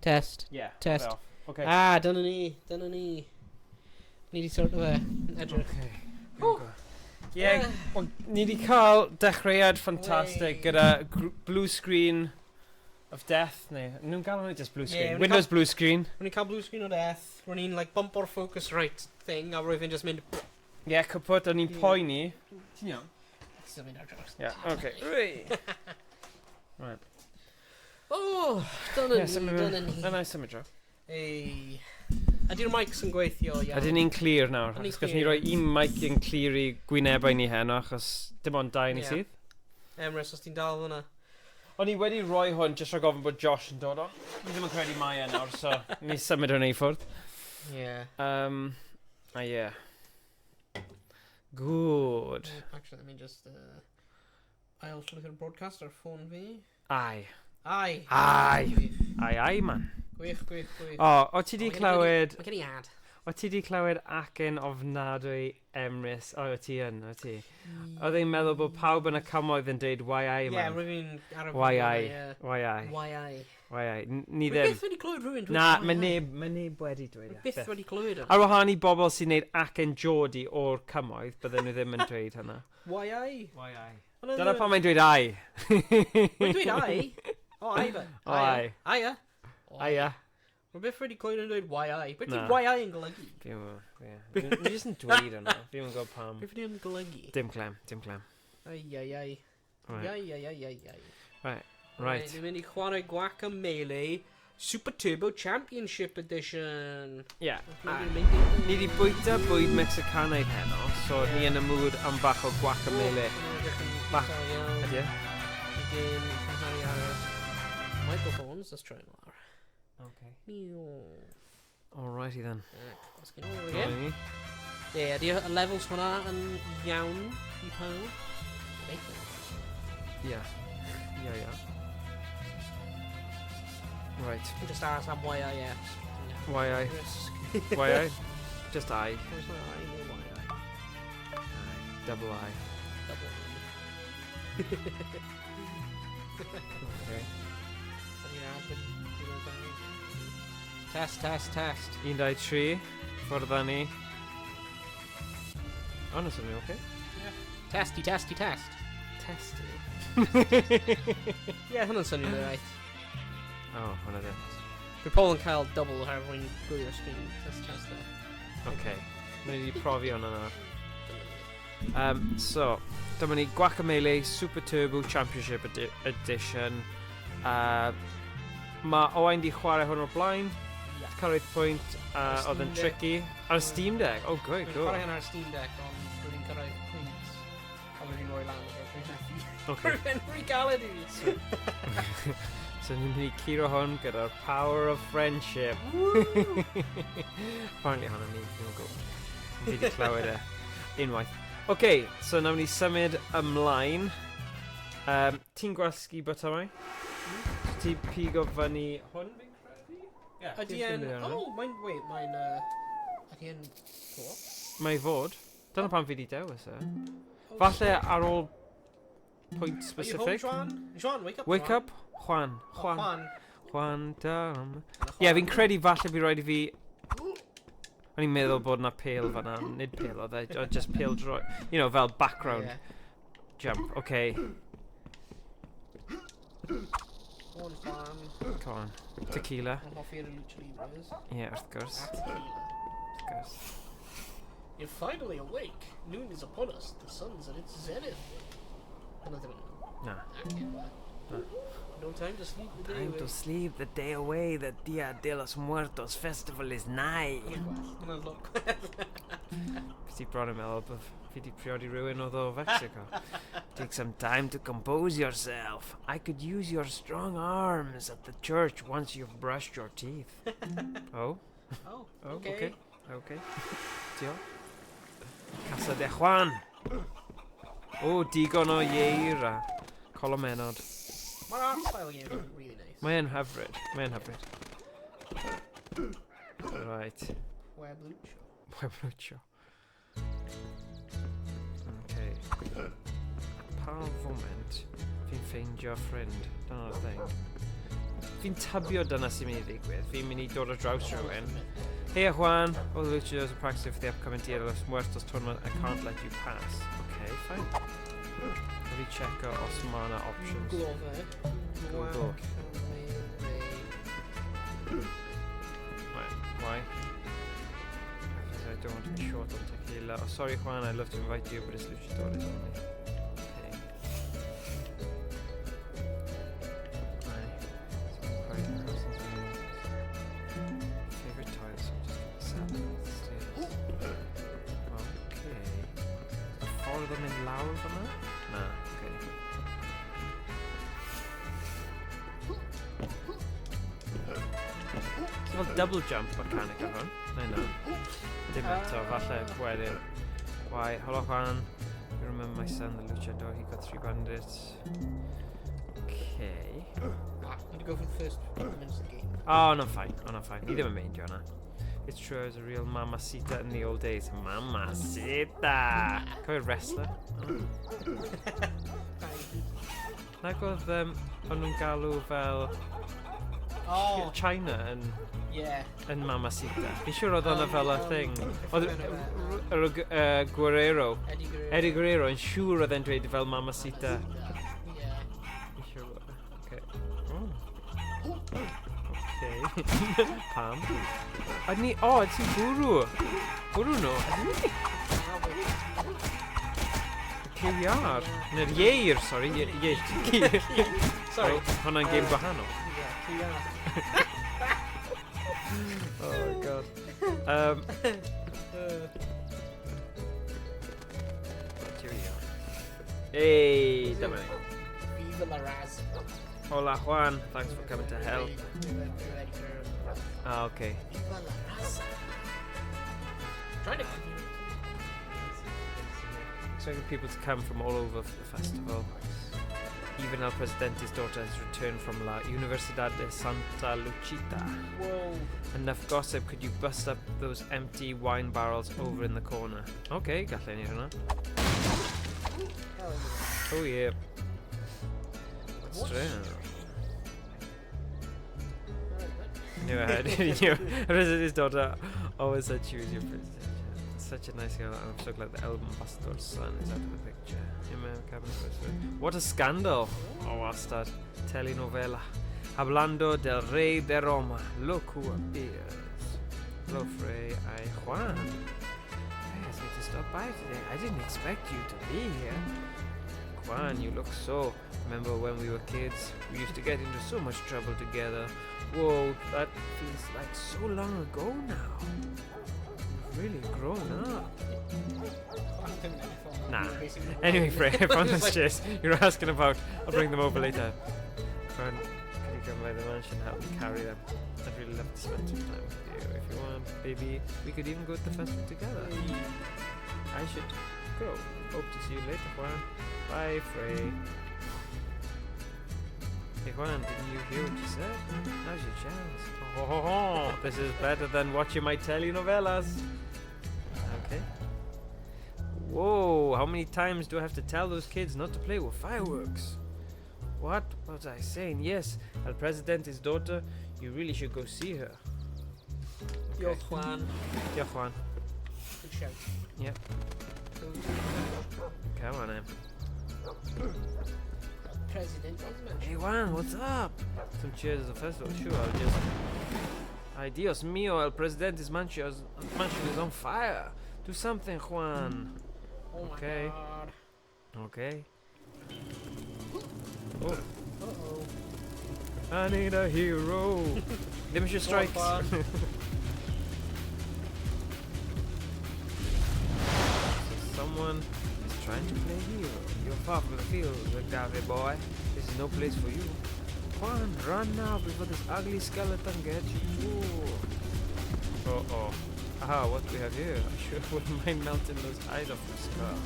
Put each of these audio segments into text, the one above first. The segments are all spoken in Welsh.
Test. Yeah. Test. Off. Okay. Ah, dyna ni. Dyna ni. Ni di sort o fe. Edrych. Okay. Ww. Yeah, well, ni di cael dechreuad ffantastig Wey. gyda blue screen of death, neu, nhw'n gael hwnna just blue Ie, screen. o'n i'n Windows blue screen. Ro'n i'n cael blue screen o death. Ro'n i'n like bump o'r focus right thing a roedd fi'n just mynd. Ie, yeah, cwpwt, o'n i'n Ie. poeni. Ti'n iawn? Still mynd ar draws. Yeah, okay. Right. Oh, dyna Ie, ni, symud dyna ni. Na, i symud draw. Ei. Ydy'r mics yn gweithio iawn? Ydyn ni'n clir nawr? Ydyn ni'n Achos gallwn ni clir. roi un mic yn clir i gwynebau ni heno, achos dim ond dau ni Ie. sydd. Emrys, os ti'n dal fyna. O'n i wedi rhoi hwn jyst rhag ofn bod Josh yn dod on. Fi ddim yn credu mae e nawr, so ni symud hwn i ffwrdd. Yeah. A yeah. Good. Actually, let me just ail llwytho'r broadcast ar ffôn fi. Ai. Ai. Ai. Gwych, Ai, ai, man. gwych, gwych, gwych. O, o ti di O, mae gen i clywed. Mae gen i ad. O ti di clywed acen ofnadwy Emrys? O, o ti yn, o ti. Oedd e'n meddwl bod pawb yn y cymoedd yn dweud why I, Ie, man. rwy'n fi'n ar y Why I? Ie. Why I? Why I? Why I? Ni Rwy ddim. byth wedi clywed rhywun dweud Na, why mae I. neb, mae neb wedi dweud Rwy e. byth Byth. wedi clywed o. Ar wahân i bobl sy'n neud acen Geordie o'r cymoedd, bydden nhw ddim yn dweud hynna. Why I? Why I? Hwnna Dyna ddim pam mae'n dweud I. Mae'n dweud I. O, I fe. O, I. I, e. Ai, ia. Rwy byth wedi clywed yn dweud why I. Beth Na. yw why I yn golygu? Fi'n gwybod, ie. Ni jyst yn dweud hwnna. Fi'n gwybod pam. Beth yw yn golygu? Dim clem, dim clem. Ai, ai, ai. Right. Ai, ai, ai, ai, ai. Right. Ni'n mynd i chwarae Guacamelee Super Turbo Championship Edition. Yeah. Mae'n mynd i- Ni di bwyta bwyd Mexicanaidd heno, so ni yn y mood am bach o guacamole. Bach. Ydy e? Again, cymharu ar y microphones. Let's try them lawr. Okay. Miw. Alrighty then. Right, let's get on again. Dyma ni. Ie, ydy y levels hwnna yn iawn i pawb? Gobeithio. Ie. Right. Just aros am YIS. Why I? Risk. Why I? Just I. Where's my I? No YI. Double I. Double I. Okay. Ydy'r ad wedi. Test, test, test. 1, 2, 3. Ffwrdd â ni. O, na swnio, oce. Testy, testy, test. Testy. Ie, hwnna'n swnio'n right. O, hwnna ddim. Bydd pobl yn cael double oherwydd rwy'n gwylio'r screen. Test, test there. Okay. Ni wedi profi hwnna nawr. So, dyma ni Guacamelee Super Turbo Championship Edition. Mae Owain di chwarae hwn o'r blaen. Ie. Cyrraedd pwynt, Ar oedd yn Steam Deck. tricky. Ar y Steam Deck? Oh, good, Rwy'n good. chwarae hyn ar Steam Deck, ond rwy'n cyrraedd pwynt a rwy'n rhoi lan o'r rwy'n methu. Okay. Rwy'n rhy galed i fi. So ni'n mynd i curo hwn gyda'r power of friendship. Apparently hwnna'n ni, fi'n gwybod. Fi wedi clywed e. Unwaith. OK, so nawn ni symud ymlaen. Ti'n gwasgu botymau? Ti pigo fyny hwn, fi'n credu? Ie, Ydy ti'n e'n mynd i hwnna. Oh, mae'n. Wait, mae'n ydy e'n co-op? Mae fod. Dyna pam fi wedi dewis e. Oh, Falle ar ôl pwynt Are you home, specific. Juan? Juan, wake up, Wake Juan. up, Juan. Oh, Juan. Juan. Juan Dam. Dyna Ie, yeah, fi'n Juan. credu falle fi rhaid i fi. O'n i'n meddwl bod na pêl fan'na, nid pêl oedd e, oedd just pêl droi. Fel background jump. Okay, Go on, Juan. Come on. Tequila. Yn hoffi'r Lucha Libres. Ie, yeah, wrth gwrs. A tequila. Wrth gwrs. You're finally awake. Noon is upon us. The sun's at its zenith. Hwnna ddim yn Na. acen, na. No time to sleep the day Time away. to sleep the day away. The Dia de los Muertos festival is nigh. Hwnna'n gwell. Hwnna'n lot gwell. Fi ti bron yn meddwl bod fi di priodi rhywun oedd o Mexico. Take some time to compose yourself. I could use your strong arms at the church once you've brushed your teeth. Oh, Oh, oh, okay. okay. Okay. Diolch. Casa de Juan. O, digon o ieir a colomenod. Mae'r art style game yn really nice. Mae'n hyfryd. Mae'n hyfryd. Right. Pueblucho. Pueblucho. Okay. Pa foment fi'n ffeindio ffrind? Dyna'r thing. Fi'n tybio dyna sy'n mynd i ddigwydd. Fi'n mynd i dod ar draws rhywun. Hey Juan, all the luchadors are practicing for the upcoming Dia de los Muertos tournament. I can't let you pass. Okay, fine. Let me check os ma 'na options. Googlo fe. Google. Guacamole. Right, why? Because I don't want to be short on tequila. Oh, sorry Juan, I'd love to invite you, but it's luchadores only. Okay. Right. So quite favorite toy, so I'm just gonna set them the stairs. Okay. Y ffordd yn mynd lawr fyna? Na, okay. So fel double jump mechanic ar hwn? Neu na. Dim eto, falle wedyn. Why, hello Juan. You remember my son, the luchador, he got three bandits. Okay. Ah, need to go for the first 5 minutes of the game. Oh, no, fine. Oh, no, fine. Ni ddim yn meindio hwnna. It's true, I was a real mamacita in the old days. Mamacita! Cofio'r wrestler? Oh. Nag oedd, o'n nhw'n galw fel Oh, China yn, yn mamacita. Fi'n siŵr oedd hwnna fel y thing. Oedd Guerrero, Eddie Guerrero. Eddie Guerrero yn siŵr oedd e'n dweud fel mamacita. Yeah. Fi'n siŵr. Okay. Oh. Okay. Pam? Ydyn ni... O, oh, ti'n bwrw. Bwrw nhw. Ydyn ni? QER. Neu'r ieir, sorry. Ieir. Sorry. Oh, hwnna'n game gwahanol. Yeah, QER. Oh, my God. QER. Hey, dyma ni. Viva la Raz. Hola, Juan. Thanks for coming to help. Eddie Guerrero. Ah, okay. Viva la raza. Trying to. Expecting people to come from all over for the festival. Even El Presidente's daughter has returned from La Universidad de Santa Luchita. Whoa. Enough gossip, could you bust up those empty wine barrels over in the corner? Okay, gallwn ni hwnna. Hell yeah. Oh yeah. What's What? strange? Alright, Knew I had. Knew. President's daughter always said she was your president. Such a nice girl, and I'm so glad the El Ambassador's son is out of the picture. What a scandal! Oh, wastad. Telenovela. Hablando del Rey de Roma. Look who appears. Hello, Frey. I Juan. Frey asked me to stop by today. I didn't expect you to be here. Juan, you look so. Remember when we were kids? We used to get into so much trouble together. Whoa, that feels like so long ago now. You've really grown up. Nah. Anyway, Frey, I found Just those chairs you were asking about. I'll bring them over later. Fern, can you come by the mansion and help me carry them? I'd really love to spend some time with you. If you want, baby, we could even go to the festival together. I should go. Hope to see you later, Juan. Bye, Frey. Hey, Juan, didn't you hear what you said? Now's your chance. Oh, ho, ho, ho. This is better than watching my telenovelas. Okay. Whoa, how many times do I have to tell those kids not to play with fireworks? What was I saying? Yes, El Presidente's daughter, you really should go see her. Okay. Diolch, Juan. Diolch, Juan. Good shout. Yep. Go to Come on, em. President mansion. Hey Juan, what's up? Some cheers at the festival. Sure, I'll just. Ay, Dios mío, el presidente's mansion is on fire. Do something, Juan. Oh my Okay. god. Okay. Oh, Uh-oh. I need a hero. Ddim eisiau Go on, strikes. Juan. So someone is trying to play hero. You're far from the field, Agave boy. This is no place for you. Juan, run now before this ugly skeleton gets you too. Uh oh. Aha, what do we have here? I sure wouldn't mind melting those eyes off your skull.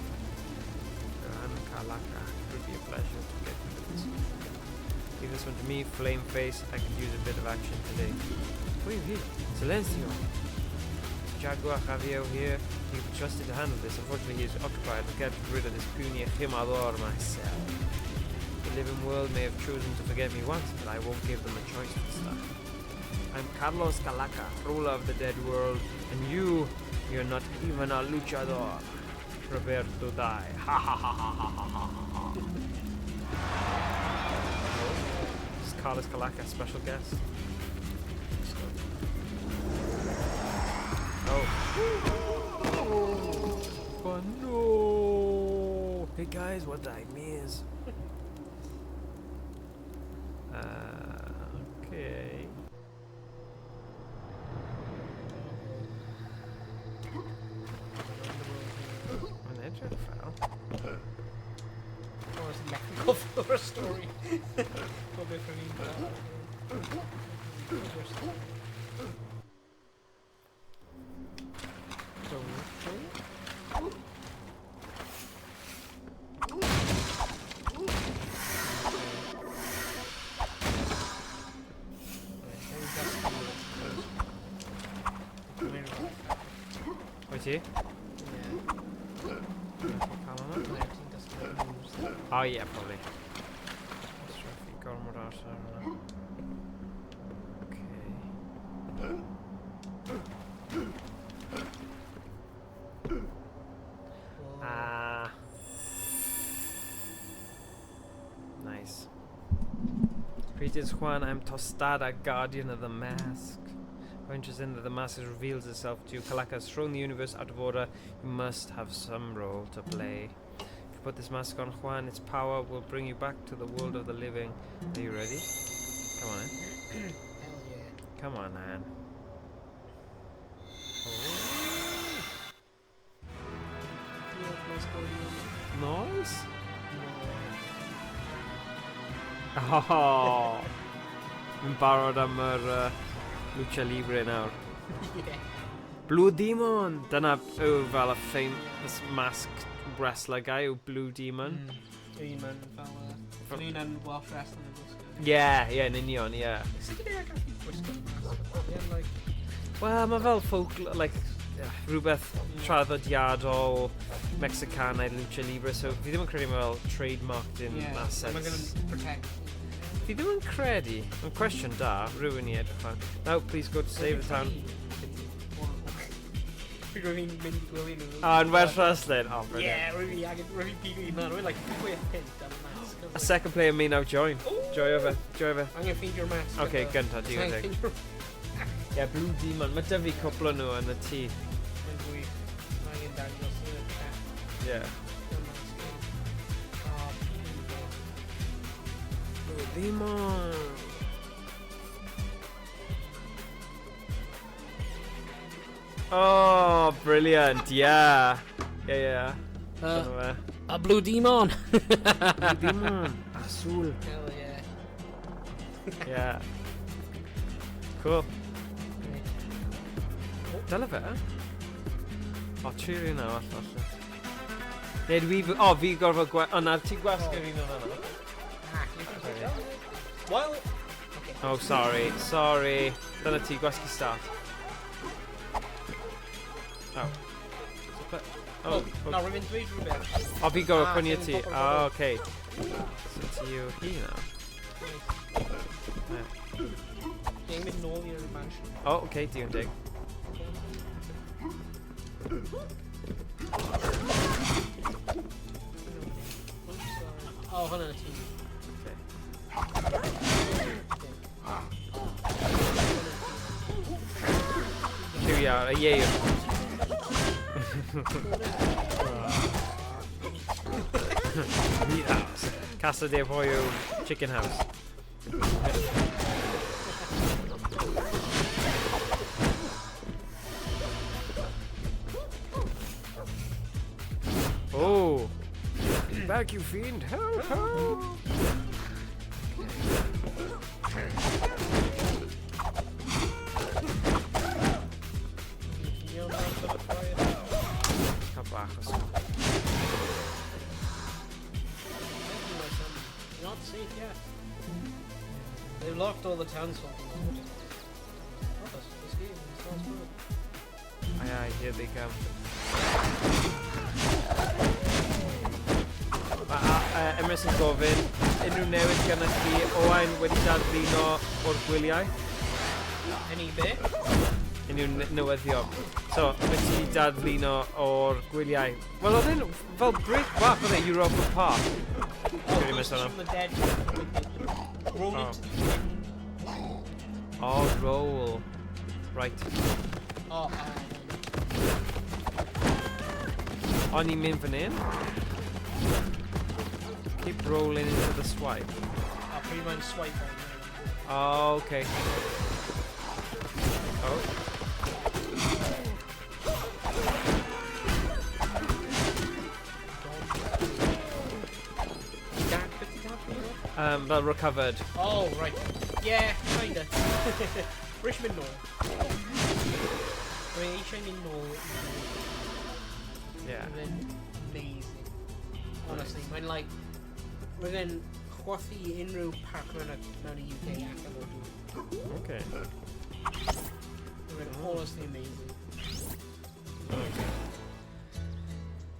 Gran Calaca. It would be a pleasure to get rid of this. Give this one to me, Flame Face. I could use a bit of action today. What are you here? Silencio! Jaguar Javier here. He can be trusted to handle this. Unfortunately, he is occupied. I get rid of this puny Jimador myself. The living world may have chosen to forget me once, but I won't give them a choice this time. I'm Carlos Calaca, ruler of the dead world, and you're not even a luchador. Prepare to die. Ha ha ha ha ha ha ha ha. This is Carlos Calaca, special guest. Oh. Oh no! Hey guys, what did I miss? Okay. Mae'n edrych fel. Oh, it's methu o'r stori. O beth o'n i'n. Wyt ti? Cael hwnna? Oh yeah, probably. Straffu gormod o amser ar hwnna. Okay. Ah. Nice. Greetings, Juan. I'm Tostada, guardian of the mask. How interesting that the mask reveals itself to you. Calaca has thrown the universe out of order. You must have some role to play. If you put this mask on, Juan, its power will bring you back to the world of the living. Are you ready? Come on, in. Hell yeah. Come on, man. Oh. Nice. Oh. Fi'n barod am yr Lucha Libre nawr. Yeah. Blue Demon! Dyna yw fel y famous masked wrestler guy yw Blue Demon. Un man fel... Un yn Welsh wrestling yn gwisgo. Yeah, yn union, yeah. Sut ydyn ni'n gallu gwisgo mask? Yeah, like... Wel, mae fel folk, like, rhywbeth traddodiadol Mexicanaidd Lucha Libre, so fi ddim yn credu mae fel trademarked in that sense. Mae gonna protect. Fi ddim yn credu. Mae'n cwestiwn da, rhywun i edrych fan. Now, please go to save the town. Fi rwy'n mynd i gwylio nhw. Ah, yn Welsh wrestling. Oh, brilliant. Yeah, rwy'n fi angen, rwy'n fi pigo un man, rwy'n like 6 punt am y mask. A second player may now join. Joio fe, joio fe. Angen ffeindio'r mask. Okay, gynta, digon Angen teg. ffeindio'r. Yeah, Blue Demon. Mae 'da fi cwpl o nhw yn y tŷ. Mae'n gwych. Mae angen dangos yn y chat. Yeah. Y mask. Oh, beautiful. Blue Demon. Oh, brilliant. Yeah. Yeah. Dyna fe. A Blue Demon! Blue Demon. Azul. Hell yeah. Yeah. Cool. Dyle fe? O, tri rhywun arall falle. Neu dwi... O, fi gorfod O, na, ti'n gwasgu'r un o'n yna. Well, okay. Oh, sorry. Sorry. Dyna ti, gwasgu start. Oh. Oh, Oh, na, rwy'n mynd dweud rhywbeth. O, fi gorfod Ah, prynu ti'n ti. pobl Oh, pobl. okay. So ti yw hi nawr. Nice. Ni'n mynd nôl i'r mansion. Oh, okay, digon teg. Oh, hwnna'n y tîm. Okay. Here we are, a ieir. Meat house. Casa de Pollo Chicken House. Oh! Back, you fiend! Help! Help! Iawn, nawr, fire. Cael bach o sŵn. My son. You're not safe yet. They've locked all the townsfolk in the water. Help us, this game sounds good. Aye, aye, here they come. Mae Emrys yn gofyn, unrhyw newid gyda chi, Owain wedi dadflino o'r gwyliau? Any be? Unrhyw newyddion. So, mae ti wedi dadflino o'r gwyliau. Wel, oedd e'n fel break bach, oedd e, Europa Park. Oh, Credu mae'n Ghosts sôn am. from the Dead. Roll Oh. into the end. Oh, roll. Right. Oh, O'n i'n mynd fan hyn. Keep rolling into the swipe. Oh, pretty much swipe right now. Oh, okay. Oh. Fel recovered. Oh, right. Yeah, kinda. Richmond nôl. I mean, eisiau mynd nôl i Yeah. Mae'n amazing. Honestly, mae'n like... Mae'n chwythu unrhyw parc mewn y UK allan o'r dŵr. Okay. Mae'n honestly amazing. Okay.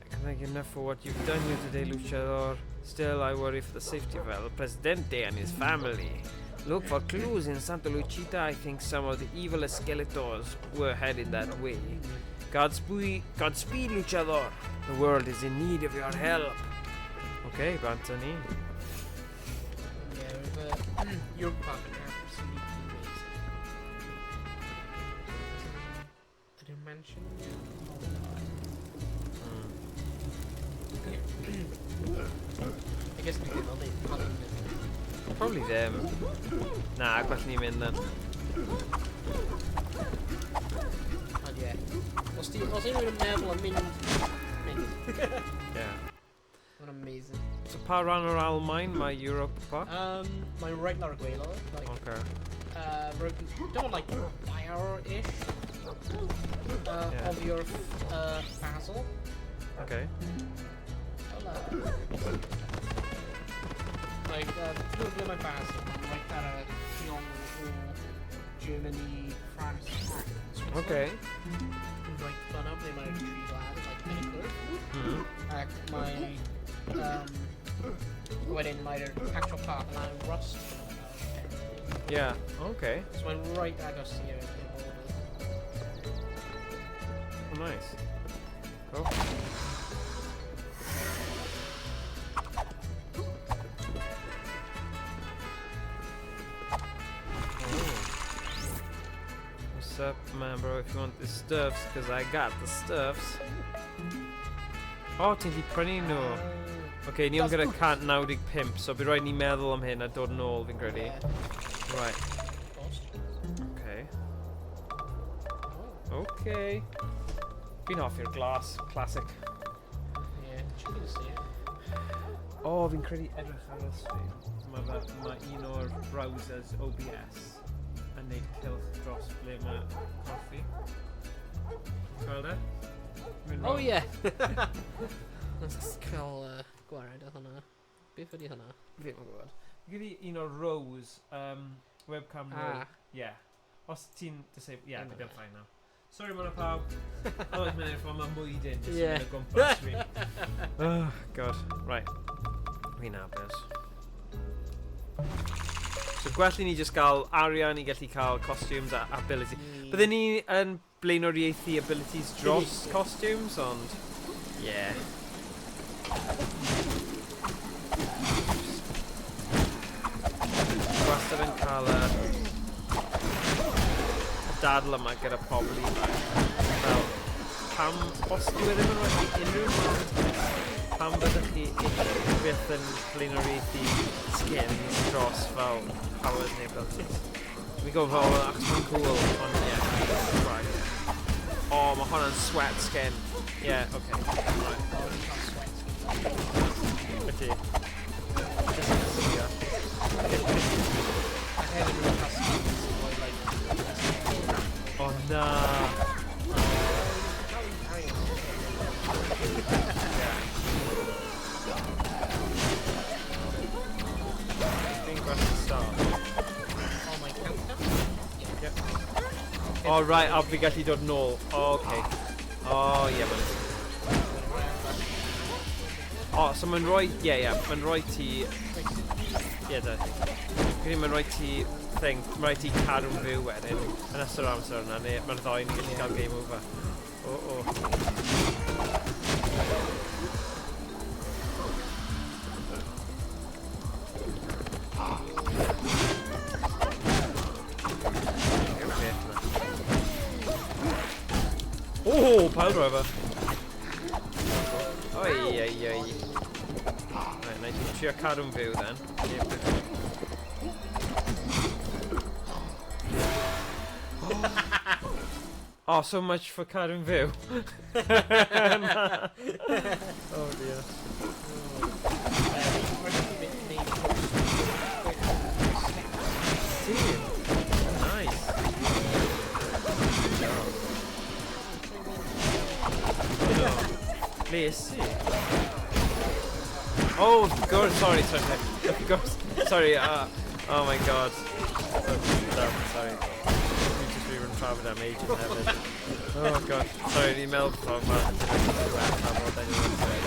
I can thank you enough for what you've done here today, Luchador. Still, I worry for the safety of El Presidente and his family. Look for clues in Santa Luchita. I think some of the evil Esqueletos were heading that way. Godspeed, Godspeed, Luchador. The world is in need of your help. Okay, bant â ni. Yeah, with Europa Park yn absolutely amazing. Ydy'r mansion yn iawn? I guess we ddim, ond ddim. Probably ddim. Na, gwell ni mynd then. Ond ie. Os unrhyw yn meddwl am mynd, mynd. Yeah. Mae'n amazing. So pa ran o'r Almain mae Europa Park? Mae'n right lawr y gwaelod. Like, Okay. right, don't like hour-ish Yeah. of your Basel. Okay. Hola. Like, ble mae Basel? Mae'n right ar y triongl o Germany, France, Switzerland. Okay. Right fyna ble mae'r tri gwlad, like, yn y cwrdd. Ac mae... Wedyn mae'r actual park lan yn Rust. Yeah, okay. So mae'n right agos i'r border. Oh, nice. Cool. Oh. What's up, man, bro? If you want the stuffs, because I got the stuffs. Oh, ti'n gallu prynu nhw. Okay, ni ond That's gyda 195, so bydd rhaid ni meddwl am hyn a dod yn ôl, fi'n credu. Yeah. Right, Cost. okay. Oh, Okay. Fi'n hoffi'r glas, classic. yeah, chicken to see it. O, oh, fi'n credu edrych ar y stream. Mae un o'r browsers OBS yn neud cylch dros ble mae corffi. Ti'n gweld e? Mynd Oh rownd. yeah! Let's cael gwared o hwnna. Beth ydi hwnna? Fi ddim yn gwybod. Fi gyda un o'r rows, webcam row. Ah, Yeah. Os ti'n disable... Yeah, Dyna bydd e'n fe. fine now. Sorry, mwna pawb. Oedd mynd i'r ffordd mae mwydyn jyst yn Yeah. mynd o gwmpas fi. Oh, God. Right. Fi'n hapus. So gwell i ni just gael arian i gallu cael costumes a ability. Bydden ni yn blaenoriaethu abilities dros costumes, ond... Yeah. Wastad yn cael y dadl yma gyda pobl ifanc. Fel, pam, os dyw e ddim yn werthu unrhyw beth, pam byddwch chi byth yn blaenoriaethu skins dros fel powers neu abilities? Fi'n gwybod fel, achos mae'n cool, ond ie, right. Oh, mae hwnna'n sweat skin. Yeah, okay. Right. Oh, it's not sweat skin. Ydy. Just yn sbio. A hefyd rwy'n cael skins sy'n rhoi, like... Oh na. Cael un arian. Yeah. Fi'n gweld y start. Oh, my countdown? Yep. Oh right, a fi gallu dod nôl. Oh, okay. Oh yeah, man. O, so mae'n rhoi... Ie, ie, mae'n rhoi ti... Ie, da ti. Credu mae'n rhoi ti thing, mae'n rhoi ti cadw'n fyw wedyn, yn ystod yr amser yna, neu mae'r ddau yn gallu cael game over. O, o. Beth 'na? Oh, pile driver. Oi, oi, oi. Right, na i trio cadw'n fyw then. Oh, so much for cadw'n fyw. Oh dear. Ti? Nice. Oh no. Ble is ti? Oh, of course, sorry, sorry, sorry. Of course, sorry, oh my god. Oh, sorry. Dwi just wedi bod yn trafod am ages hefyd. Oh god, sorry, ni'n meddwl ffordd ma. Trafod anyway.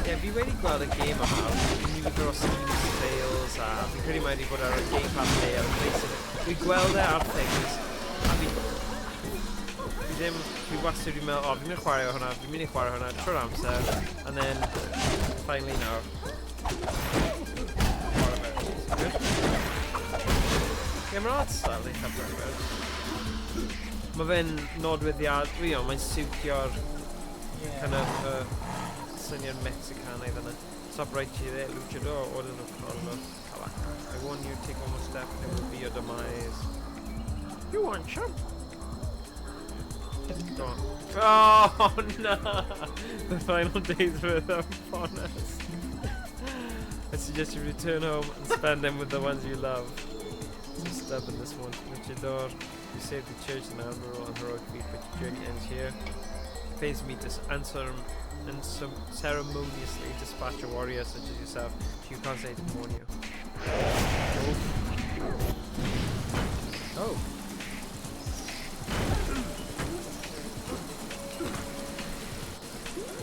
Ie, fi wedi gweld y gêm yma ar nifer o Steam sales a fi'n credu mae wedi bod ar y Game Pass neu ar y PlayStation. Fi'n gweld e ar things a fi ddim, fi wastad wedi meddwl, o, fi'n mynd i chwarae hwnna, fi'n mynd i chwarae hwnna trwy'r amser, and then, finally nawr. Chwarae fe. Good? Ie, mae'r art style eitha brifed. Mae fe'n nodweddiad, mae'n siwtio'r kind of syniad Mexicanaidd yna. Stop right here there, luchador, orders of Carlos Calaca. I warn you, take one more step and it will be your demise. You want chump? Go on. Oh no! The final days were upon us. I suggest you return home and spend them with the ones you love. So stubborn this one. Luchador, you saved the church in admirable and heroic feat, but your journey ends here. It pains me to unceremoniously dispatch a warrior such as yourself. You can't say to warn you. Oh. Oh.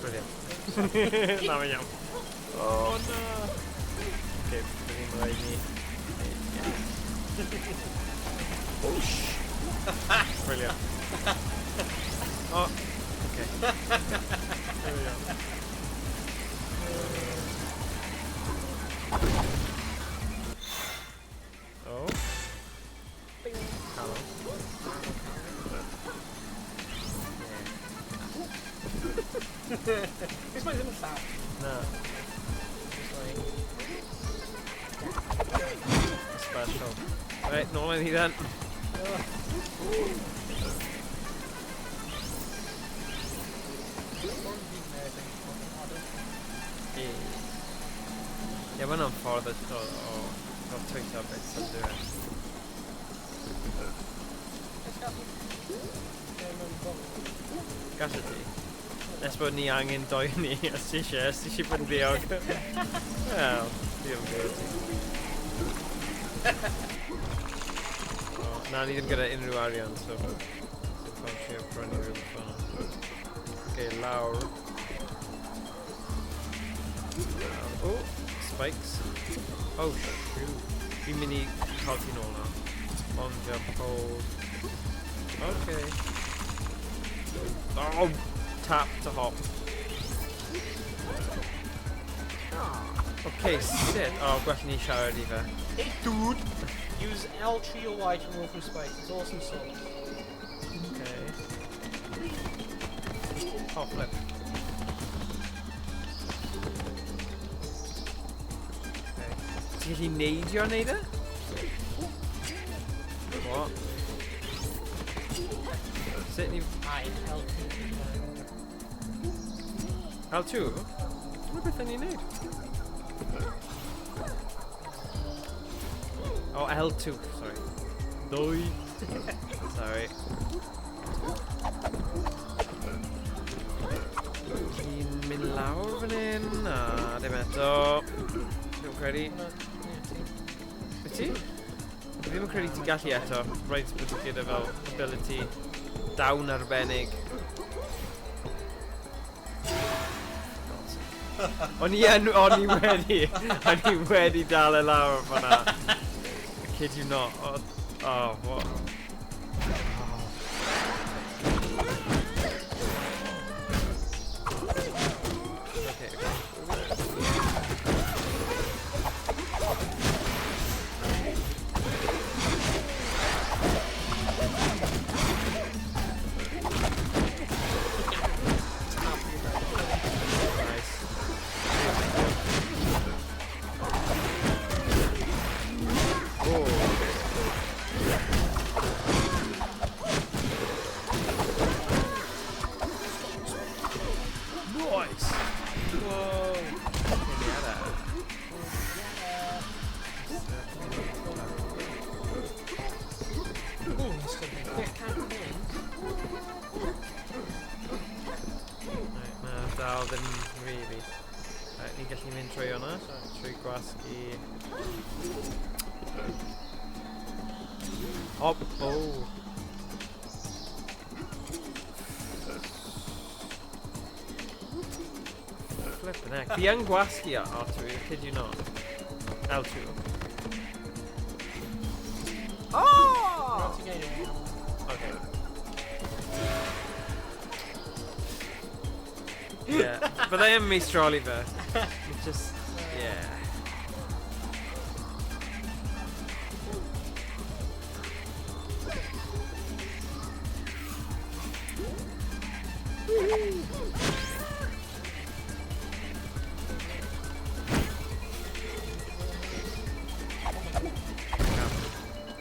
Brilliant. Na, mae'n iawn. Oh no. Okay, bydd rhaid ni. Oh sh. Brilliant. Oh, okay. There we go. Oh. Hello. This one's ddim llaw. Na. Just like... Special. Right, nôl i ni then. Ie, mae hwnna'n ffordd o twyllo bits yn dweud. Gallu ti? Nes bod ni angen doi ni, os ti eisiau, os ti eisiau bod yn ddiog. Wel, fi ddim yn gwybod ti. Oh, na, ni ddim gyda unrhyw arian, so... Dim ffordd trio prynu rhywbeth fel yna. Okay, lawr. Oh, spikes. Oh, shoot. Fi'n mynd i cael ti nôl nawr. Long jump, hold. Okay. Oh, tap to hop. Okay, sit. Oh, gwell ni siarad i fe. Hey dude! Use L, T, or Y to roll through spikes. It's awesome sauce. Okay. Oh, flip. Okay. Ti'n gallu neidio neud e? What? Sut ni... I, L2. L2? Dyna beth ni'n neud. Oh, L2, sorry. Doi. Sorry. Ti'n mynd lawr fan hyn? Na, dim eto. Dwi'n credu. Wyt ti? Fi ddim yn credu ti'n gallu eto. Rhaid bod ti gyda fel ability dawn arbennig. O'n i yn, o'n i wedi dal e lawr fan'na. I kid you not. Oh, oh what? Oh. Okay. Nice. Oh, okay. Nice! Whoa. Pinata. Ooh, Mr. Big Cat Things. Right, na, dal ddim really. Right, ni'n gallu mynd trwy hwnna. Trwy gwasgu. Op, oh. Flippin' heck. Fi yn gwasgu R2, I kid you not. L2. Oh! Not again. Okay. Yeah, but I am meistroli fe. It's just, yeah.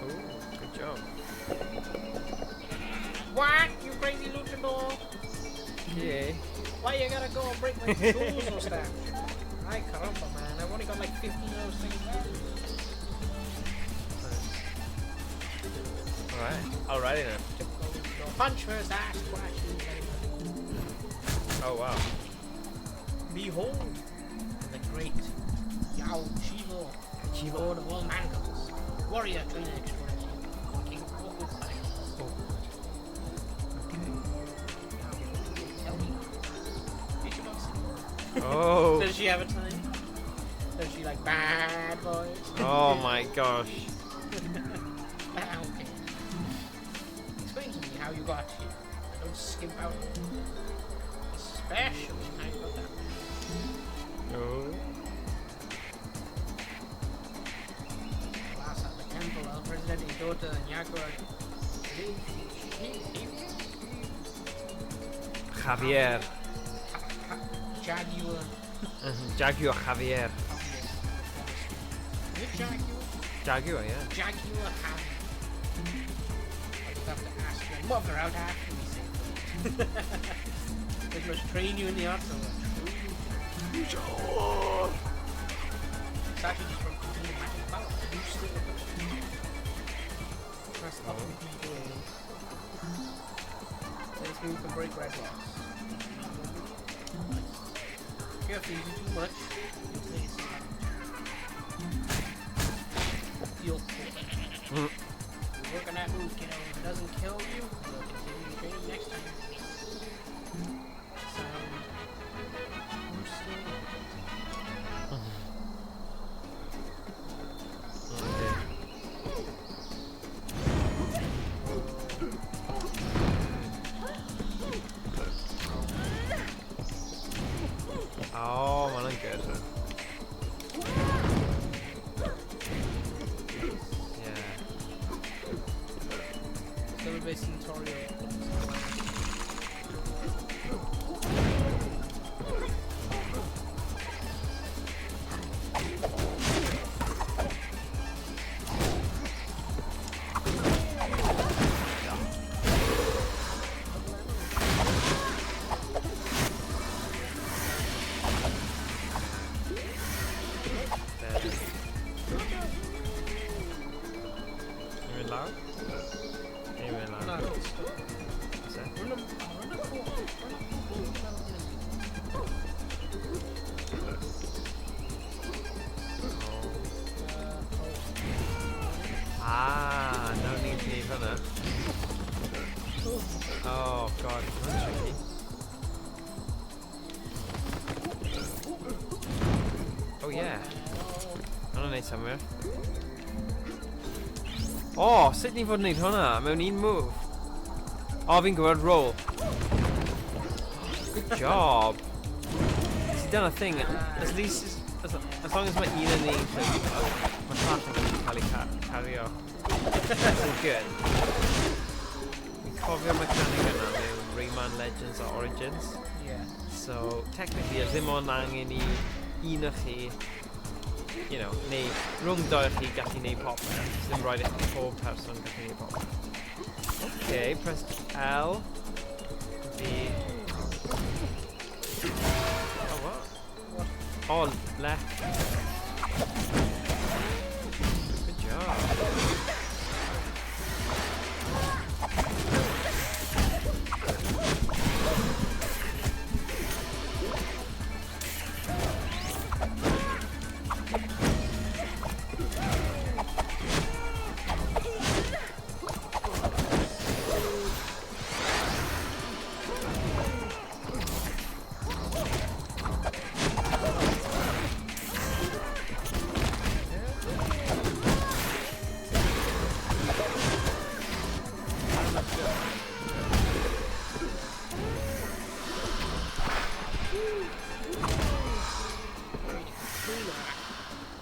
Oh, good job. What? You crazy luchador? Yeah. Why you gotta go and break my tools or stuff? Ay caramba, man. I've only got like 15 of those things left. Alright. Alrighty then. Typical luchador. Punch first, ask questions. Oh wow. Behold, the great Yao Chivo, Lord of all manacles, warrior trainer extraordinaire, king of awkward fashions. Oh. Okay. Now, tell me, Fisherbox. Oh. Does she have a type? Does she like bad boys? Oh my gosh. Okay. Explain to me how you got here. Don't skimp out. Especially how you got that. Oh. Class at the temple, El Presidente's daughter, Nyakua. Javier. Jaguar. Jaguar Javier. Is it Jaguar? Jaguar, yeah. Jaguar Javier. I just have to ask your mother out after me say that. They must train you in the arts of a true jaguar. It's actually just from the magic power. Boost it. Press up with me doing. This move can break red rocks. Nice. Careful, you do too much, you'll face it. You'll quit. You work on that move, kiddo. If it doesn't kill you, you'll continue training next time. Sound. Okay. Oh, man, I'm good. Yeah. Silver Centaurio. Hwnna'n neud synnwyr. O, oh, sut ni fod yn neud hwnna mewn un move? O, oh, fi'n gwybod roll. Good job. See, dyna thing. At least, as long as mae un yn ein llwybr, mae llall yn gallu cael ei cario. So good. Fi'n cofio'r mechanic yna mewn Rayman Legends a Origins. Yeah. So, technically, oes ddim ond angen i un o chi, neu rhwng doi o chi gallu neud popeth. So ddim rhaid i chi pob person gallu neud popeth. Okay, press L. V. Oh, what? What? Oh, left. Good job.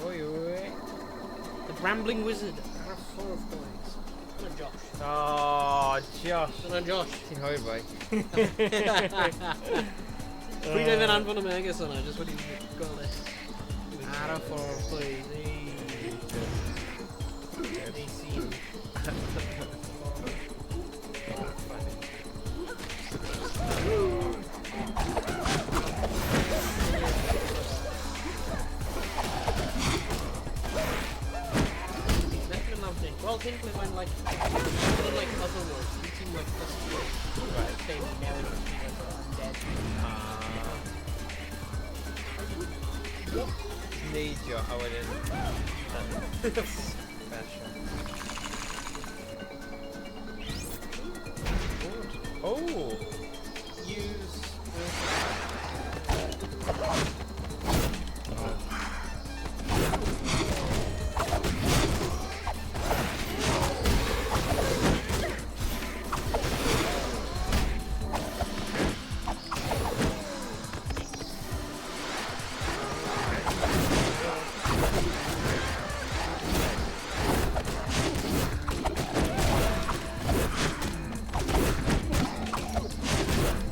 Oi, oi. The Brambling Wizard, ar y ffordd, boys. Dyna Josh. Oh, Josh. Dyna Josh. Ti'n hwyr, boi. Pryd oedd e'n anfon y neges yna, jyst wedi gweld e. Ar y ffordd, boys. Ei. Ei, scene. Well, hyn ble mae'n like, yn like other worlds, he seem like this Right. thing now it's just like undead. Ah. Neidio a wedyn... Special. Oh! Use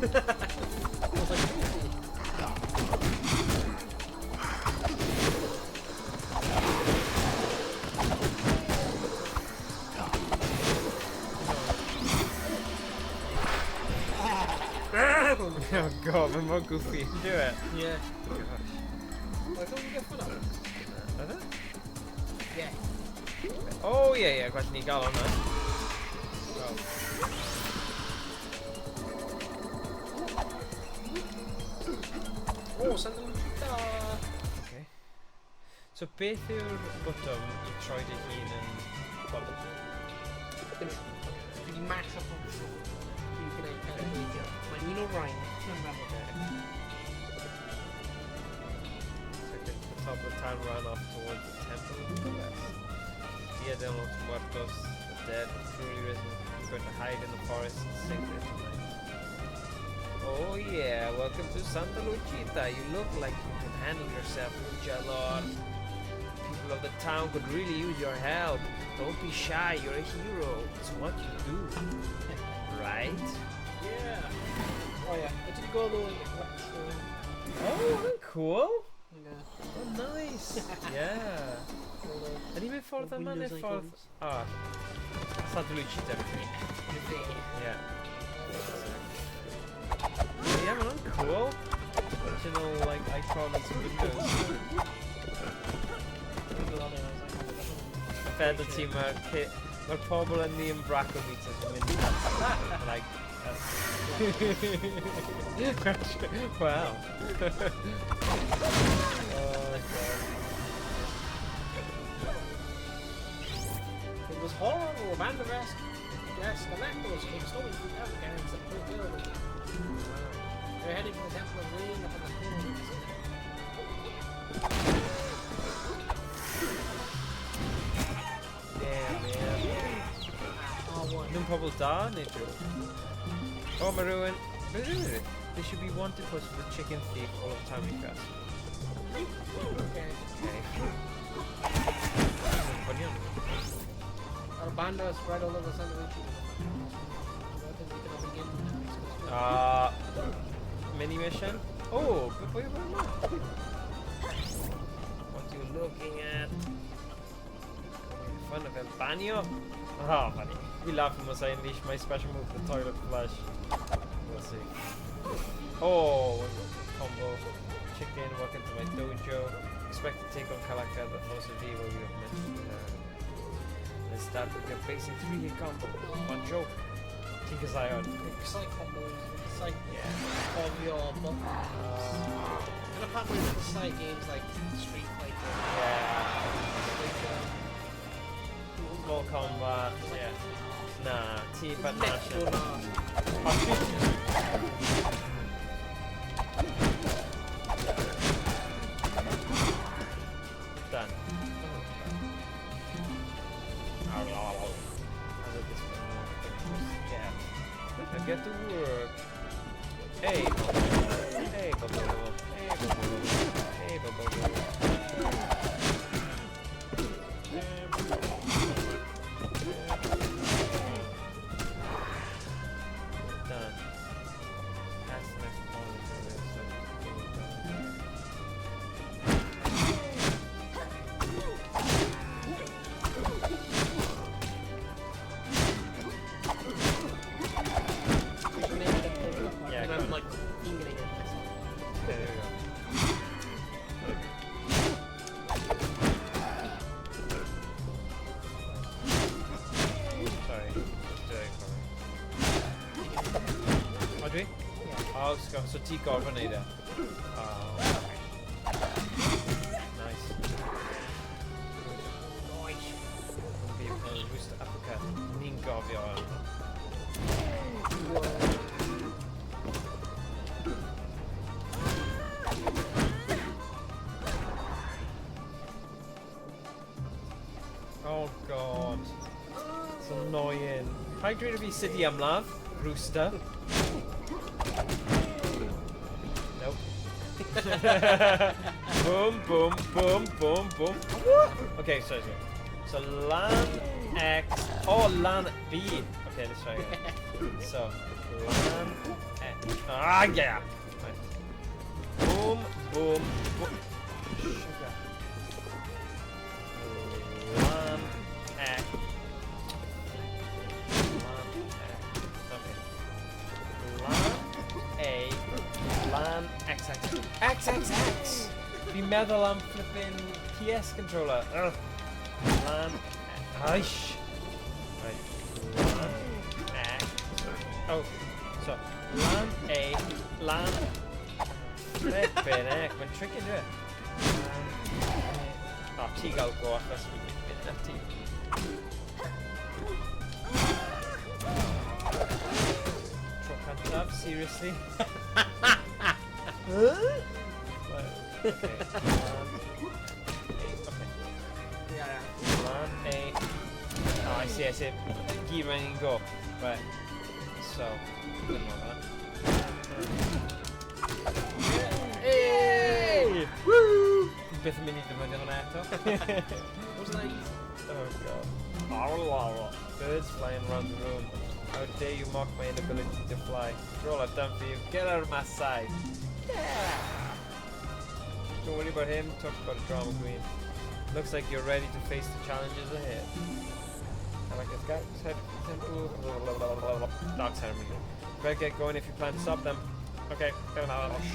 I was like, "Ooh." Oh god, mae'n mor goofy. Do it. Yeah. Gosh. I thought we get fun out of it. Is it? Yeah. Oh, yeah, yeah, gwell ni gael hwnna. Well. Oh, Santa Luchita! Okay. So beth yw'r bwtwm i troi dy hun yn bobl? Dwi wedi mash up on control. Dwi'n gwneud cael ei gweithio. Mae'n un o'r rhain. Dwi'n meddwl. So the top of the town ran off towards the temple of the west. Dia de los Muertos, the dead have truly risen. I'm going to hide in the forest and sing there tonight. Oh yeah, welcome to Santa Luchita. You look like you can handle yourself, luchador. People of the town could really use your help. Don't be shy, you're a hero. It's what you do. Right? Yeah. Oh yeah. Did you go all the way retro? Oh, that's cool. Yeah. Oh, nice. Yeah. All the Ydy mynd ffordd yma neu Windows ffordd... icons. Ah, Santa Luchita fi. Yeah. Yeah, man, I'm cool. Original, like, icons Windows. Feddwl ti, mae'r ma pobl yn the Embraco meters yn mynd i like, that's... Wow. Oh, God. It was horrible. A band of Escalectos came storming through town carrying some poor girl with them. They're heading for the Temple of Rain up on the hill. Pobl da neu drwg? O, mae rhywun... Beth yw e? There should be wanted post for the chicken thief all of Town Fest. Okay. Okay. Funny on. Our banda spread all over San Luigi. Mini mission? Oh, but wait, wait, wait. What are you looking at? Making fun of El Banyo? Oh, funny. We laugh once I unleash my special move, the toilet flush. We'll see. Oh, combo. Chicken, welcome to my dojo. Expect to take on Calaca, the force of evil you have mentioned. Let's start with your basic 3-hit combo. One joke. Tinker Zion. It's like combos, it's like Yeah. cofio buttons. And apart from the side games like Street Fighter, Yeah. like Mortal Kombat, yeah. Na, ti bad Metro Nation. Done. How did this one? Yeah. I get to work. Hey, hey, bubble, hey, bubble, hey, bubble. Done. That's the next one. So go down. Yeah, And go I'm on. like fingering it myself. There we go. Sorry, just doing it for me. O, dwi? Yeah. Oh, so ti gorfod wneud e? Oh, okay. Nice. Nice. Be a rooster uppercut. Ni'n gofio hwn. Whoa. Oh god. It's annoying. Paid dweud i fi sut i ymladd, rooster. Nope. Boom, boom, boom, boom, boom. What? Okay, sorry, sorry. So lan X. Oh, lan B. Okay, let's try again. So, lan X. Ah, yeah. Right. Boom, boom, boom. Sugar. Lan X. Lan X. Okay. Lan A. Lan X X. X X X! Fi'n meddwl am flipping PS controller. Ugh. Lan Aish! Right. Lan X. Oh, so Lan A. Lan. Flipping heck, mae'n tricky, dwi? Lan A. Oh, ti gael go achos fi'n mynd nutty. Tro cyntaf, seriously? Right, okay. Lan A, okay. Yeah. Lan A. Oh, I see, I see. Gyd mae'n go. Right. So, good one, that. Hey! Woo! Byth yn mynd i ddefnyddio hwnna eto. Wasn't that easy? Oh god. Birds flying around the room. How dare you mock my inability to fly? For all I've done for you, get out of my sight. Yeah! Don't worry about him, talk about a drama queen. Looks like you're ready to face the challenges ahead. I like this guy. Head temple. Blah, blah, blah, blah, blah. Dark ceremony. Better get going if you plan to stop them. Okay.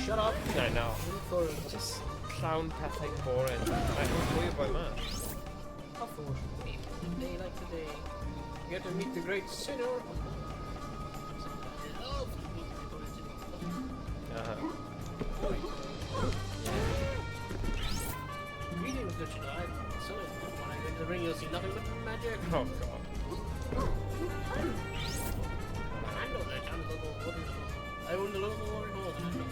Shut up. I know. For Just clown pethau boring. Right, pwy yw boi ma? a fool. A day like today, you get to meet the great sinner. I love to meet the great sinner. Greetings, Luchador. So, when I go into the ring, you'll see nothing but magic. Oh god. I know the town local watering hole. I own the local watering hole. I know.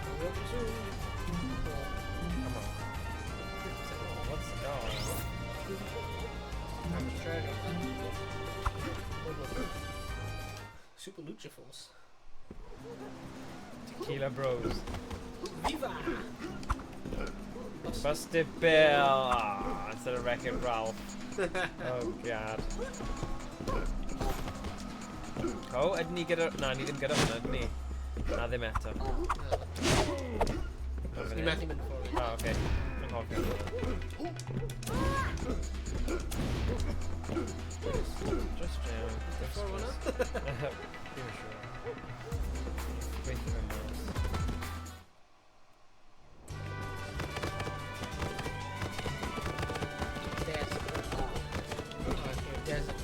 I'll be open soon. Come on. What's the oh. I'm just trying to. Super Lucha Force. Tequila Bros. Viva! Busted Bill! Ah, instead of Wreck-It Ralph. Oh, God. O, ydyn ni gyda... Na, ni ddim gyda hwnna, ydyn ni? Na, ddim eto. Na. Na, fan Ni hyn. methu mynd ffordd. Ah, oce. Anghofio. Just Ffordd hwnna? Ddim yn siŵr. Gweithio fe mas. Desert. Okay, desert.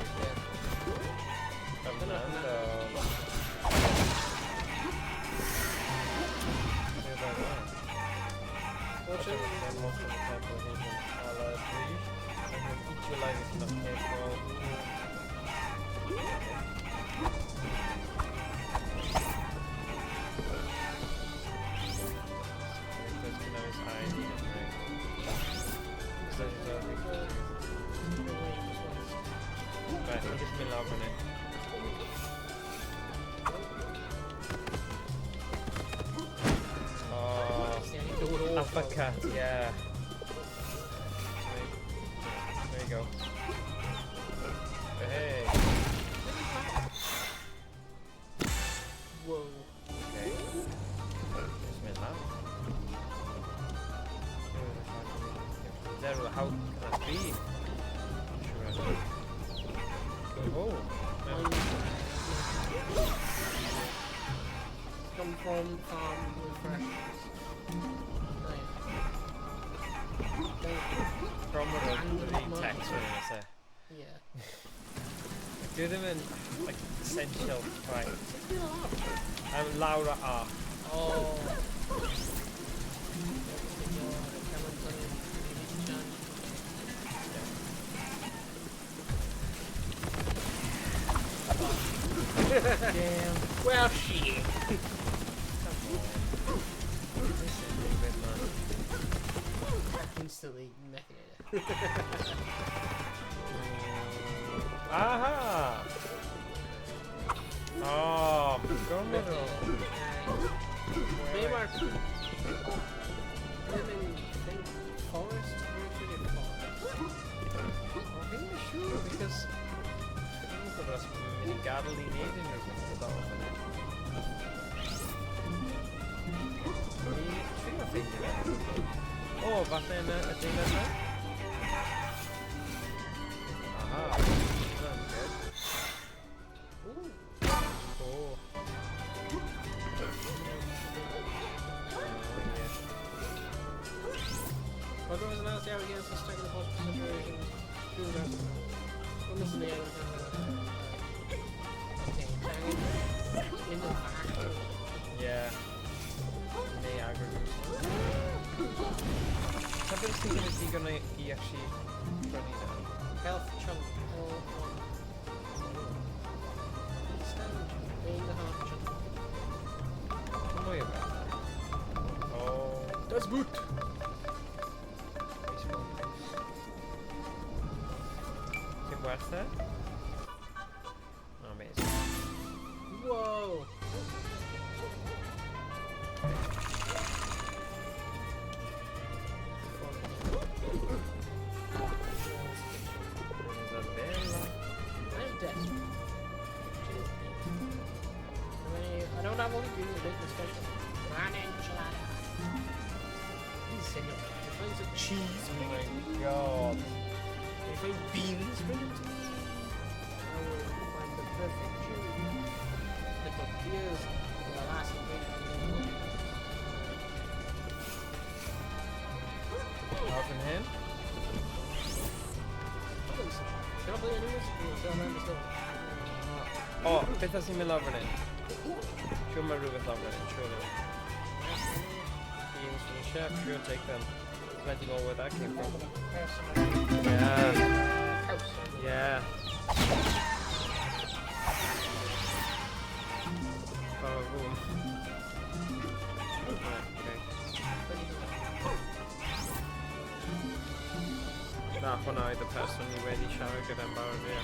Desert. Fernando. Be about that? Fortune. Then lost on the temple of ancient Aladri. And will eat you alive if you're not careful. Okay. Because Konami's eye demon ring. Right, I'll just mynd lawr fan hyn. Oh, uppercut, yeah. There you go. Hey. Whoa. Okay. Just mynd lawr. Zero, how can that be? Sure. Oh. Come from farm with fresh. Nice. From what the text when I say. Yeah. Dwi ddim yn like, essential, right. Lawr a A. Oh. Damn. Well, shit. Come on. This is a bit man. Instantly mechanator. Aha! Oh, gormod o. Be mae'r... Ddim yn think forest? Dwi'n forest. O, fi ddim yn siŵr, because... Dwi'n yn gwybod os mae'n mynd i gadael i wneud unrhyw beth diddorol fan hyn. Fi trio ffeindio fe. O, falle yn y adeilad yna? Aha. Hwnna'n good. Ooh. O. Oh, yeah. Well, was announced out against the second possible situations. Well, this is the end. Okay, hang in the back. Yeah. Neu agor. Ta beth sy'n gyda digon i actually prynu nawr? Health chunk. All on. Stand. In the heart chunk. Mwy o beth. Oh. Das Boot! Baseball base. Dim werth e? Oh, amazing. Whoa! Isabella. I'm desperate. I don't have all the ingredients to make this special. Gran enchilada. Senor. If you find some cheese, Oh bring my it to me. God. If you find beans, bring them to me. I will find the perfect chew. The tortillas are the last ingredient. Lawr fan hyn? Can I play any music? O, beth os ni'n mynd lawr fan hyn? Siwr mae rhywbeth lawr fan hyn, surely. Beans from the chef, sure, take them. Plenty more where that came from. Yeah. Yeah. Oh, boom. Right, okay. Na, hwnna oedd y person ni wedi siarad gyda'n barod, ie.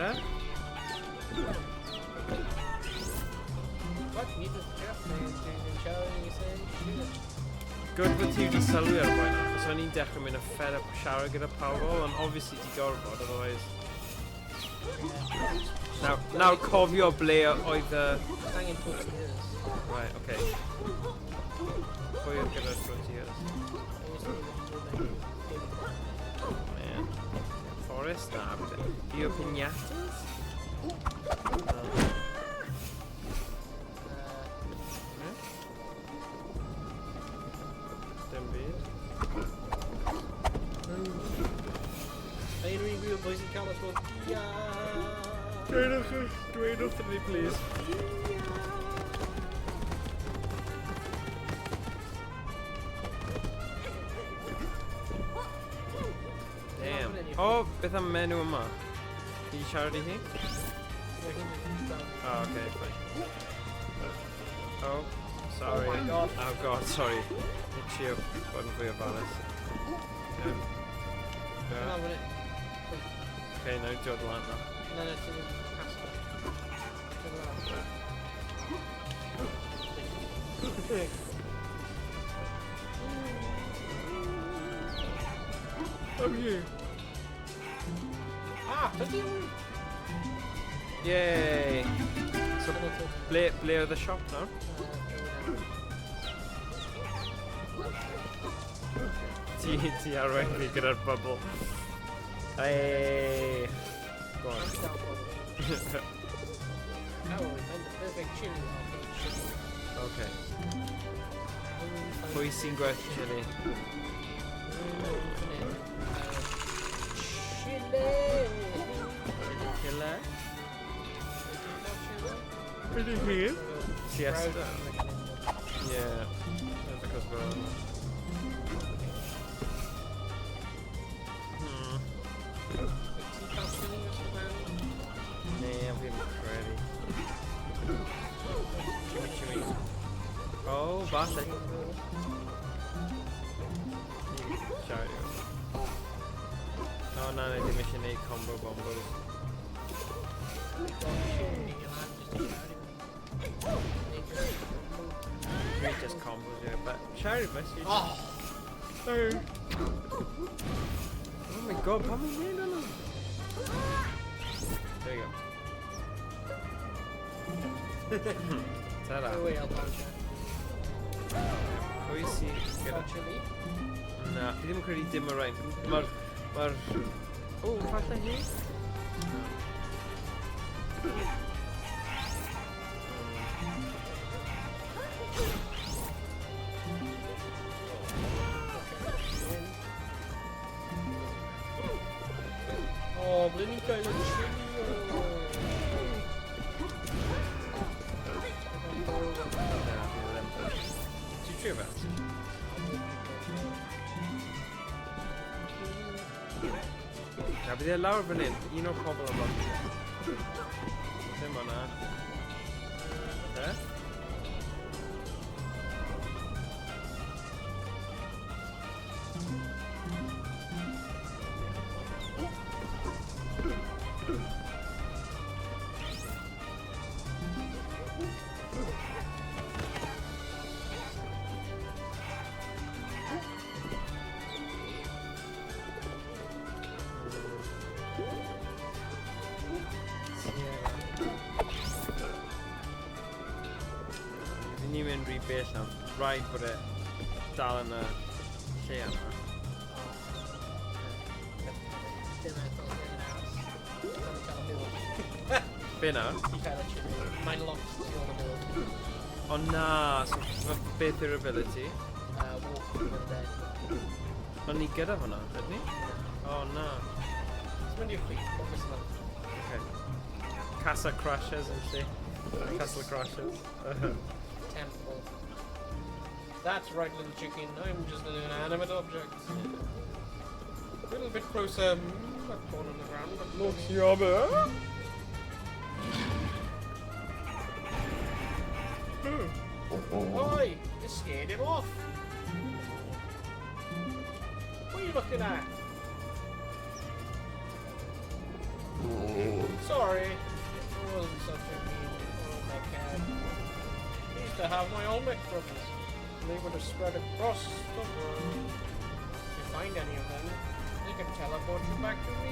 Fe? What? Needless to check, you say, shoot it. Good bod ti wedi sylwi ar y boi na, achos o'n i'n dechrau mynd yn fed up siarad gyda pawb, ond obviously ti gorfod, otherwise... Nawr, nawr cofio ble oedd y... Angen tortillas. Right, okay. Pwy oedd gyda'r tortillas? Man. Forest? Na, Bio piñatas? Na. Dim byd. Ein rhyw boys yn cael y tortilla. Dweud dweud wrthyn ni, please. Damn. O, beth am menyw yma? Ti di siarad i hi? Oh, okay, fine. Oh, sorry. Oh my God. Oh god, sorry. Ni trio bod yn fwy ofalus. Yeah. Na, Yeah. Okay, nawr dod lan na. Na, ti'n castle. Dod lan. Oh, you. Ah, tortilla! Yay! So, ble oedd y siop nawr? Ti arwain fi gyda'r bubble. Hey! Go on. How will we find the perfect chili? Okay. Pwy sy'n gwerth chili? Chili! Chili? Pretty good. Siesta. Yeah. That's because we're... Ne, fi'n credu. Chimmy chimmy. Oh, falle. Siarad i. O, na, na, ddim eisiau gwneud combo bombos. Dwi just combos, yeah, but siarad i message. Oh! Sorry. Oh my god, pam i'n mynd hwnna? There you go. Ta-da. Oh wait, I'll punch it. Pwy sy'n gyda... Chili? Na, fi ddim yn credu dim o'r rhain. Mae'r... Mae'r... O, falle hi? Oh, ble ni'n cael y chili o? Na, fi ddim. Ti'n trio fe? Na, bydd e lawr fan hyn. Un o'r pobl yma. Ddim o'na. Be? Sierra. Fi ni'n mynd rhy bell nawr. Rhaid bod e dal yn y lle yna. Dim eto, ddim yn aros. Dwi'n cael y build. Be nawr? Ti'n cael y chili. Mae'n lot tu ôl y build. O na, so beth yw'r ability? Walk with the dead. Ond ni gyda fyna, ydyn ni? O na. It's mynd i'r chwith, focus yna. Okay. Casa Crashers yn lle. Castle Crashers. Temple. That's right, little chicken. I'm just an inanimate object. A little bit closer. That corner on the ground, but Looks yummy. Oi! You scared him off. What are you looking at? Sorry, I wasn't such a mean Olmec head. I used to have my Olmec brothers. They would have spread across the world. If you find any of them, they can teleport you back to me.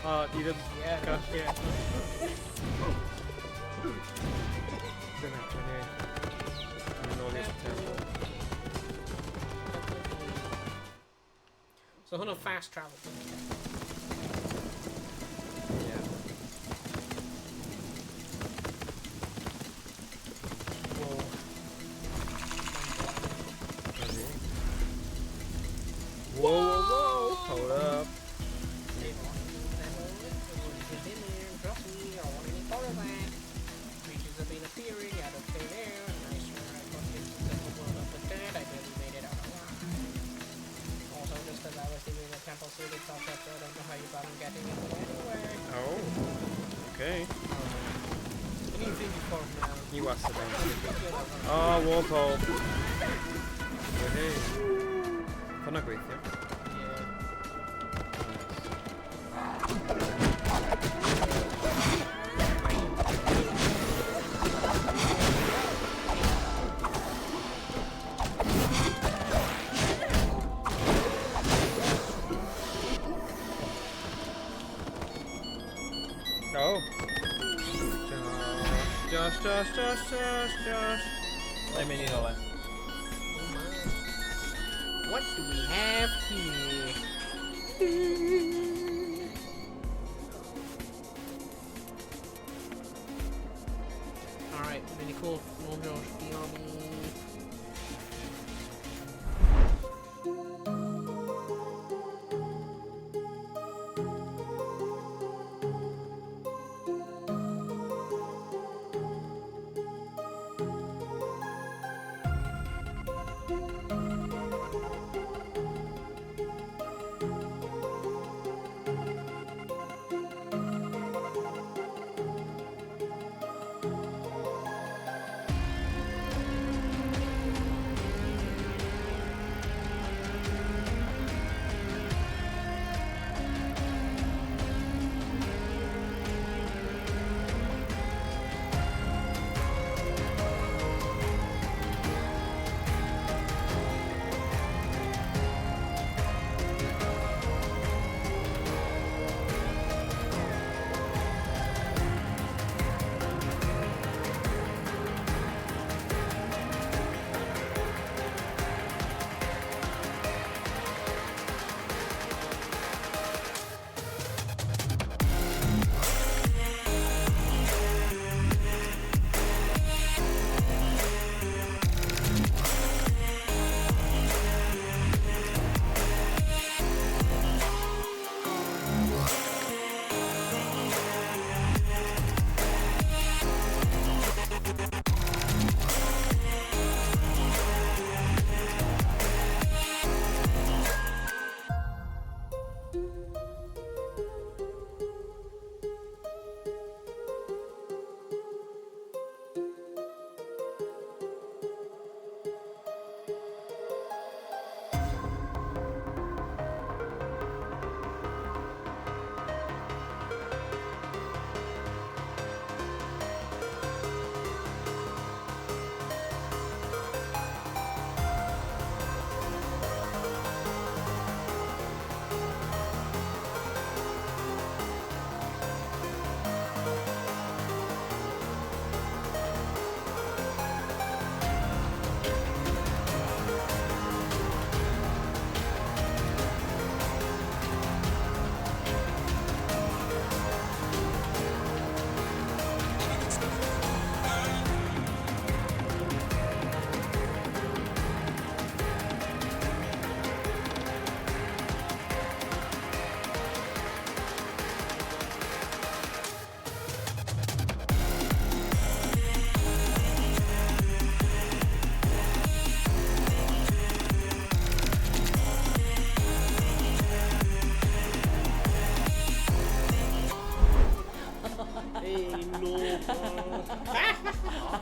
Oh, you didn't. Yeah, Yeah. Don't have to anyway. I'm in all this temple. So hwnna'n fast travel. Yeah. Whoa. Whoa, whoa, whoa! Hold up. Creatures have been appearing out of thin air, and I swear I got into the world of the dead. I barely made it out alive. Also, just as I was leaving the temple sealed itself up, so I don't know how you got on getting into it anyway. Oh. Okay. Anything you call now. You wastad yn. Oh, Walpole. Woohoo. Hwna gweithio. Yeah. Oh. Josh, Josh, Josh, Josh, Josh. Mae'n mynd i nôl e. Oh my. What do we have here? Alright, really cool. Nôl Josh, BRB.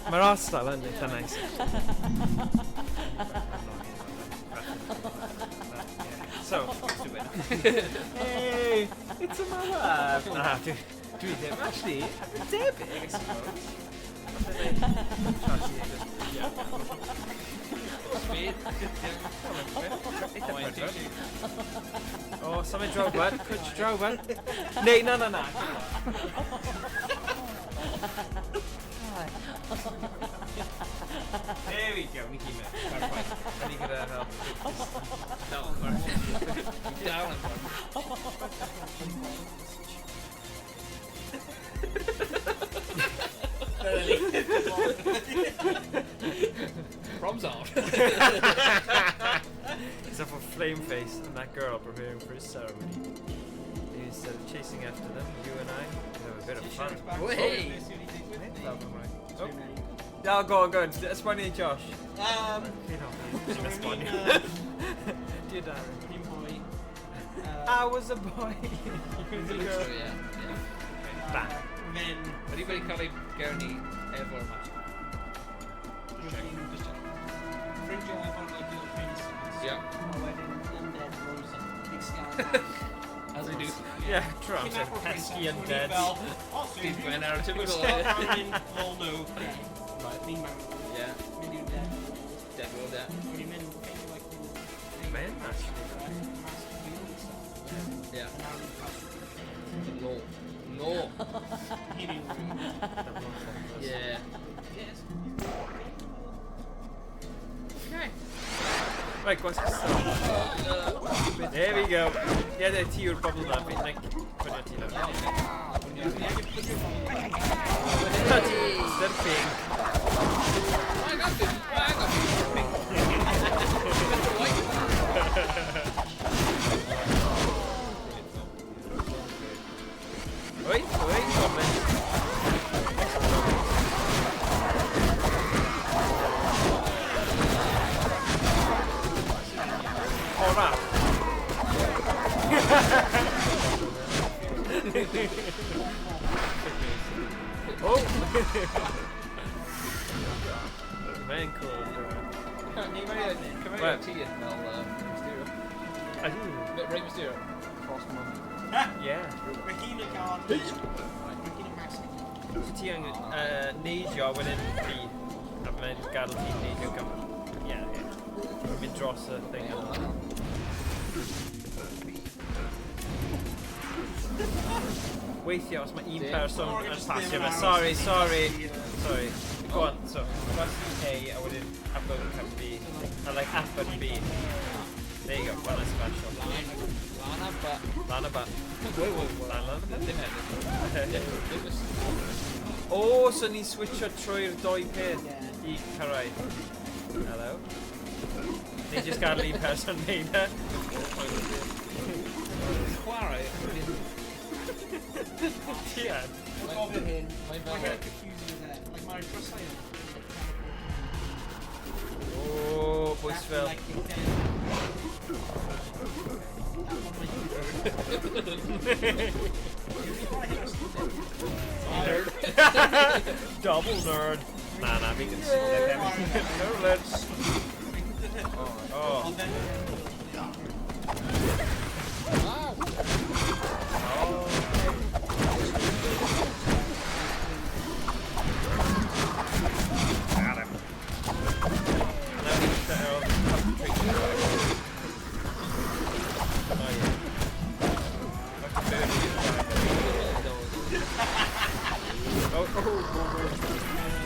Mae'r art style yn eitha nice. Hey, it's a mawar. Na, dwi ddim, actually. Debyg, I suppose. Speed. Eitha prydferth. O, symud draw, bud. Cwtch draw, bud. Neu, na, na, na. There we go, ni gyd mewn. Perffaith. Ni gyda fel. Dal yn chwerthin. Dal yn chwerthin. Problem solved. Except for Flameface and that girl preparing for his ceremony. Instead of chasing after them, you and I could have a bit of fun. Wey! Oh. No, go on, go on. Esbonio i Josh. Ti'n esbonio. Dear Darren. Ni'n boi. I was a boy. You was a girl. So, yeah. Bang. Then, Ydy wedi cael ei gerni efo'r mask? Just check. Just check. Ffrindiau efo'r like little prince. Yeah. A wedyn, undead rose up. Big skeleton. As we do. Yeah, true. I'm saying pesky undead. Dydd Gwener, typical. Skeleton, lol no. Right. Ni'n marw. Yeah. Mynd i'r dead. Dead will dead. Wedi mynd kind of like Men, actually. mask wheel and stuff. Yeah. And now ni'n cael No. No. healing room. Yeah. Yes. Okay. Right, gwasg stop. There we go. Yeah, yeah, ti yw'r bobl na. Fi'n like, pwynio ti lawr. Dy'r ping. I got this. I got this. Mr. White. Oi, oi, goblin. O, rap. Oh! Mae'n cool. Cymru Right. ti yn fel Mysterio. Ydw. Rey Mysterio. Cross money. Yeah. Regina Guard. Regina Mask. So ti angen neidio wedyn B. A mae'n gadael ti neidio gam. Yeah. Mynd dros y thing yna. Weithio, os mae un Dim. person Morgan yn just pasio ddim fe. yn aros Sorry, i- sorry. Sorry. Go on, so, gwasgu A a wedyn upload and B. A like up and B. There you go, one special. Lana, but. Lan a bat. Wait, wait, wait. Lan, lan a bat. Dim hefyd. Dim just. O, so ni'n switcho trwy'r doi peth Yeah. i cyrraedd. Hello. Ni just gadael un person neud e. Chwarae. Ti yn? Gofio hyn. Mae'n Mae'n fel. kind of confusing, isn't it? Like mae'r drysau yn. O, bwys fel. Like, the dead. That one might be. Nerd. Double nerd. Na, na, fi'n Nerd. Oh. Ond then, Wow. Oh. Got him. Now we need to concentrate. Oh yeah. Okay, Oh, oh, oh, oh.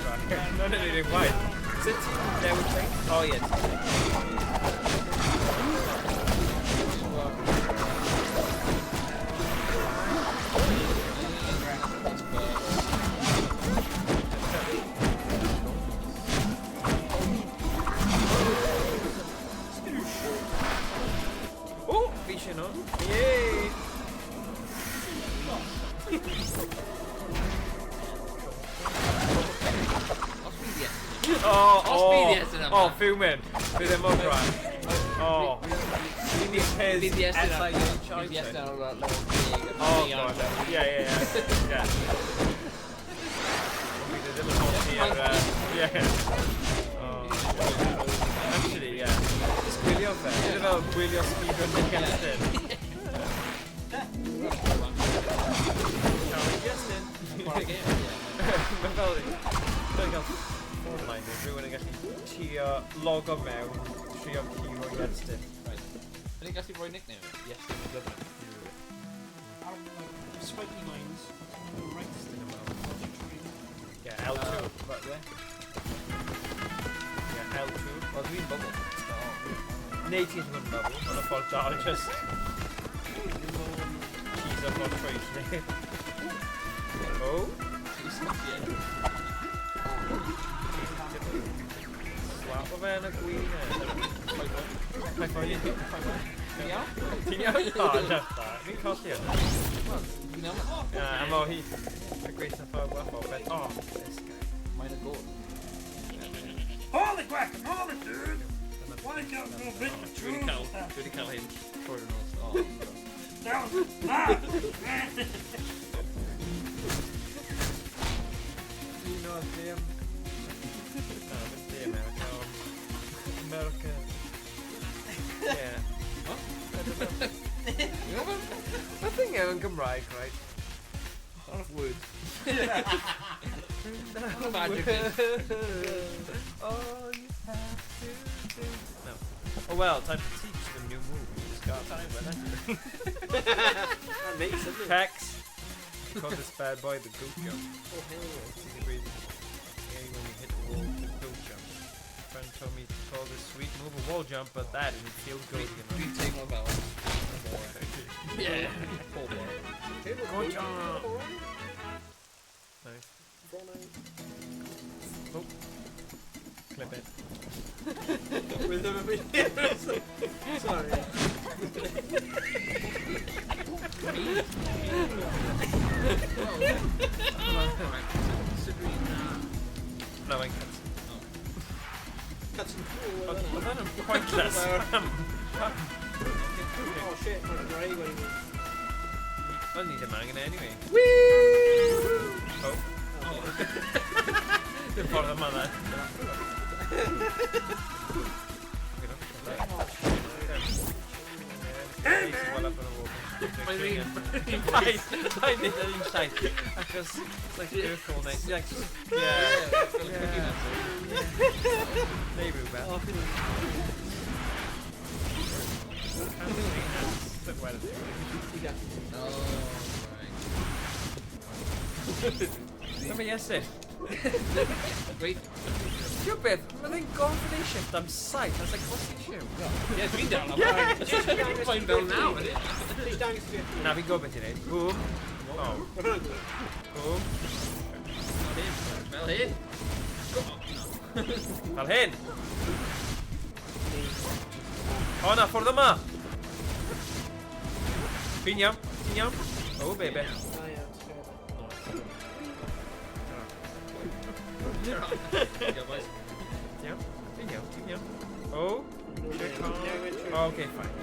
Right. No, no, no, no, why? Sut ti'n newid thing? Oh yeah. Oh, fi eisiau nhw. Yay! Os fi di estyn. Oh, Os oh, fi di estyn yma. oh, fuming. Fi ddim mor braf. Oh. Fi di Fi di estyn S I ar. H Fi I di estyn ar level 10. Oh, god. Yeah. Fi ddim yn hoffi ar. Yeah. Oh. Actually, yeah. Just gwylio fe. Gyda fel gwylio speedrun Nick Estyn. Sorry, Justin. Mae fel... Dwi'n cael phone line neu rhywun yn gallu trio logo mewn, trio curo Iestyn. Right. Ydyn ni'n gallu rhoi nickname? Iestyn McGovern. Ar, like, spiky lines. Right. Yeah, L2. Right there. Yeah, L2. Wel, dwi'n bubble. Neu ti'n gwybod yn bubble, ond y ffordd da, just cheese off o'r troell neu. Oh, slap o fe yn y gwyneb. Five one. Ti'n iawn? Ti'n iawn? O, love that. Fi'n colli hwnna. Ti'n iawn? Yeah, am o hi. Y gweithio ffordd waffle, but oh, this guy. Mae'n y god. Holy guacamole, dude! Why don't you bit the Dwi wedi truth? cael, dwi wedi cael hyn trwy'r nos. Oh, That was ah! Un o'r ddim. No, ddim di America, ond America. Yeah. What? I don't know. The thing yw yn Gymraeg, right? Not enough words. No Magic. All you have to do. No. Oh well, time to teach them new moves. Just got time, wasn't it? That makes it. Tex. Call this bad boy the goat jump. Oh, hell yeah. 60 degrees. Yeah, when you hit the wall, the goat jump. Friend told me to call this sweet move a wall jump, but that didn't feel good enough. Dwi'n teimlo fel. Yeah. Poor boy. Goat jump! Nice. Oh. Clip it. With them Sorry. Right, considering No, I can't. Cuts and cool. Oedd hwnna'n pointless. Oh shit, mae'n Gymraeg wedi mynd. O'n ni ddim angen e anyway. Oh. Dim ffordd yma dda. Hey, man! Mae'n Paid, paid neud yr un llais. Achos, it's like circle neu... Like, yeah. Fel y cookie monster. Neu rhywbeth. Oh, fi'n Well, Oh, right. Dyma Iestyn. Wait. Ti'n beth, mae fe'n gorfod ei shift am 7. I was like, what's the issue? Yeah, dwi'n dal am. Mae'n fel naw, ydy? Please dangos fi. Na, fi'n gwybod beth i'n neud. Boom. Oh. Boom. Fel hyn. Fel hyn. O na, ffordd yma. Fi'n iawn. Ti'n iawn? Oh, baby. Ah, ie, ti'n Yeah, boys. Ti'n iawn? Fi'n iawn. Ti'n iawn. Oh. gwybod. Oh, okay, fine.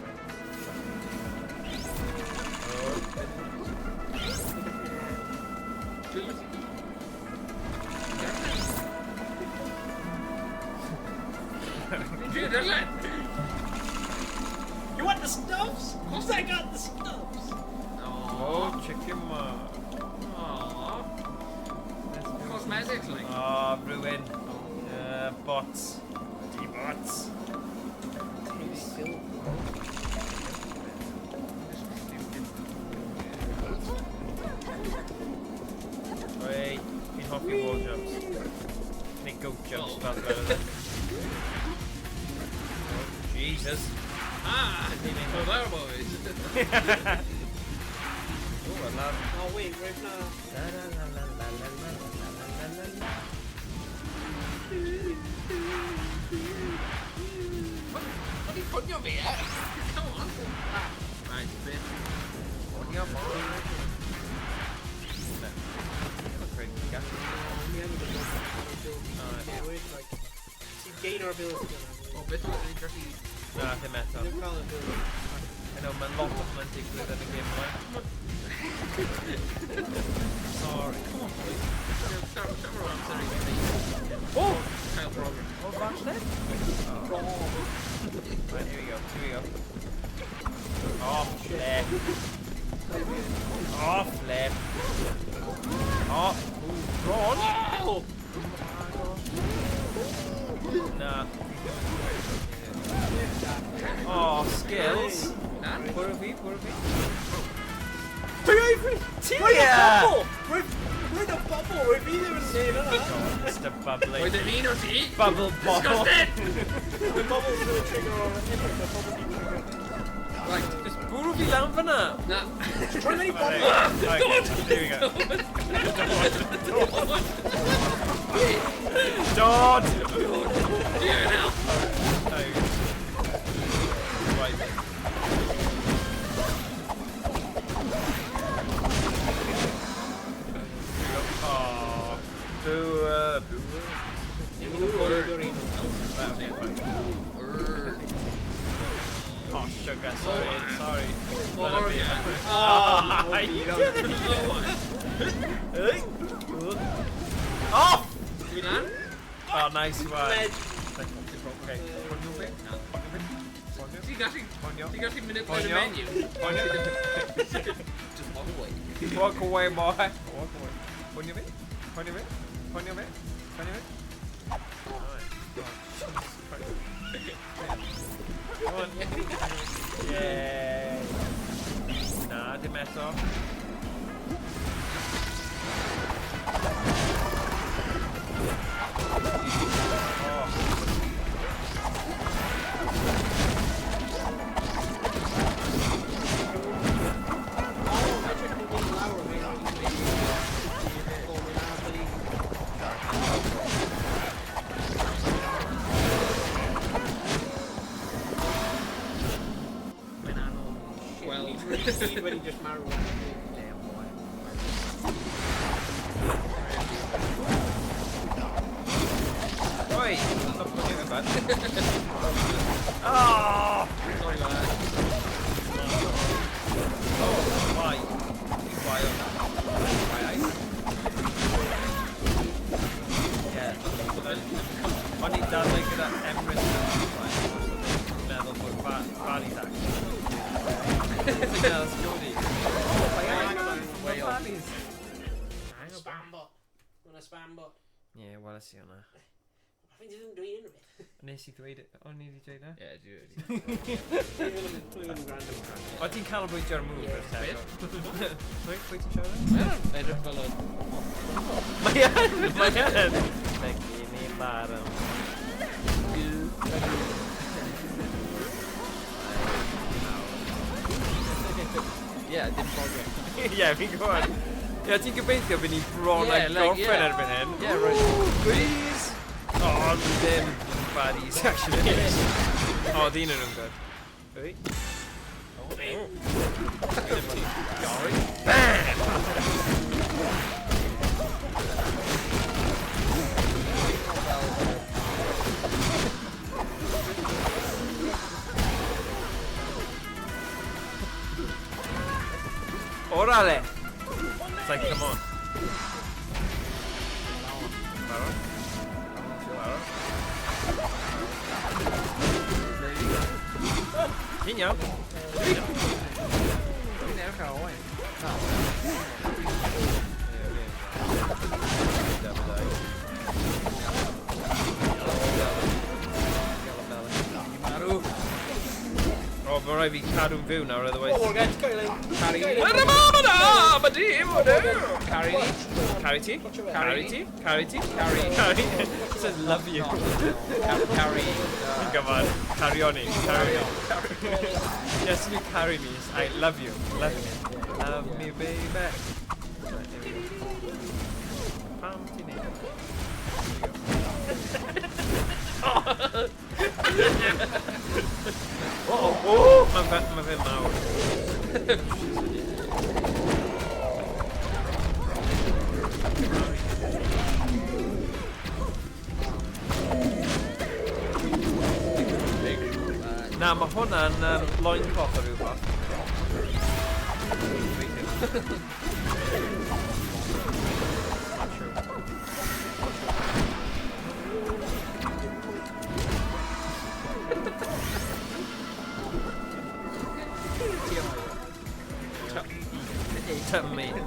Oh. Dwi'n Dwi'n darllen! You want the stuffs? Cause I got the stuffs. Oh, chicken mark. Aww. Cosmetics, like. Oh, rhywun. Bots. D-bots. Still. Oi, fi'n hoffi wall jumps. Neu goat jumps, fel fel yna. Oh, Jesus. Ah! So there, boys. Oh, I love. Oh wait, right now. La la la la la la la la la la la. What are you putting on me, eh? Come on. Ah. Right, bit. Ffonio boi. Na. Ddim yn gallu. We haven't got Oh, Yeah, wait, like, see, gain our ability. Oh, beth yw'n ei gallu... Na, ddim eto. Ddim cael ability. I know, mae'n lot o hwnna'n digwydd yn y gêm yma. Sorry. Come on, boys. Llawer o amser i fi. Oh! Cael progress. Oh, falle? Oh. Right, here we go, here we go. Oh, there. Oh, flip. Oh, bron. Oh! Na. Oh, skills. Na. Bwrw fi, bwrw fi. Dwi fi! Ti Rwy'n y ie! bubble! Rwy'n y bubble! Rwy'n fi ddim yn neud yna! Mr Bubbly. Roedd yn un o ti! Bubble bottle. Disgusting! The bubble's gonna trigger on unwaith, the bubble di trigger. Right. Just bwrw fi lan fyna. Na. Try many bubbles! Okay, here we go. Dod! Dear now. Right. Oh, boo, boo. Oh, sugar, sorry, sorry. Oh, yeah. Ah, you did it! Oh! Dwi'n lan? Oh, nice one. Okay. Ti'n gallu... Ti'n gallu mynd i'r Ponio. menu? Just walk away. Walk away, boy. Walk away. Ponio fi? Ponio fi? Ponio fi? Ponio fi? Come on. Yay. Na, dim eto. Oh. Well. Wedi just marw. Damn boy. Oi! Stop looking at that. Oh! Sorry, lad. Oh, why? Why on that? Why I? Yeah. O'n i'n dadlau gyda Emrys yn meddwl bod Barry's actually. It's like, no, that's Jodie. Oh, Way off. Barry's. Spam bot. Mae'n spam bot. Ie, weles i hwnna. I think ddim yn dweud unrhyw beth. Nes i ddweud, o'n i wedi dweud e? Yeah, dwi wedi. Dwi ddim yn gwrando. O, ti'n canolbwyntio ar move first Beth? Sorry, pwy ti'n siarad? Mae hwnna'n edrych fel y... Mae yn! Mae yn! Felly ni barn. Yeah, dim progress. Ie, fi'n gwybod. Ie, ti'n gobeithio bydd ni bron Yeah, a like, gorffen yeah. erbyn hyn. Yeah, right. Goodies! Oh, ddim baddies, actually. Oh, ddyn nhw'n good. Oi. Oh. Sorry. Bam! Órale! It's like, come on. Barod? Barod? Ti'n iawn? Dwi'n edrych ar oen. Marw. O, mae rhaid fi cadw'n fyw nawr, otherwise... Oh, guys, Kylie. Carry Kylie. Carry ni. Carry ti? Carry ti? Carry ti? Carry. Carry. It says love you. Carry. Come on, carry on in. Carry on. Yes, you carry me. I love you. Love me. Love me, baby. Right, there we go. Pam ti'n neud? Oh, oh, mae fe mawr. Na, mae hwnna'n loincloth o rhywbeth. Not sure.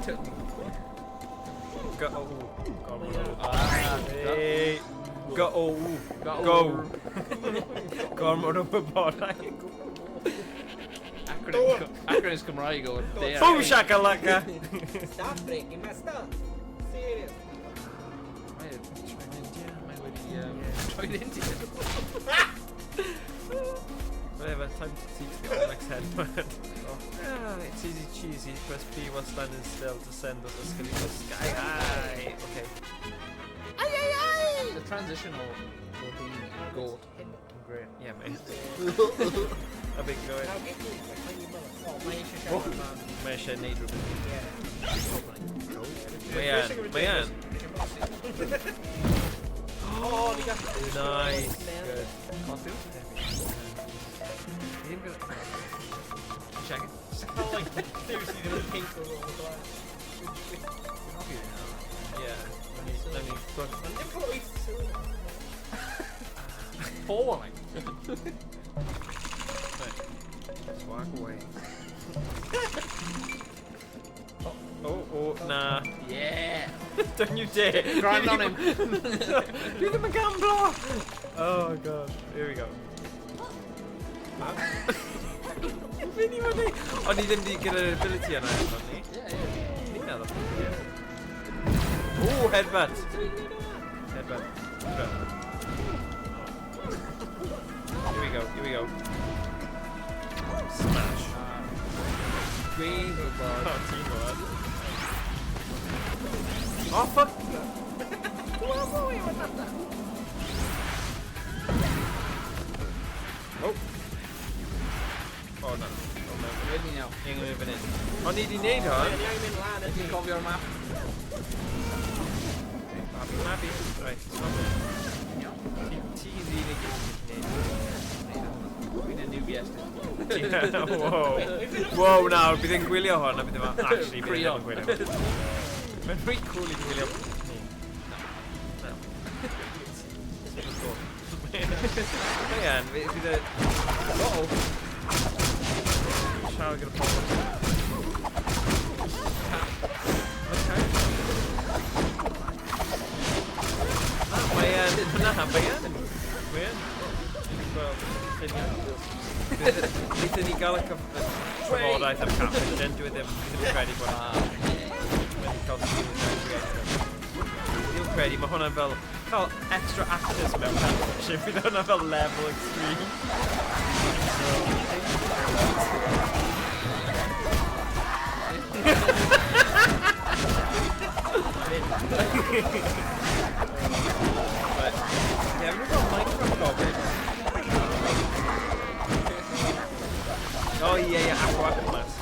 Go. Hey. Go. Go. Gormod o wybodaeth. Acronyms Cymraeg o there. Boom shakalaka! Stop breaking my stuff. Serious. Mae mae wedi troi'n India. Whatever, time to teach the old next headband. Ah, it's easy cheesy. Press B while standing still to send those escalators sky high. Okay. The transition o being goat yn great. Yeah, mate. A big going. Now get me a tiny mother. Oh, mae eisiau siarad am... Mae eisiau neud rhywbeth. Yeah. Mae yn, mae yn. Oh, ni gallu... Nice. Good. Costume? Ddim gyda... Check it. Just like, seriously, ddim yn paint over all the glass. Yeah. Let me put... Ond ddim cael wyth sylw. Four, like. Just walk away. Oh, nah. Yeah. Don't you dare. Grind on him. Dwi ddim yn gamblo! Oh god. Here we go. Fi ni wedi... O'n i ddim di gyda'r ability yna, o'n ni? Yeah, yeah. Ni'n meddwl. Yeah. Ooh, headbutt! Headbutt. Here we go, here we go. Smash. Dwi'n gwybod. Oh, ti'n gwybod. Oh, fuck! Oh. Oh, no. Oh, no. Ready now. Ni'n mynd fan hyn. O'n i di wneud hwn. Ni angen mynd lan Ti'n cofio'r map? Happy, happy. Right, stop it. Ti yw'r unig un sy'n gwneud. Dwi'n y newbie Estyn. Yeah, whoa. Whoa, nawr, bydd e'n gwylio hwn a bydd e'n actually, bydd e ddim yn gwylio hwn. Mae'n rhy cool i gwylio ni. No. Mae yn, fydd e... Uh-oh. Siarad gyda pobl. Okay. Na, mae yn... Na, mae yn. Mae yn. Dwi'n gweld lluniau. Wnaethon ni gael y trafodaeth am Captain Jen, dwi ddim yn credu bod wedi cael sgil yn credu. Ddim yn credu, mae hwnna'n fel cael extra actors mewn Captain, bydd hwnna fel level extreme. So, but, yeah, we've got Minecraft Goblin. Oh yeah, yeah, Aqua Mask.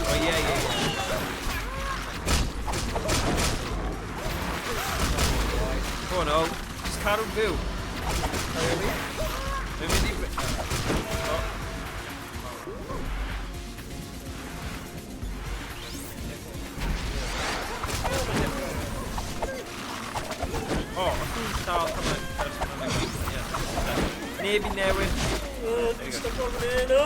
Oh yeah, yeah, yeah. Go on, oh. Just cadw'n fyw. Mae'n mynd i... Oh. Oh, os ti'n dal hwnna person hwnna. Yeah. Neb i newid. There you go. Stuck on there, no!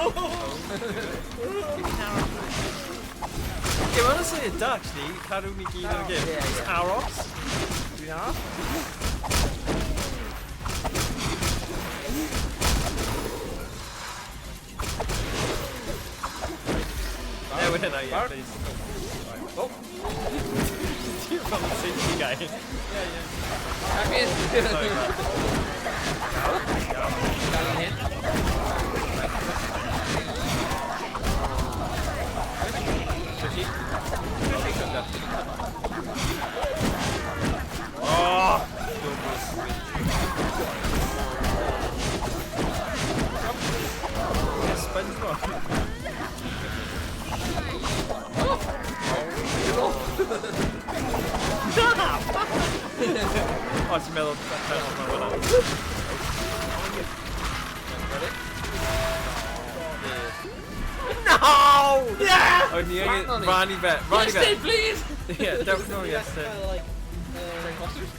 Yeah, mae'n syniad da, actually, cadw ni gyd yn y gêm. Yeah, Just yeah. aros. Dwi'n aros? Newid hynna, yeah, Bar. please. Oh. Ti'n fel y safety guy. Yeah, yeah. Happy. Sorry, man. Gael yn hyn. Sushi. Sushi sugar. Oh! Double switch. Yeah, SpongeBob. Oh, ti'n meddwl that hwnna? Ready? No! Yeah! Oh, ni angen... Flat on Rhan i fe. Rhan i fe. Estyn, please! Yeah, dewch nôl i Estyn. Like, Costumes?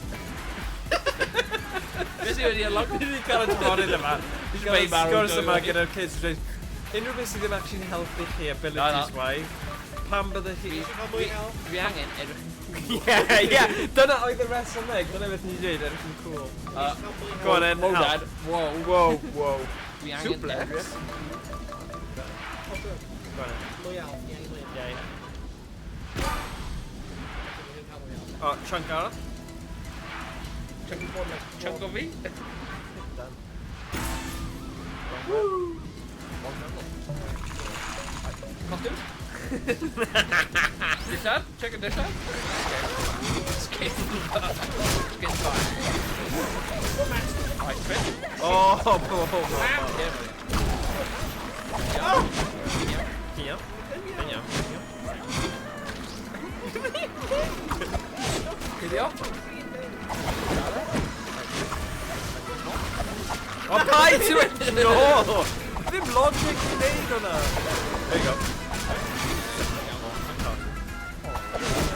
Beth sydd wedi unlock? Ni wedi cael y tymhorydd yma. Ni wedi cael y Bay Barrow sgwrs yma Joy. gyda'r kids. Dweud, Unrhyw beth sydd ddim actually'n helpu chi abilities wise, pam byddech chi... Dwi angen edrych yn cool. Ie, ie, dyna oedd y resymeg, dyna beth ni'n dweud, edrych yn cool. Go on then, Whoa, help. Dad, whoa. Whoa, whoa. Dwi angen Suplex. edrych. Go on then. Mwy elf, ni angen mwy elf. Ie, ie. O, chunk arall. Chunk o fi? Done. Woo! Costume? Dillad? Check y dillad? Skin. Skin fine. Right, fit. Oh, oh, oh, oh, oh. Iawn. Ti'n iawn? Ti'n iawn? Ti'n iawn? Cuddio? O, paid ti'n mynd nôl! Ddim logic i wneud hwnna! There you go.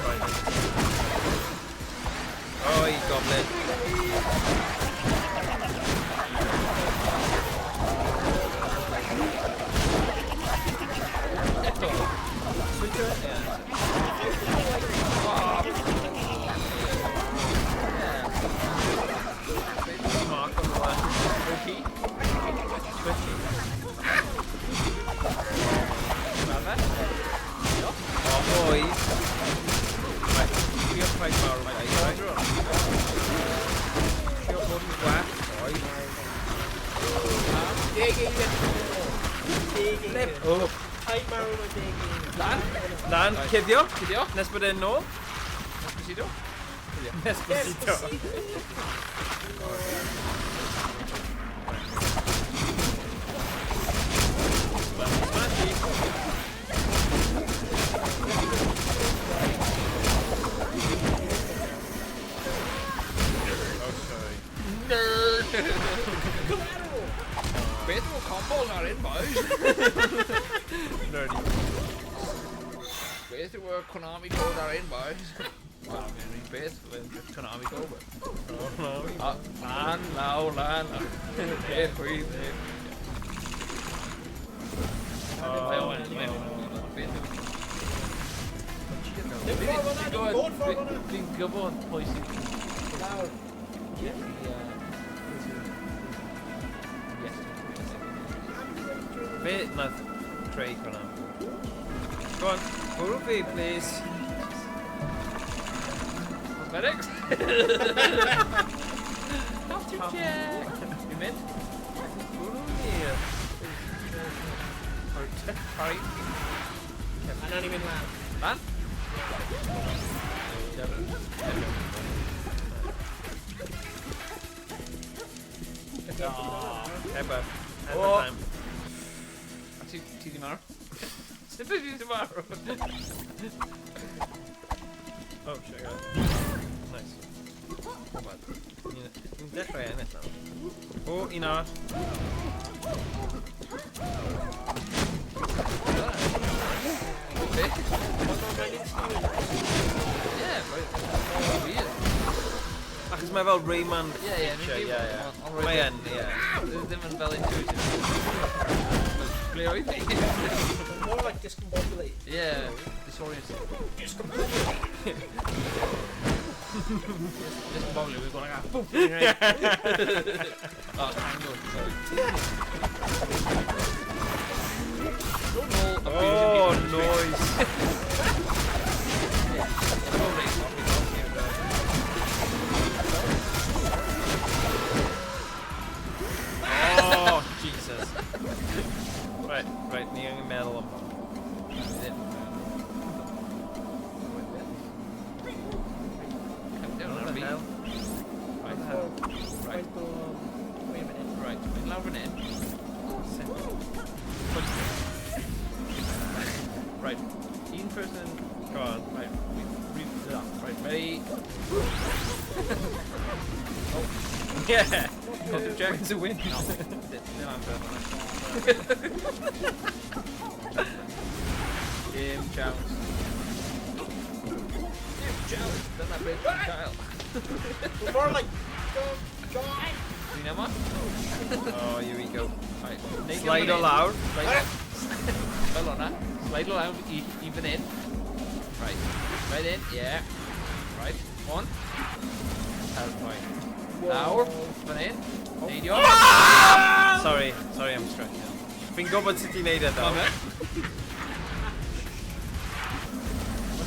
Right. Oi, goblin. Eto. Switch it? Yeah. Mark on the left. OP. Switchy. Rafe. O, mwy. Right, trio paid marw, right? Trio bod yn gwell, oi. Deg eiliad. Deg eiliad. Oh. Paid marw mewn deg eiliad. Lan. Lan, cuddio. Cuddio. Nes bod e'n nôl. Esposito. Esposito. Smashy. Oh, sorry. Nerd. Beth yw'r combos ar un, boys? Nerdy. Beth yw'r Konami code ar un, boys? Wel, mae'n un beth, mae'n just Konami code. Konami. A, lan, lawr, lan, lawr. Beth, chwith, beth. Mae o'n, mae o'n, beth yw. Fi'n gwybod pwy sy'n... Lawr. Yes. Fe nath creu Konami. Go on, bwrw fi, please. Cosmetics? Have to check. Fi'n mynd? Bwrw fi. Sorry. A na ni'n mynd lan. Lan? Headbutt. Oh. Headbutt time. A ti di marw? Sut ti di marw? Oh, shit, I got it. Nice. Ni'n dechrau ennill nawr. O, un arall. Beth? Ie, weird. Achos mae fel Rayman Ie, ie, feature, ni'n ie, ie. gwybod. Mae yn, ie. Ddim yn fel intuitive. Ble oedd hi? More like discombobulate. Ie, disoriented. Discombobulate. Discombobulate, we've gone like, ah, boom! Oh, tangled, sorry. Normal Oh, abusing people in the street. noise. Probably, probably not here, though. Oh, Jesus. Right, right, ni angen meddwl am hwn. Ddim. Come down What ar the fi. hell? Right, Right. Wait a minute. right, mynd lawr fan hyn. Right, un person. Go on. Right, we, right, ready? Yeah. Costume check. Wins a win. No, ddim amser hwnna. Dim chance. Dim chance. Dyna beth dwi'n cael. We're more like... Go, John! Dwi'n yma? Oh, here we go. Right, neidio Slide fan o hyn. lawr. Slide. Fel o'na. Slide o lawr i fan hyn. Right. Right in, yeah. Right. One. Terrifying. Lawr. Fan hyn. Neidio. Sorry, sorry am stretch. Fi'n gwybod sut i wneud e, ddo. Mae'n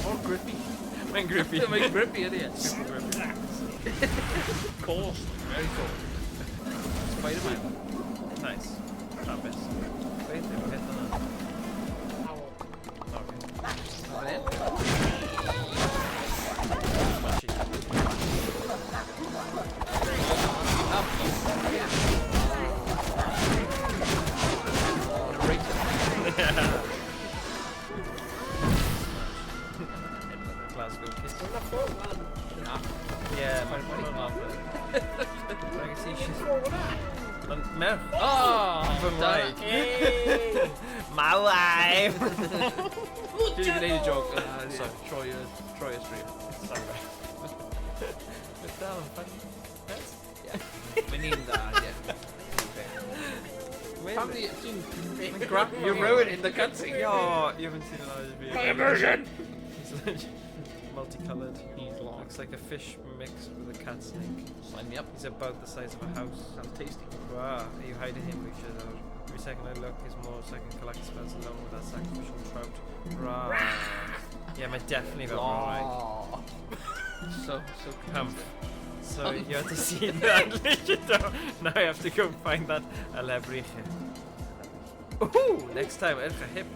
mor grippy. Mae'n grippy. Mae'n grippy, ydy e. Super grippy. Coarse. Very coarse. Spider-Man. Nice. Travis. Beth yw'r peth yna? Owl. Okay. Fan hyn. Smashy. Up. Yeah. Great. Glasgow Kiss. Mae'n ffordd lan. Na. Yeah, mae'n ffordd lan. I can see she's... Mae'n merch. Oh! Fy ngwraig. Hey! My wife! Dwi wedi gwneud y joke. Sorry. Troi y stream. Sorry. Mae'n dal yn funny. Mae'n un dda, ie. Pam di... Ti'n... You're ruining the cutscene. Yo, you haven't seen a lot of My immersion! He's like multicoloured. He's long. Looks like a fish mixed with a cat snake. Sign me up. He's about the size of a house. Sounds tasty. Wow, are you hiding him, Richard? Every second I look is more so I can collect spells alone with that sacrificial trout. Rah. Yeah, mae definitely fel right. Oh. So Humph. So you had to see that, Richard. Now I have to go find that alebrije. Ooh, next time, edrych ar hip.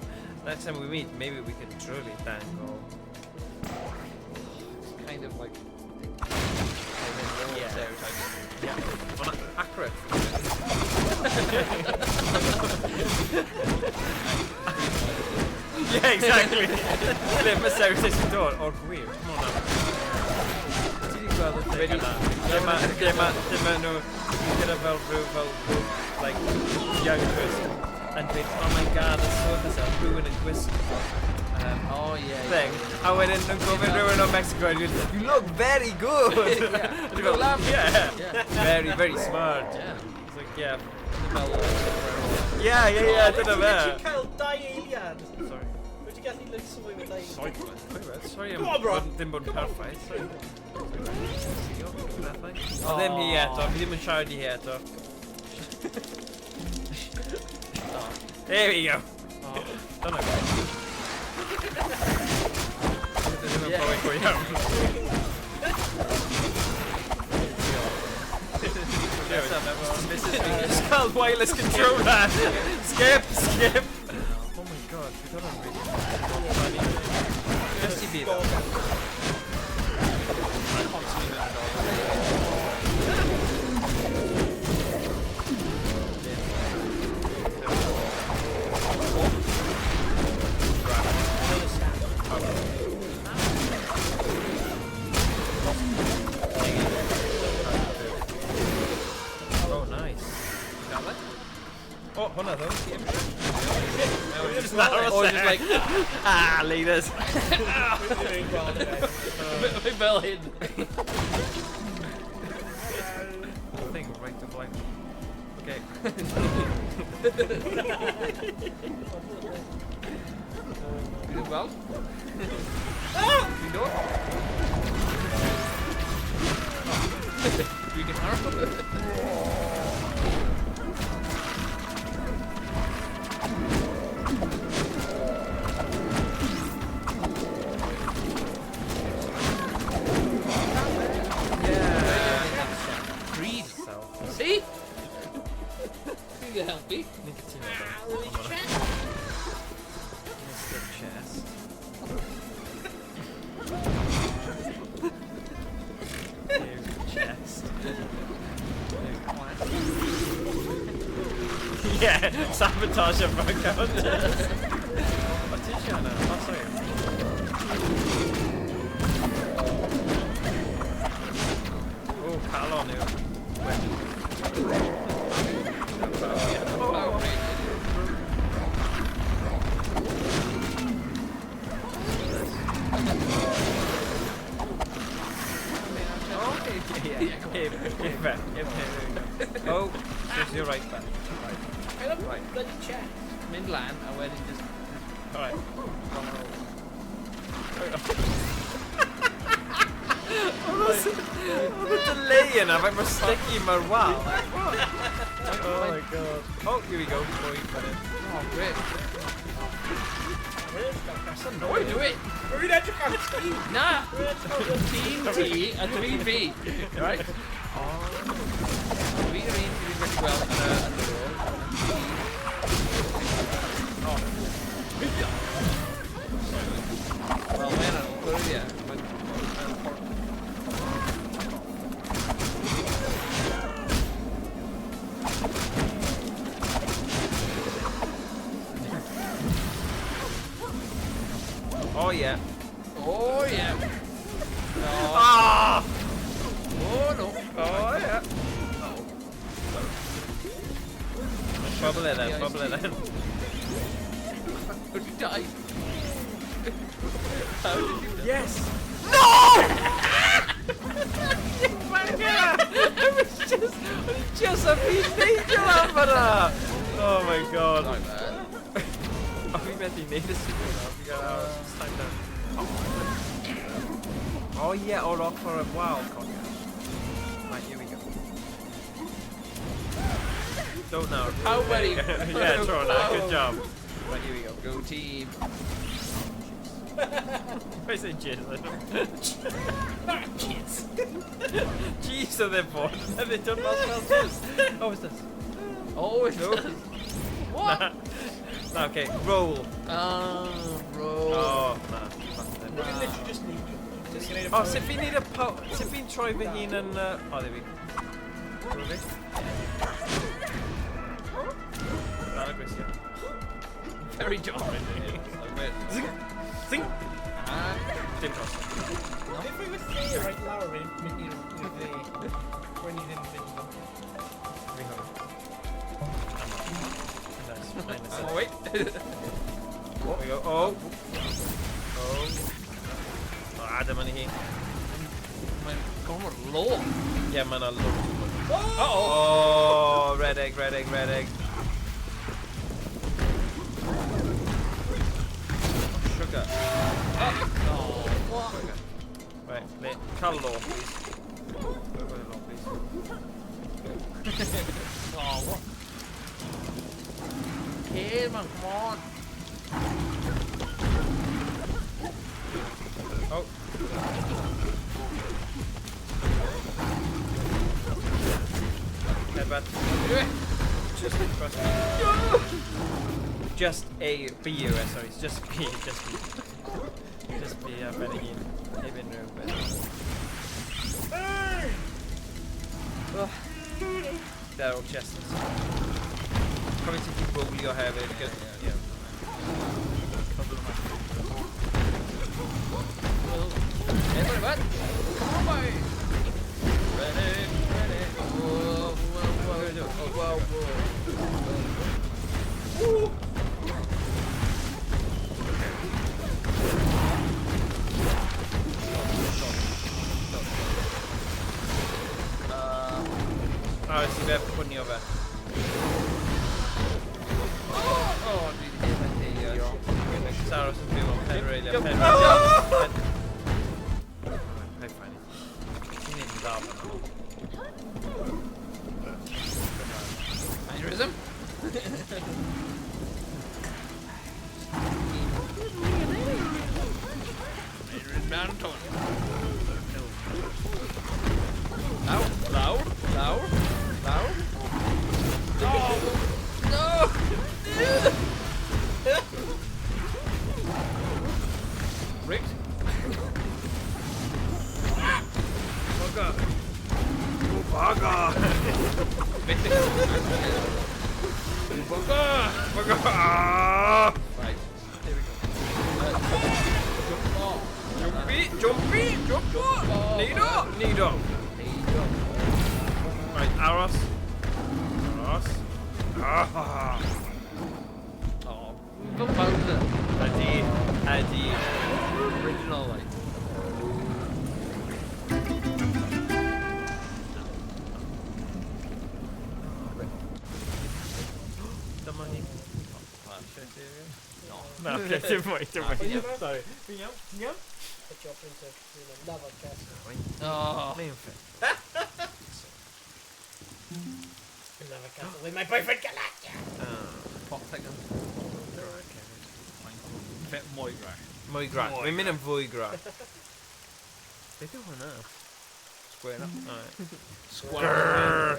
Next time we meet, maybe we can truly tango. It's kind of like... Yeah. Stereotyping. Yeah, Ond accurate. Yeah, exactly. Ble mae stereotypes yn dod o'r gwir. Come on now. Ti wedi gweld y thing yna? Lle ma nhw gyda fel rhyw fel grŵp, like, young person yn dweud, oh my god, y sôn nesaf, rhywun yn gwisgo Oh, yeah. thing. A wedyn nhw'n gofyn rhywun o Mexico and you look very good. Yeah. A dwi'n fel, yeah. Yeah. Very, very smart. Yeah. It's like, yeah. Fel... Yeah, dyna fe. Ti'n cael dau eiliad. Sorry. Wyt ti'n gallu like sylwi with dau eiliad? Sorry am Come on, bro. ddim bod yn perffaith. Sorry. O, ddim hi eto. Fi ddim yn siarad i hi eto. There we go. Dyna go. Ddim yn bywyd go iawn. Just cael wireless controller. Skip, skip. Oh my god, fi ddod yn really funny. Just i fi ddo. Constantly mewn dog. Oh, nice. Gael e? Oh, hwnna ddo. Just aros Or just like... ah, leaders. Mae fel hyn. Thing right to flank. Okay. Fi ddim gweld. Fi'n dod. Dwi'n gyda'r. Yeah. Greed. Self. See? Ti'n helpu. Ni'n cytuno ddo. Mr Chest. Ew, chest. Yeah, sabotage y front counter. O, ti eisiau hwnna? Oh, sorry. Oh, calon yw. Wedi. Oh, great. Okay, yeah. Yeah, come on. Him, him, him, him, him. Oh, so you're right back. Cael Right. bloody chest. mynd lan, a wedyn just... Alright. Oedd y delay yna, faint mor sticky mae'r wal. Oh my god. Oh, here we go. Boi, fan hyn. Oh, great. That's Oi, annoying. do it! Rwy'n edrych ar ti! Na! Tîm T a dwi fi. Right? Dwi'n yr un sydd wedi gweld yn y underworld. Oh. Wel, mae'n awkward, ie. Mae'n awkward. Oh yeah. Oh, yeah. No. Ah! Oh, no. Oh yeah. Bubble it then, bubble it then. How did you die? How did you die? Yes! No! You fucker! I was just... O'n i just am fi neidio lan fan'na! Oh my god. Sorry, man. O, fi methu neud y super nawr. Fi gael aros. It's time down. Oh yeah, o'r ochr y wal, cofio. Right, here we go. Don't now. How many? Yeah, tro na. Good job. Right, here we go. Go team. I say jizz, I don't... Kids! Jeez, oedd e bod. They don't fel jizz. Oh, is this? Oh, it No. does. What? Na, okay, roll. Oh, roll. Oh, na. Rwy'n literally just neidio. Just gwneud y Oh, sut fi'n neud y pow... Sut fi'n troi fy hun yn... Oh, there we go. Roll fi. Lan y grisiau. Very dark. Zing! Zing! Ah, Dim dros. If we were lle right lawr, rwy'n mynd i'r dde. Rwy'n i ddim fynd. Fi'n hwnna. Nice. Minus oh, wait. There we go. Oh! Oh. Ah, dyma ni hi. Mae'n gormod law. Ie, mae yna loads o bobl. Uh-oh. Oh, red egg, red egg, red egg. Oh, sugar. Oh, what? Sugar. Right, mate, cael law, please. Go for the law, please. Oh, what? Okay, man, come on. Oh. Headbutt. Do it. Just trust me. Just A, B, U, S, sorry, it's just B, just B. Just B ar ben ei hun. Heb unrhyw beth. They're all chests. Probably ti bowlio hefyd. Yeah, Yeah. Well, everybody, what? Come on, boy. Ready, ready. Whoa, whoa, whoa, whoa, whoa. O, nes i fe pwnio fe. Oh, dwi ddim yn deio. Just aros yn byw am pedwar eiliad. Jump, Pedwar jump. eiliad. Paid poeni. Ti'n neud yn dda fan'na. Aneurysm? Aneurysm Anton. Lawr, lawr, lawr, lawr. Oh, no! Rigged? Bugger! Bugger! Bugger! Bugger! Right. Here we go. Jump off. Jumpy, jumpy, jump on! Neud o! Neud o! Neidio. Right, aros. Aros. Ah. Oh, fel Bowser. Ydy, ydy. Original, like. Dyma ni. Na, oce, dim mwy, dim mwy. Sorry. Fi'n iawn? Ti'n iawn? A job into another castle. Oh. Mae'n ffit. Another castle with my boyfriend Galactus. Pop second. Bit mwy grac. Mwy grac. Mae'n mynd yn fwy grac. Beth yw hwnna? Square up. Alright. Square.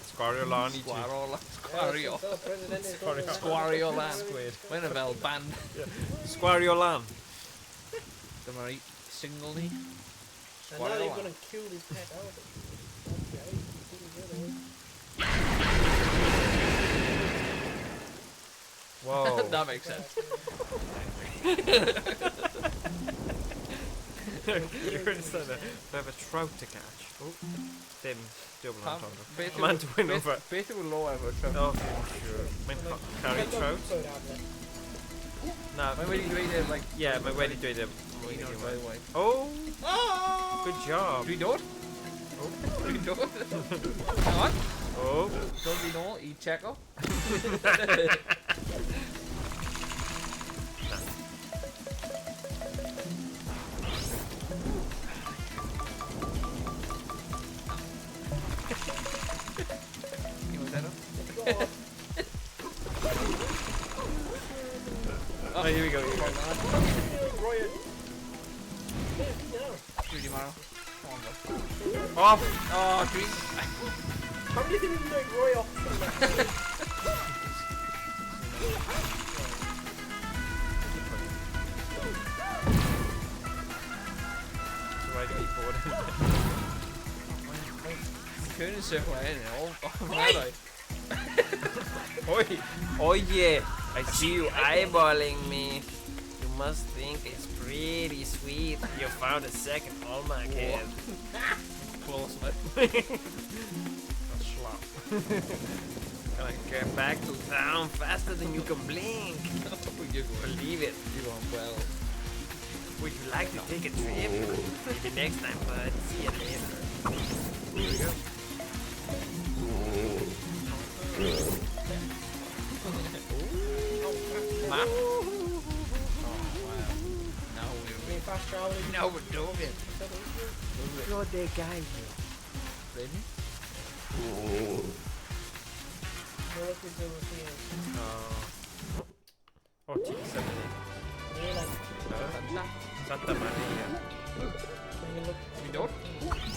Sgwario lan i ti. Square. Squario. Sgwario. Sgwario lan. Squid. Mae'n fel band. Sgwario lan. Dyma'r single ni. And now Sgwario they've lan. gone and killed his pet elephant. Okay, didn't get it. Whoa. That makes sense. You're in there. We have a trout to catch. Oh, dim. Double Pam- entendre. beth yw- Mae'n dwyn over. Beth yw lo efo trout? Oh, fi'n siŵr. Mae'n carry trout. Na, Mae wedi dweud e, like... Yeah, mae wedi dweud e. Un o'r ddau waith. Oh! Good job. Dwi'n dod. Dwi'n dod. Come on. Oh. Dod fi nôl i checo. Unwaith eto. Oh, here we go, here we go. Dwi di marw. Come on, bud. Off! Oh, dwi... How do you think we can make Roy off from that? Rhaid i fi bod yn... Turn in circle in all. Right. Oi! Oh yeah! I see you eyeballing me. You must think it's pretty sweet. You found a second Olmec head. Close, mate. Slap. Gonna get back to town faster than you can blink. You're going, Believe it. you're going well. Would you like to take a trip? Maybe next time, bud. See you later. Here we go. Map. Oh, wow. Now we're... Fast traveling. Now we're talking. You're the guy here. Ready? Oh. Oh, ti di symud. Santa Maria. Dwi'n dod?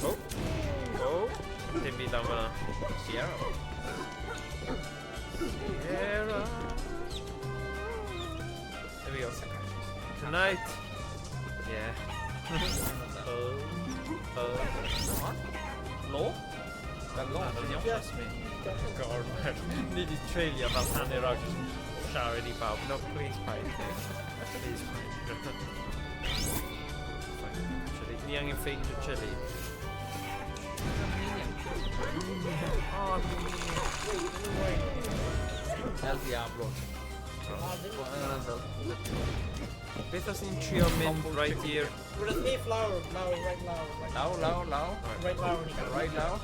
Oh. Oh. Dim byd am fyna. Sierra. Sierra. There we go. Tonight. Yeah. Oh. Oh. Come on. Law? Fel law, ti'n iawn? Trust me. Gormod. Ni di treulio fel hanner awr jyst yn siarad i bawb. No, please paid. Please paid. Fine. Chili. Ni angen ffeindio chili. Oh, El Diablo. Fel... Beth os ni'n trio mynd right i'r... Left lawr, lawr, right lawr, right Lawr, lawr, lawr. Right lawr. Right lawr.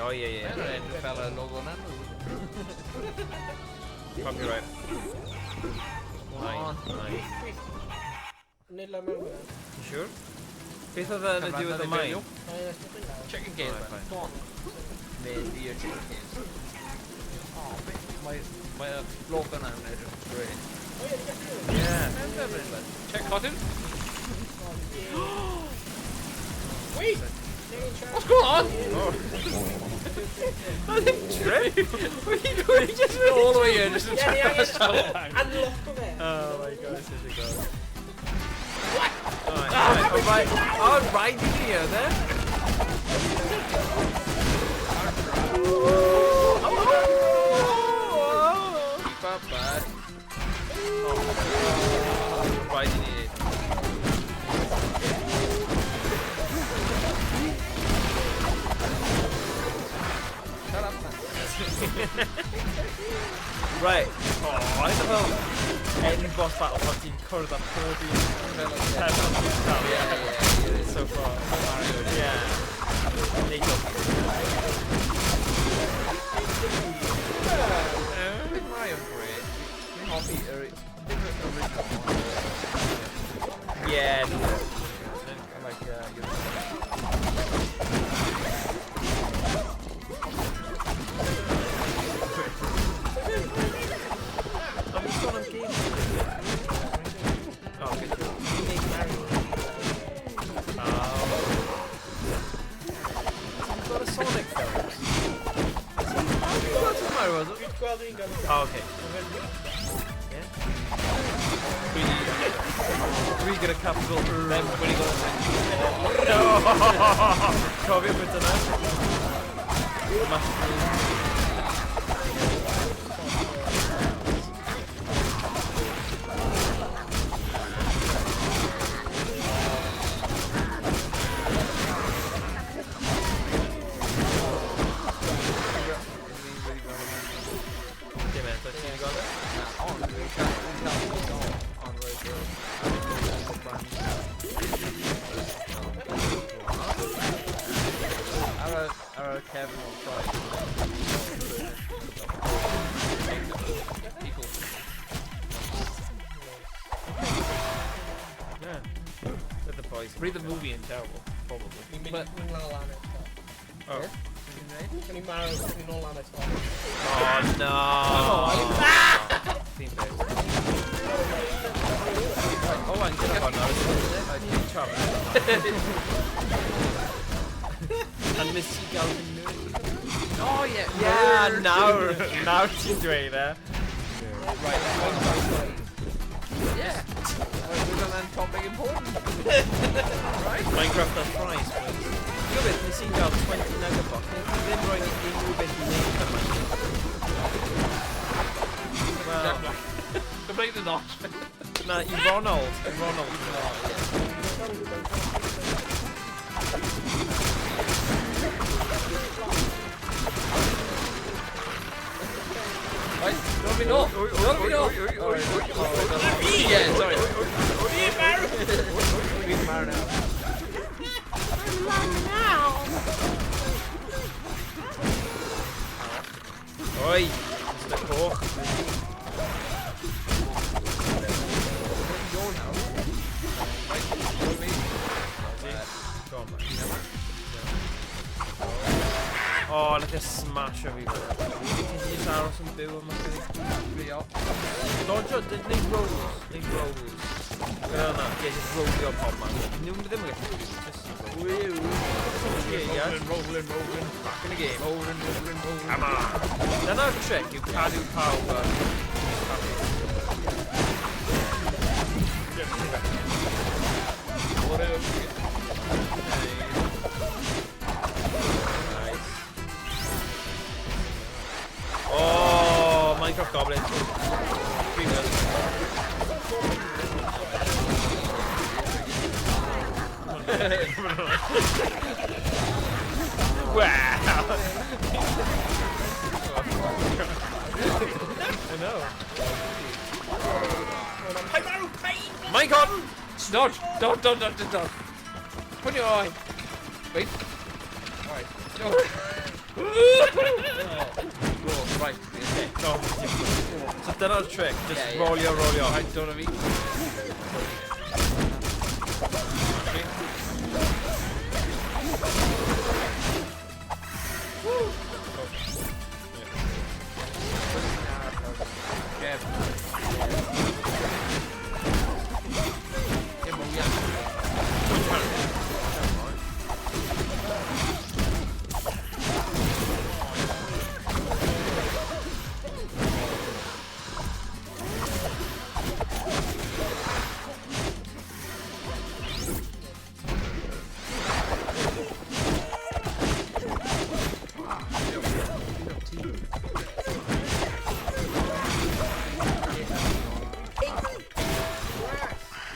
Oh, ie, ie. Mae'n edrych fel y logo na. Copyright. Come on. Nine. Nid lawr mewn. Ti'n siŵr? Beth oedd yn y diwedd y main? Chicken case, Alright, man. fine. Come on. Maybe a chicken case. Oh, mae'r logo na yn edrych great. Yeah. Check cotton. Wait! What's going on? Oh. Trip? What are you doing? Just All the way in, just to Yeah, try yeah, to sell it. Unlock fe. Oh my god, this is a god. What? Alright, alright, alright, in here then. Keep up, bud. Right in here. Shut up, man. Right. Oh, I don't know. End boss battle pan ti'n cwrdd â pob un Fel y- pebble ti'n cael. Yeah, yeah, yeah. So far. Mario. Yeah. Neud o. Big Mario great. Dwi'n hoffi yr dim yr original one. gweld? Dwi'n gweld un gan. Oh, okay. Dwi gyda capital R. Then wedi gweld y Cofio beth yna? Massive. Dim eto, ti'n gweld e? Ond, dwi'n cael on road Ar y cefn o'r traed. Eagle. Yeah. With the poison. Read the movie in terrible, probably. Ni'n mynd But- ni'n lan lan eto. Oh. Can ni marw, ni'n nôl lan eto. Oh no! Fi'n byw. Oh, I'm gyda hwnna. Ni'n trafod. A nes i gael fy nerd. Oh, yeah. Yeah, nawr. Nawr ti'n dweud e. Right. Yeah. Right, we're on that topic important. Right? Minecraft on fries, please. Ti'n gwybod beth, nes i gael 20 nugget box. Nes i ddim rhoi ni unrhyw beth i wneud yma. Wel, Completely not. na, i Ronald. I Ronald. Oh, yeah. Right, don't be no. Don't be no. Yeah, sorry. Fi'n marw now. Oi, Mr Coch. Go now. Right, go me. Go on, man. Oh, nath e smasho fi fel. Ti'n just aros yn byw yma, credu? Rio. Dodjo, neud rolls. Neud rolls. Gyda hwnna, ie, just rollio pob man. Nhw ddim yn gallu just roll. Yeah, yeah. Rolling, rolling, rolling. Back in the game. Rolling, rolling, rolling. Come on. Dyna'r trick, yw cadw pawb yn... Nice. Oh, Minecraft Goblins. 3-0. Wow! I know. Paid marw, paid! Minecraft! Dodge! Dodge, dodge, dodge, dodge. Put your eye. Wait. Right. Go. Go. Right. Okay. Go. So dyna'r trick, just Yeah, yeah. rolio, rolio. Right, don't fi. Jeff. Dim ond iawn.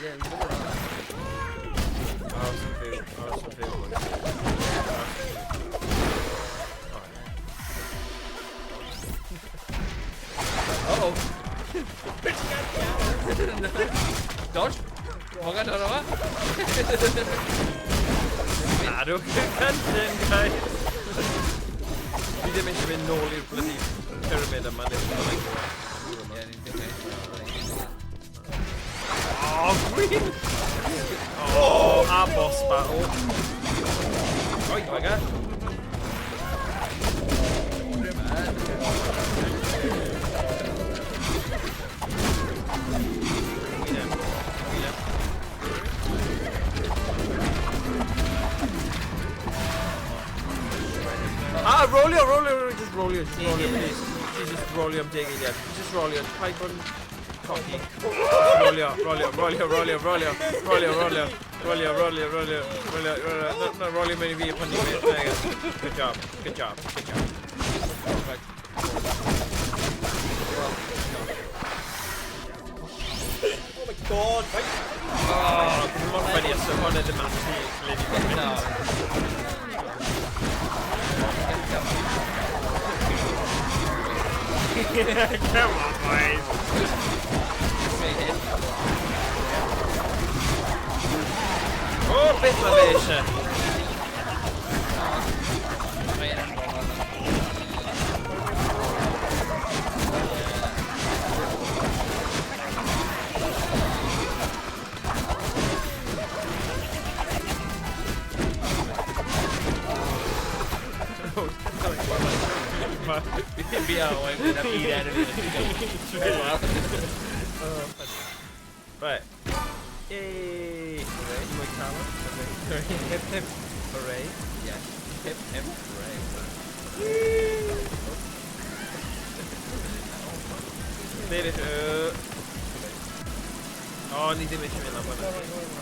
Yeah, more of that. Aros yn fyw, aros yn fyw, boys. Uh-oh. Dodge. Morgan, dod yma. Cadw cynllun, guys. Fi ddim eisiau mynd nôl i'r bloody pyramid yma neu beth bynnag yw e. Yeah, ni'n mynd. Oh, green! Oh, a boss battle. Oi, bugger. Wyneb. Wyneb. Ah, rolio, rolio, rolio, just rolio, just rolio, please. Ti just rolio am 10 eiliad. Just rolio. Paid bod yn cocky. Rolio, rolio, rolio, rolio, rolio, rolio, rolio, rolio, rolio, rolio, rolio, rolio. No, rolio mewn i fi pan ni'n mynd. Good job, good job, good job. Right. Oh my god, right. Oh, mor funny os yw hwnna ddim actually ble ni wedi No. mynd. Come on, boys. Made it. Oh, beth mae fe eisiau? Mae e'n wrong. Fi ar oed gyda byd enemy. Right. Yay! Hooray. Mwy calon. Hooray. Hip hip. Hooray. Yes. Hip hip hooray. Made it. Oh, ni ddim eisiau mynd lan fyna.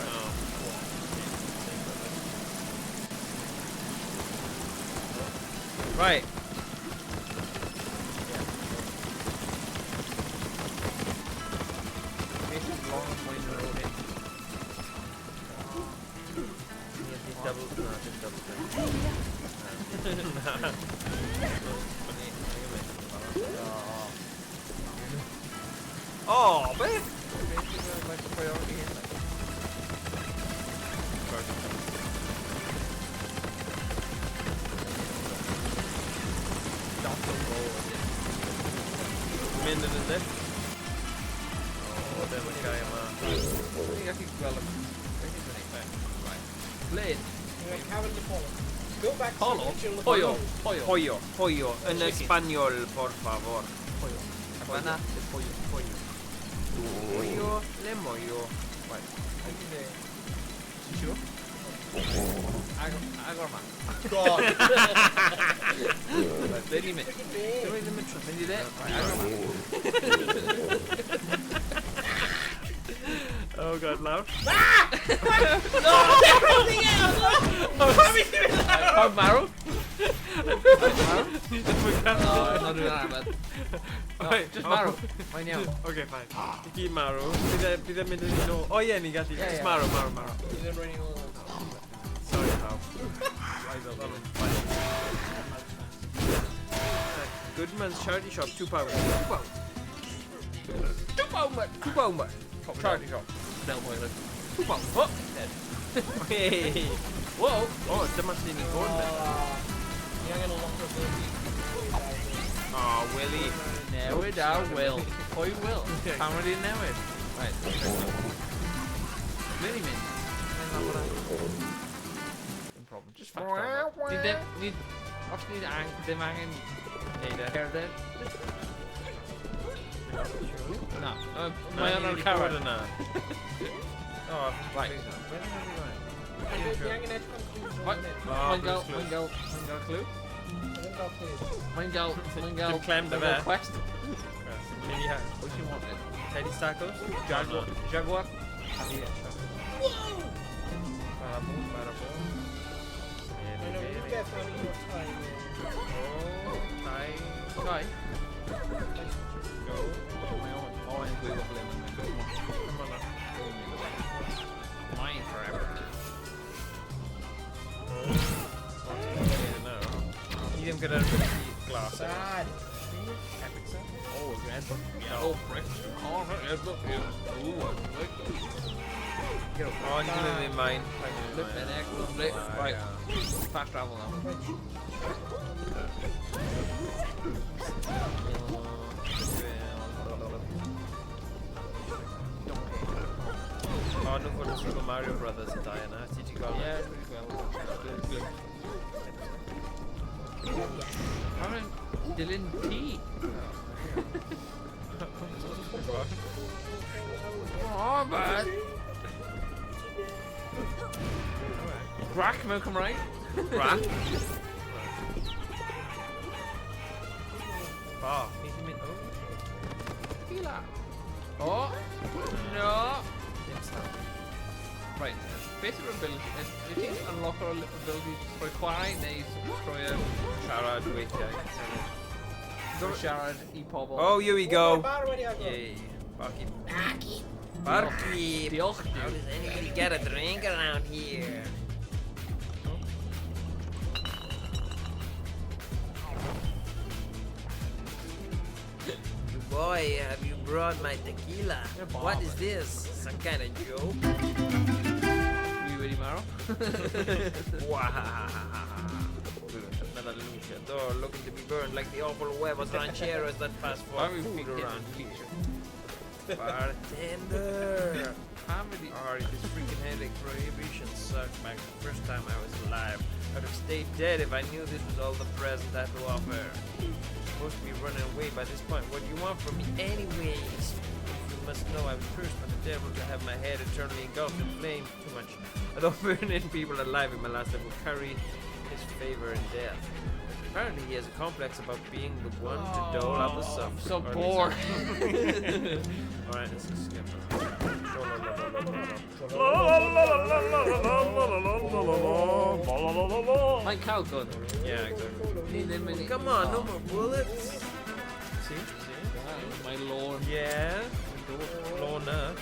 No. Right. Beth yw'r long mwyn yr oed? Double, no, just double thing. Na. Oh, beth? Beth yw'r like, priority hyn? Dot o roll ydyn. Mynd yn y lift. Oh, dyma guy yma. Ti'n gallu gweld y... Beth yw'n gwneud? Right. Blade. Right, Cavern de Polo. Go back to Polo. the kitchen. Pollo. Pollo. Pollo, pollo, yn Chicken. español, por favor. Pollo. Cabana de pollo. Pollo. Pollo, le mollo. Right. Ti'n siŵr? Agor ma. God. Right, ble ni'n mynd? Dwi ddim yn trust. Mynd i dde? Right, agor ma. Oh god, lawr. Everything else! Pawb marw? Ni ddim yn No, gallu. not doing that, man. No, Wait, just oh. marw. Mae'n iawn. Okay, fine. I gyd marw. Bydd e'n mynd yn ôl. O ie, ni'n gallu. Ie, Just ie. marw, marw, marw. He's in running all the Sorry, pawb. Goodman's Charity Shop, £2. £2. £2, mate. £2, mate. Charity shop. Del boiler. £2. Oh, dead. Hey. Whoa. Oh, dyma lle ni'n bod then. Ni angen a lot o ability. Oh, Willy. Newid ar Will. Pwy Will? Pam wedi newid? Right. Ble ni'n mynd? Mynd lan fyna. Dim problem. Just fast travel. Ni ddim... Ni... Os ni ddim angen Neud e. cerdded. Na. Mae Mae o'n o'n ar ar cawod cawod. yna. Oh, Right. Ni angen edrych am clues. Right. Oh, Mae'n gael... Blue's Mae'n gael... Mae'n gael clue. Ddim gael clues. Mae'n gael... Mae'n gael... Dim clem 'da Mae'n gael fe. quest. Mini ha. Wyt ti'n want it? Teddy's Tacos? Jaguar. Jaguar. Barabo, barabo. Mae yna rhywbeth am un o'r tai. Oh, tai. Kai. Go. Mae o'n... O, yn gwybod ble mae'n mynd. Come on now. Mine forever. No. Ni ddim gyda'r ability glas. Sad. Epic set. Oh, red book. Yellow brick. Oh, red book. Ooh, I like those. Get over. Oh, ni ddim yn mynd mine. Flip an egg, lovely. Right, fast travel now. O, nhw'n fod yn Super Mario Brothers yn dau yna. Ti di gweld? Yeah, pretty well. Good, good. Aaron, Dylan P. Oh, man. Grac mewn Cymraeg. Grac? Ba, ni Tequila. Oh, no. Dim snap. Right, beth yw'r ability? Ydy ti'n unlock o'r ability trwy chwarae neu trwy Siarad weithiau. trwy siarad i pobl? Oh, here we go. Bar wedi agor. Yay. Barkeep. Barkeep. Barkeep. Diolch, How Duw. does anybody get a drink around here? You boy, have you brought my tequila? What is this? Some kind of joke? Dwi wedi marw. Wow. Another luchador looking to be burned like the awful huevos rancheros that pass for Why we food food around around here. Bartender! Pam wedi... Alright, this freaking headache prohibition sucked back the first time I was alive. I'd have stayed dead if I knew this was all the present had to offer. Supposed to be running away by this point. What do you want from me anyways? You must know I was cursed by the devil to have my head eternally engulfed in flame. Too much. Although burning people alive in my last life will curry his favor in death. Apparently he has a complex about being the one to dole out the suffering. I'm so Or at least bored. Alright, let's just skip. Mae'n cael gun. Yeah, exactly. Ni ddim yn... Come on, no more bullets. See? See? Mae lôn. Yeah. Lorna.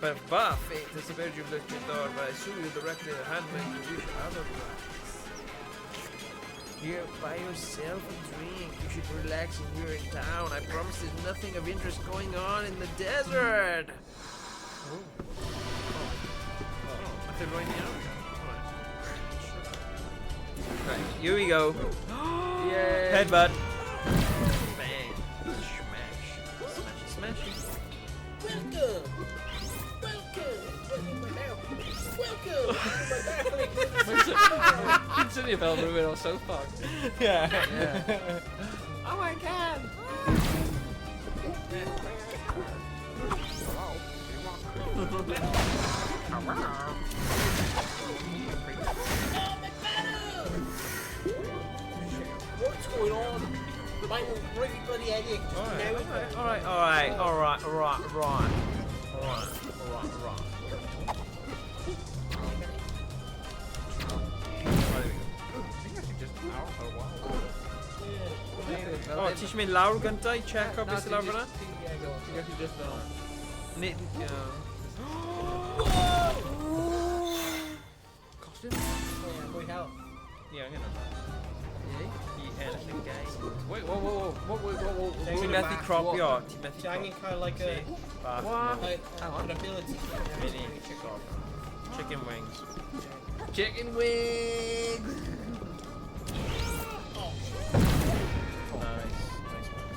But buff, eh, the severity of luchador, but I sue you directly at hand when you wish otherwise. Here, buy yourself a drink. You should relax if you're in town. I promise there's nothing of interest going on in the desert. Oh. Oh, I think right now. Right, here we go. Yay. Headbutt. Bang. Smash. Smash. Smash. Welcome! Welcome! Welcome my mouth. Welcome! My back. Dwi'n swnio fel rhywun o South Park. Yeah. Yeah. Oh my god. What's going on? My really bloody headache just now. Alright, alright, alright, alright, alright, alright. Alright, alright, alright. Oh, there we go. I think I should just aros ar y wal. Oh, ti eisiau mynd lawr gyntaf i check o beth sy'n lawr fyna? Ti'n gallu just fel... Nid... Costume? Yeah, mwy help. Ie, angen yna. Ie. I ennill y game. Wait, whoa, whoa, whoa, whoa, whoa, whoa, whoa. Ti'n methu cropio, ti'n methu Ti angen cael like a, Bach, What? like, Hang on. an ability. mini chicken wings. Chicken wings! Nice, nice one.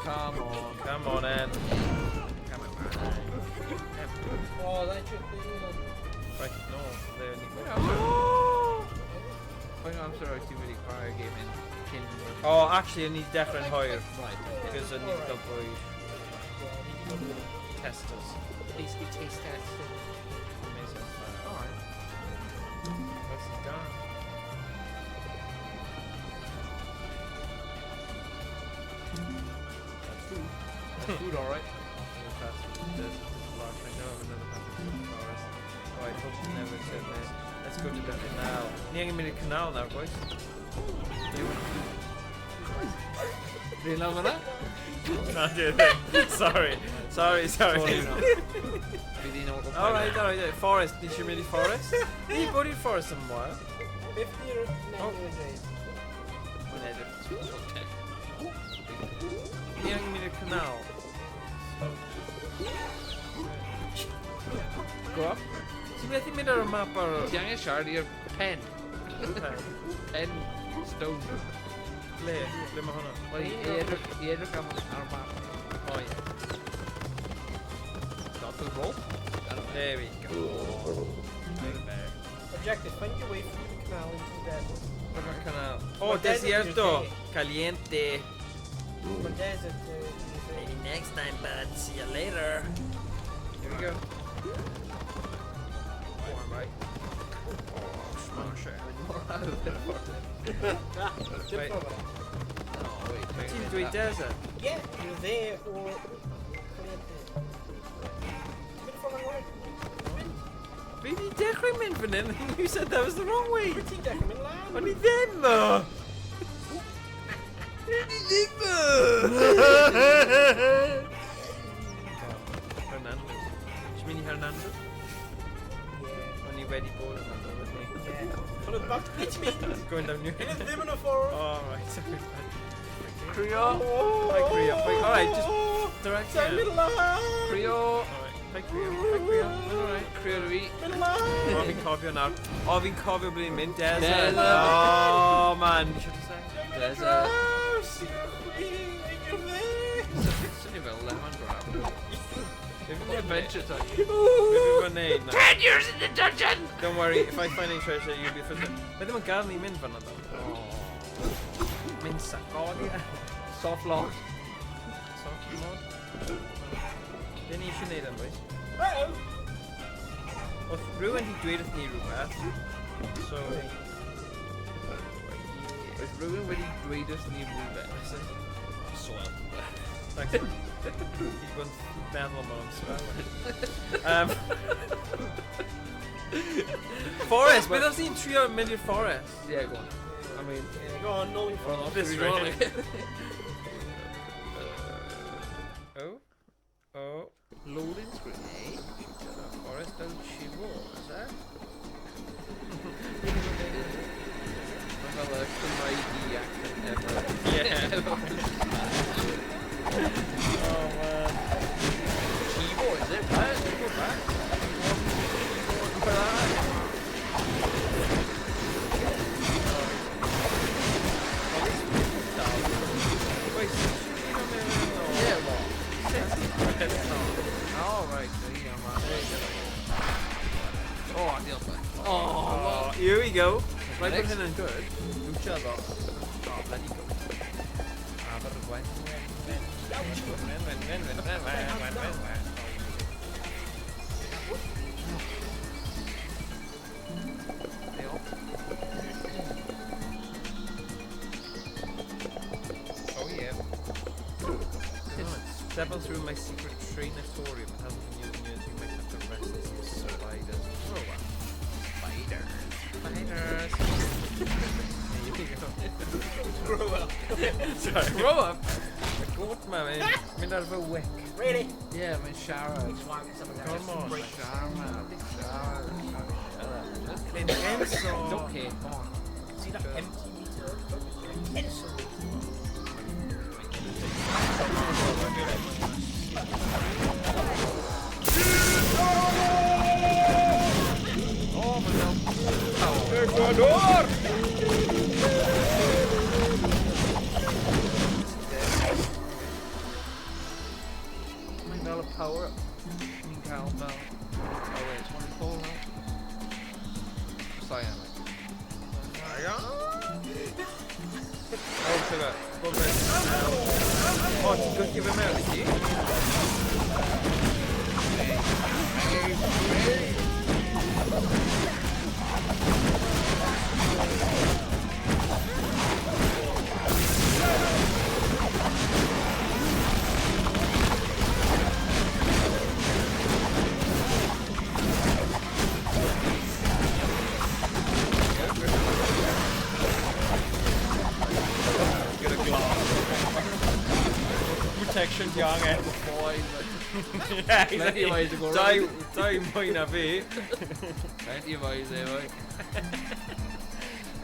Come on. Come on, Ed. Come on. Oh, that should be Right, no, there ni. Faint o amser oes ti'n wedi chwarae game in cyn... Oh, actually, o'n i dechrau'n hwyr. Right, okay. Because o'n i wedi cael bwyd. Testers. Basically taste testing. Amazing. Alright. What's he done? That's food. That's food, alright. Oh, I hope you never said this. Let's go to the canal. Ni angen mynd i'r canal nawr, boys. Dwi'n lawr fyna? Na, dwi ddim. Sorry. Sorry, sorry. Fi di nôl. Alright, alright. Forest. Ni eisiau mynd i forest? Ni bod i'r forest am while. Beth di'r menu yn dweud? Mae'n edrych. Ni angen mynd i'r canal. Go up. Ti'n methu mynd ar y map ar... Ti angen siarad i'r pen. Pen stone. Ble? Ble mae hwnna? Wel, i edrych am ar y map. O ie. Got the rope. There we go. Big bear. Objective, find your way through the canal into the desert. Ble mae'r canal? Oh, Mae'r desert yw'r desierto. lle. Caliente. Mae'r desert yw'r lle. Maybe next time, bud. See you later. Here we go. Right. Oh, smash it. Dim Right. ffordd yna. Oh, wait. Ti'n dweud desert? Yeah, you're there or... Ti'n mynd y ffordd anghywir? Fi di dechrau mynd fan hyn, and you said that was the wrong way. Wyt ti'n dechrau mynd lan? O'n i ddim, o! O'n i ddim, o! Hernando. Ti'n mynd i Hernando? Yeah. O'n i wedi bod yn Hernando, wasn't i? Yeah. Ond oedd bant ble ti'n mynd? Going down your... Hyn ddim yn y ffordd. Oh, right. Sorry. Crio! Hi, Crio. Alright, just direct Ti'n you. mynd lan! Crio! Alright. Hi, Crio. Hi, Crio. Alright. Crio dwi. Mynd lan! O, fi'n cofio nawr. O, fi'n cofio ble ni'n mynd. Desert. Desert. Oh, man. You should have said. Desert. Draws! I'r chwith, i'r dde! Swnio fel lemon grab. Adventure time. Beth fi'n gwneud nawr? 10 years in the dungeon! Don't worry, if I find any treasure, you'll be the first one. Mae ddim yn gael ni mynd fan yna. Mynd sagolia. Soft lock. Soft mod. Be ni eisiau gwneud am, boys? Uh-oh! Oedd rhywun di dweud wrth ni rhywbeth. So... Oedd rhywun wedi dweud wrth ni rhywbeth. Soil. Thanks. Fi wedi bod yn meddwl am hwn am spel. Forest! Beth os ni'n trio mynd i'r forest? Yeah, go on. I mean, Yeah, go on, nôl i'n ffordd. This we way. rolling. Oh. Oh. Loading screen, eh? Forest don't chivo, is that? Mae'n fel y Cymraeg i accent ever. Yeah. Oh man. Chivo, is it? What? Go back. Go back. Wait, Yeah, well. Oh, right. There you go, man. There you go. Oh, diolch. Oh, Oh, here we go. Right, Next. bod hyn yn good. Lucha ddo. Oh, bloody go. Abergwen. Diolch. Oh yeah. Step on through my secret trainatorium. It hasn't been used in years. You might have to wrestle some spiders. Oh wow. Spiders. Spiders. There you go. Grow up. Sorry. Grow up. Y goat ma, mae'n mynd ar fy wick. Really? Yeah, mae'n siarad. Come on. Siarad. Siarad. Intenso. It's okay, come on. See that empty meter? Pencil. Oh, mae'n fel... Ecuador! Mae'n fel y power up. Ni'n cael fel... Oh wait, it's one call now. Cyan, like. Oh, sugar. Go for it. Oh, ti'n gwthio fe mewn i ti? Get a glass. Protection ti angen. Boy, Yeah, Plenty of ways to go Dau, round. dau mwy na fi. Plenty of ways there, boy.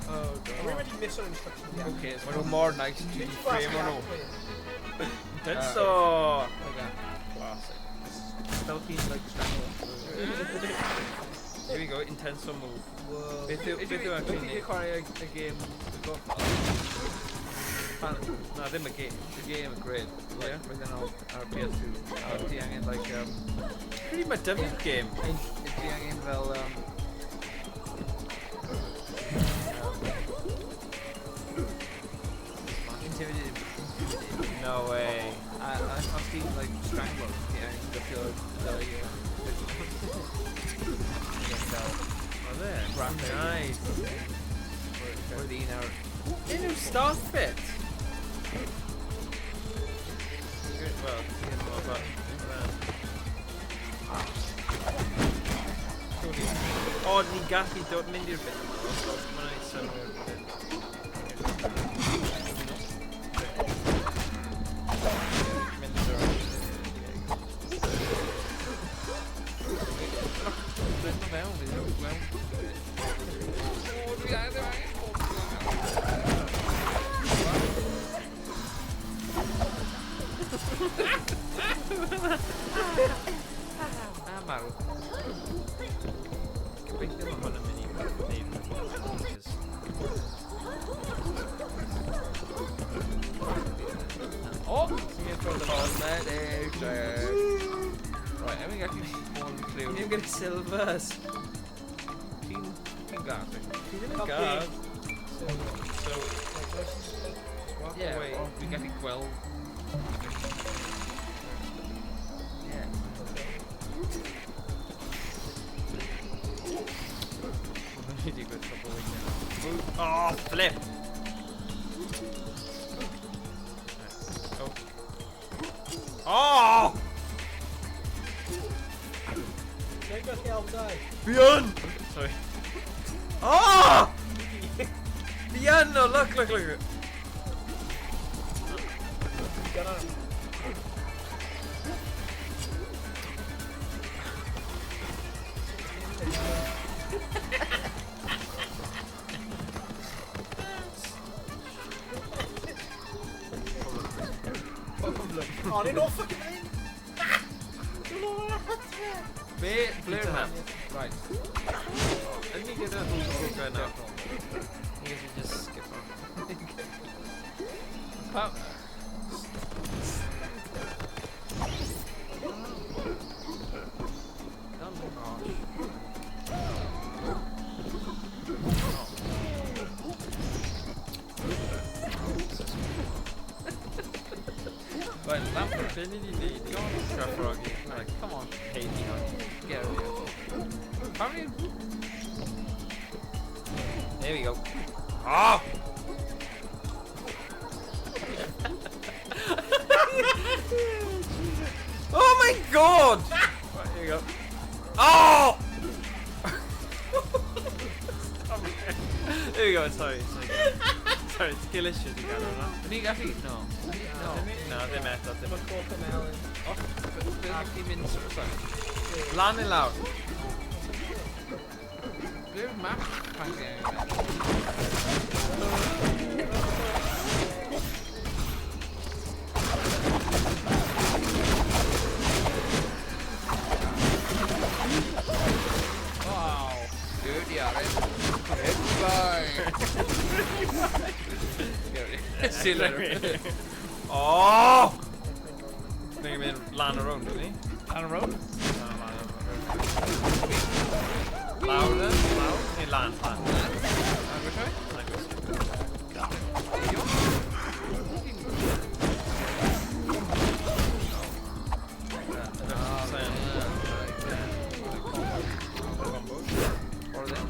Oh, Are we wedi miss our instructions yet? Okay, it's Maen nhw mor nice, ti Did di you ask frame o'n nhw. that? Denso! Okay. Classic. Fel ti'n, like, strangle. Here we go, intenso move. Whoa. Beth yw, beth yw actually Wyt ti neud? wedi chwarae y game Godfather? Fan, Na, ddim y game. the game is great. Like, Yeah. Roedd yn ar PS2. A ti angen, like, Credu mae dyfu'r game. Ti angen fel, Intimidated. No way. A os ti'n, like, strangle, ti angen gwthio fel i... Fel, O there. Graphic. Nice. Roedd un ar... Unrhyw start bit. Wel, ti'n gwybod, but... O, ni'n gallu dod mynd i'r bit yma, so mae'n ei synnwyr fan hyn. Mynd i'r... Dwi'n mynd mewn, fi ddim yn gweld. O, dwi angen angen pob A marw. Gobeithio mae hwn yn mynd i wneud rhywbeth. O! Ti'n mynd o'r Right, I'm gallu spawn cliw. Ni'n gyda silvers. Ti'n glas, eh? Fi ddim yn glas. So, walk Yeah, away. ond fi'n gallu gweld. Yeah. Mae'n wedi digwydd cwpl o weithiau. Oh, flip! Oh. Oh! Don't go the outside. Fi yn! Sorry. Oh! Fi yn! Oh, look, look, look. Got on. Oh, ni'n all fucking in. Be, ble yw'r map? Right. Yn ni gyda hwnnw nawr. Ni gallu just skip on. Pa... Oh my gosh. Right, lamp. Be ni di neud i Trafrogi? Right, come on. Haiti hwn. Get out of here. How many... There we go. Oh! Oh my god! Right, here we go. Oh! Stop it. There we go, sorry, sorry. Sorry, it's skill issues i gael hwnna. Ni gallu... No. No. Na, ddim eto, ddim. Mae Cocomelon. Oh, be gallu mynd sort of side? Lan i lawr. Ble yw'r map? Pan ti angen mynd? Wow. Dirty Aaron. Goodbye. See you later. Oh! Ni'n mynd lan o rownd, ni? Lan o rownd? Na, lan o rownd. Lawr then? Lawr? Neu lan, lan. Lan which way? Lan gwrs. Or then?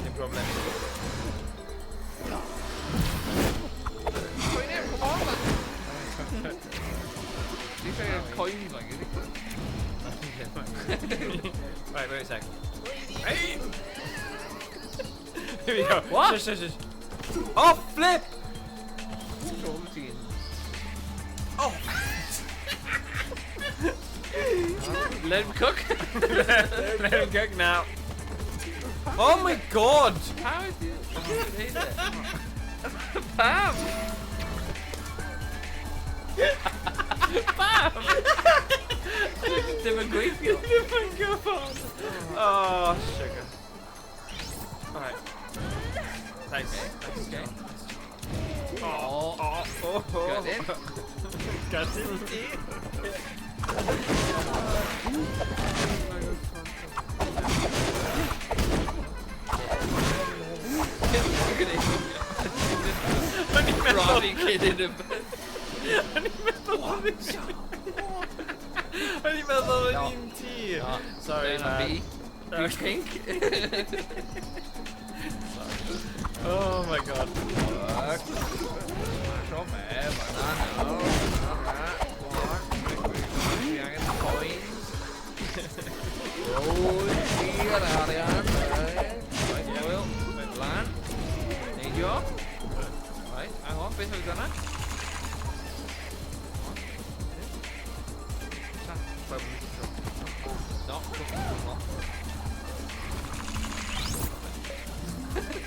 Dim problem. Coin it, come on man! Ti'n cael coins like it? Right, wait a sec. Hey! Here we go. What? Shush, shush, shush. Oh, flip! Control the team. Oh! Let him cook. Let him cook now. Oh my god! How is it? Pam! Pam! Dim yn gweithio. Ddim yn gwybod. Oh, sugar. Alright. Nice. Nice. Okay. Oh, oh, oh, oh. Got it. Got it. O'n i'n meddwl... Robbie kid in a... O'n i'n meddwl oedd O'n i'n meddwl oedd un ti. Sorry, Na man. fi. Dwi'n pink. Oh my god.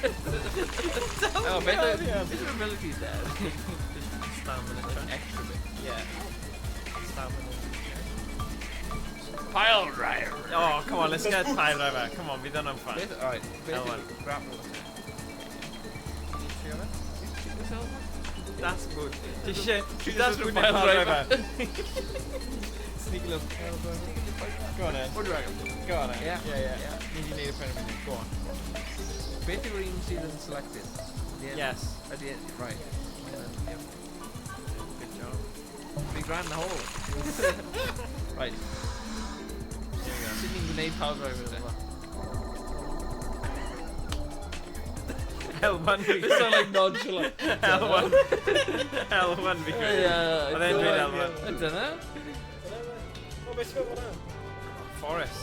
Oh, beth yw'r abilities there? Stamina check. Extra bit. Yeah. Stamina check. Pile driver! Oh, come on, let's get pile driver. Come on, fydd hwnna'n fun. Beth, alright, beth L1. yw grapple? Ti eisiau fe? That's That's good. Ti eisiau... That's That's good pile pile driver. driver. Sneaky little pile driver. Go on then. What do you reckon? Go on then. Yeah. Yeah. Ni di neud y penderfyniad. Go on. Beth yw'r un sydd yn selected? The end. Yes. At the end, right. Yep. Good job. Big grand in the hole. Right. Here we go. Sut ni'n gwneud pile driver te? L1 fi. It sound like nonchalant. L1. L1 fi credu. Yeah, Oedd e'n dweud L1. Dyna? O, beth sy'n fel hwnna? Forest.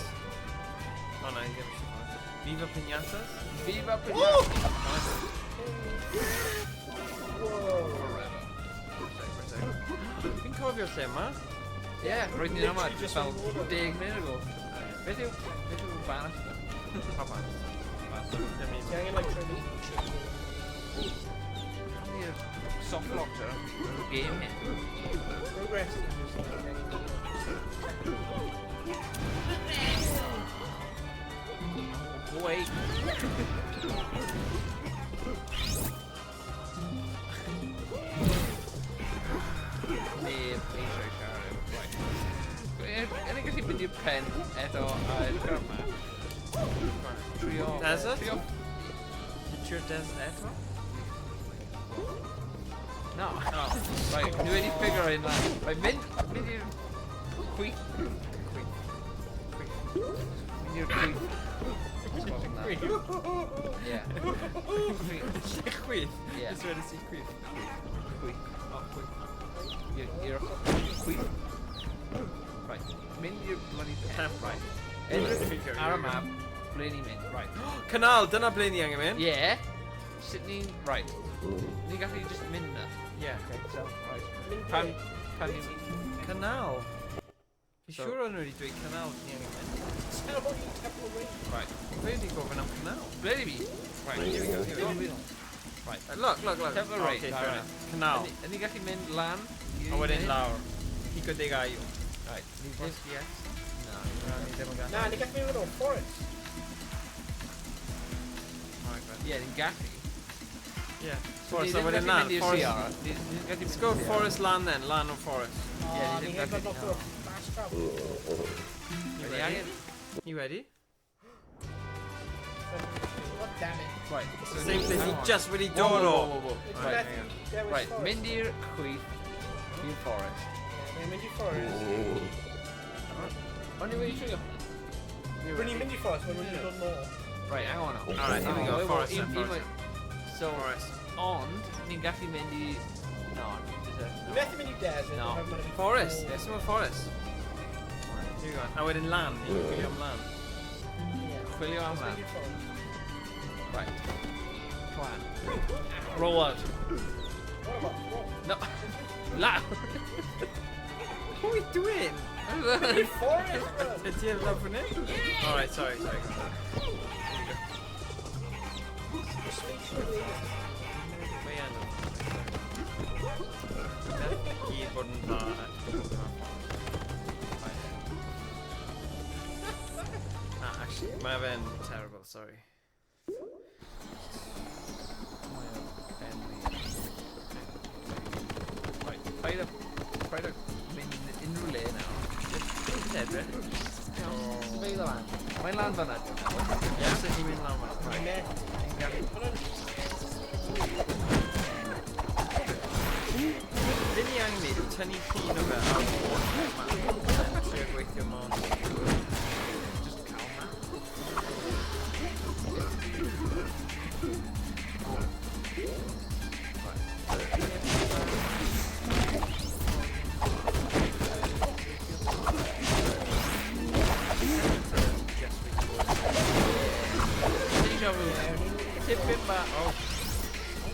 O na, ddim eisiau forest. Viva Piñatas? Viva Pinata. Whoa. Forever. Fi'n cofio'r lle yma. Yeah, roedd ni'n yma Literally just fel on the water. 10 munud ago. Beth yw banister? Pa banister? Dim un. Ti angen, like, trynu. Ni'r soft lock ar y game hyn. Progress. Wait. Neb eisiau siarad efo right. Yn gallu mynd i'r pen eto a edrych ar y map. Trio... Desert? Trio... Ti'n trio desert eto? No. Right, ni wedi figure un lan. Right, mynd i'r chwith. Chwith. Mynd i'r chwith. Chwith. Yeah. Lle chwith? Yeah. Just wedi si chwith. Chwith. O, chwith. I'r chwith. Right, mynd i'r bloody pen. Pen. Right. Edrych ar y map, ble ni'n mynd. Right. Canal, dyna ble ni angen mynd. Yeah. Sut ni'n... Right. Ni'n gallu just mynd na. Yeah. Okay, so, right. Mynd Pam... ble? Pam ni'n... Canal. Fi So- siŵr o'n nhw wedi dweud canal ni angen mynd. Tell you couple of ways. Right. Fe wedi gofyn am canal. Ble ni fi? Right. There we go. Here we go. Right. Look, look, look. Temple Oh, Raid, okay, right, fair right. enough. Canal. Yn ni gallu mynd lan? A wedyn lawr. Pico de Gallo. Right. Ni ddim... What's the X? Na. Na, ni ddim yn gallu. Na, ni gallu mynd o'r forest. Ie, ni'n gallu. Yeah. So Forest, ni a ddim wedyn gallu lan. mynd i'r Forest. CR. Ni ddim gallu Let's mynd go i'r CR. forest lan then, lan o forest. O, Ie, ni ni ddim heb gallu- got off fast travel. You Ni ready? angen... You ready? God damn it. Right. so Same place hang ni on. just wedi Whoa, dod whoa, o. whoa, whoa, whoa. It's Right. methu dewis Right, forest. mynd i'r chwith i'r forest. Ie, mynd i forest. O'n i wedi trio hwnna? Rwy'n ni'n mynd i forest, mae'n mynd i dod nôl. Right, hang on. Alright, here we go. Wait, wait, Forest un- then, un forest. mwy- So, Forest. ond, ni'n gallu mynd i... No, desert. Ni No. methu mynd i desert. No. oherwydd ma'n Forest. Yes, mae'n forest. Here we go. A wedyn lan. Ni'n chwilio am lan. Ie. Chwilio am Let's lan. mynd i'r forest. Right. Plan. Roll out. What about roll? No. La! What are we doing? Mynd i'r forest, bro! Ydy e'r lawr fan hyn? Alright, sorry, sorry. Just make sure they- Mae yn. Gyd bod yn dda. Ah, actually, mae fe'n terrible, sorry. Right, paid a... Paid a mynd unrhyw le nawr. Just edrych. Sefyll lan. Mae'n lan fan'na. dwi'n meddwl. Ie, sut ni'n mynd lan fan? Ni methu. Ni'n gallu... Be ni angen neud yw tynnu llun o fe ar holl map a trio gweithio mas. Just cael map. Just wedi bod. Deja vu. Tipyn bach. Oh.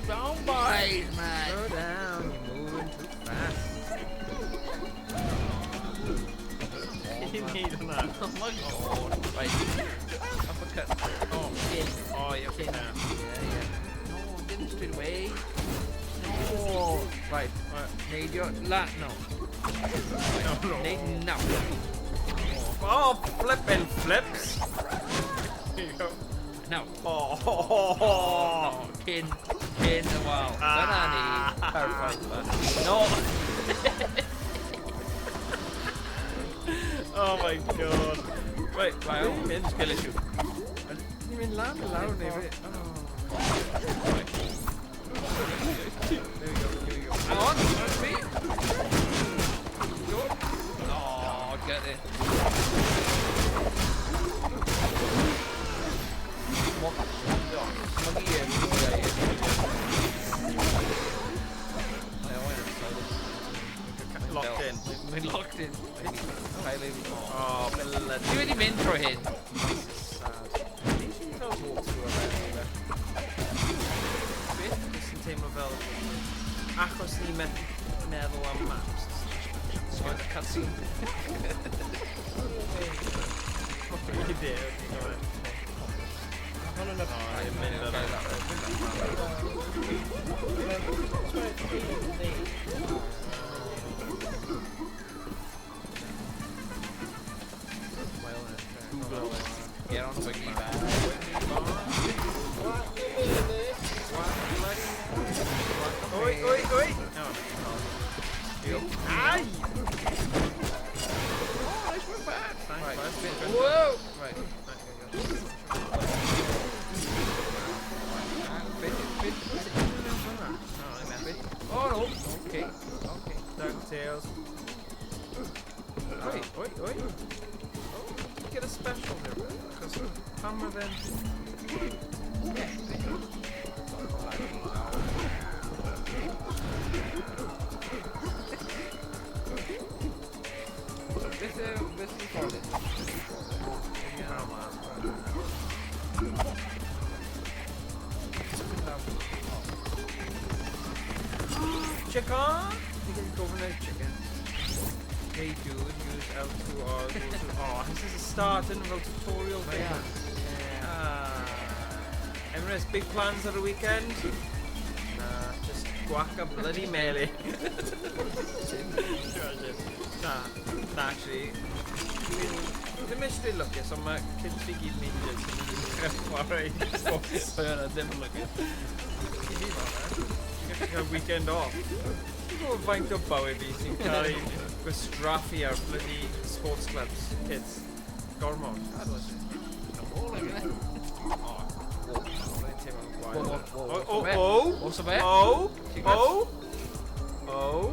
Down, boys, man. Slow down, you're moving too fast. Ti'n neud hwnna? Oh my god. Right. Uppercut. Oh, In. oh, ie, okay. Yeah, yeah. straight away. No. Right. Neidio. La, no. No, no. Neid, no. Oh, flippin' flips. There you go. No. Oh, oh, oh, oh. No, cyn y wal. Dyna ni. Perffaith. No. Oh my god. Right, Right, ni'n mynd. Skill issue. Ni'n mynd lan i lawr neu fe. Oh. There we go, here we go. Hang on, on me. Go. Oh, get it. Smuggy here. Locked in. Mae'n locked in. Cael ei... Oh, bloody. Ti wedi mynd trwy hyn. This is sad. Ni eisiau fel walkthrough yma anyway. Beth? Jyst yn teimlo fel... Achos ni methu meddwl am maps. Sgwyd y cutscene. I dde, okay, go on. Hwn yn y... Oh, ni'n mynd Okay, yna. that right. Google it. Get on the wiki, man. Oi, oi, oi! Ai! Oh, nice work, bad. Thanks, Right. bud. Whoa! Right. Bit, bit, bit. Oh no. Okay. Okay. DuckTales. Wait. Oi, oi. Oh, get a special there, because pam mae fe'n... Beth yw, beth yw'r ffordd hyn? Chicken! You can go for no chicken. Hey dude, use L2 R, go to... Oh, this is a start in fel tutorial thing. Ah. Emrys, big plans ar y weekend? Nah, just guaca bloody melee. Na, na actually. Ddim eisiau dweud lwcus, ond mae kids fi gyd yn injured, so nhw'n dechrau chwarae sports. Mae hwnna ddim yn lwcus. I fi fel 'na. Ti'n gallu cael weekend off. Ti'n gwybod faint o bywyd fi sy'n cael ei gwastraffu ar bloody sports clubs, kids. Gormod. Oh, Mae'n teimlo'n gwael. Whoa, whoa, Oh, whoa. oh, oh! Oes o fe? Oh! Ti'n gweld? Oh! Oh!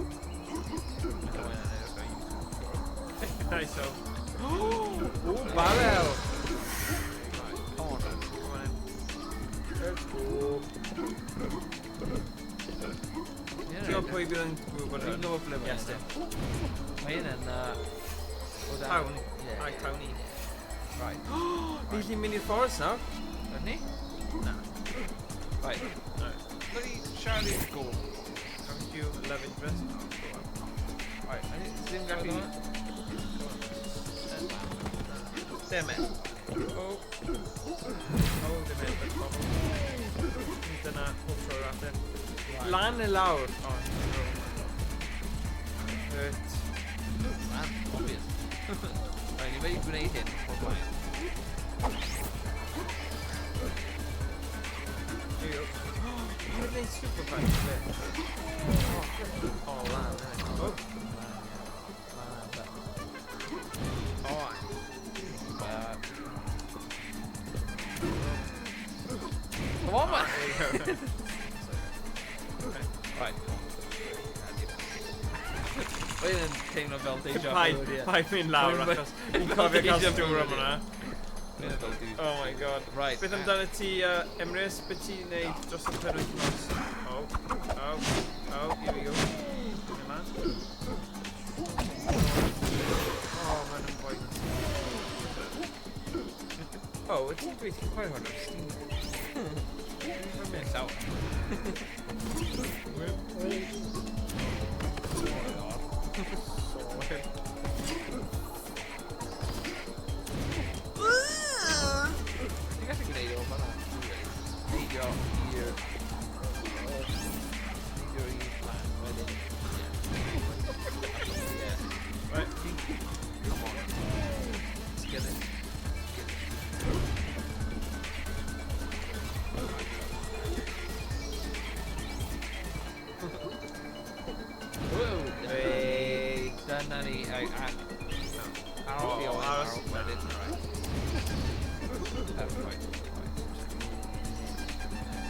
Nice o. Oh, barrel! Come on. Come on in. Let's go. Ti'n gwybod pwy bydd yn gwybod Dwi'n hwn? gwybod ble mae Yes, hyn. Mae hyn yn... o dan- Town. Ie, Ai, ie. towny. Right. Ni allu mynd i'r fforest nawr? Ydyn ni? Na. Right. No. Bloody siarad i'r gol. Haven't you love interest? Oh, go on. Right. I Ddim gallu... Dim e. Oh. Oh, ddim e. That's problem. Dyna, pob tro arall. Lan neu lawr? Oh, no. Hurt. Man, obvious. Right, ni wedi gwneud hyn o'r blaen. Here we go. Ni'n gwneud super punch, bit. Oh, lan, innit? Oh. Lan, lan, Oh, lan. Come on, man! there you go. Right. Mae hyn yn teimlo fel deja vu. Paid, ie. paid mynd lawr Mae'n- achos fi'n cofio cael Deja vu, stŵr am ie. hwnna. Mae hyn yn fel deja Oh my god. Right. Beth amdano ti, Emrys? Beth ti'n neud dros y penwythnos? Oh, oh, oh, here we go. Come on. Oh, mae'n yn boen. Oh, wyt ti'n dweud ti'n chwarae hwn ar Steam? Mae'n llawer. Sorry. Ti'n gallu gwneud o fan'na. Neidio i'r... fyny aros i Owen, aros. aros wedyn, right. Perffaith.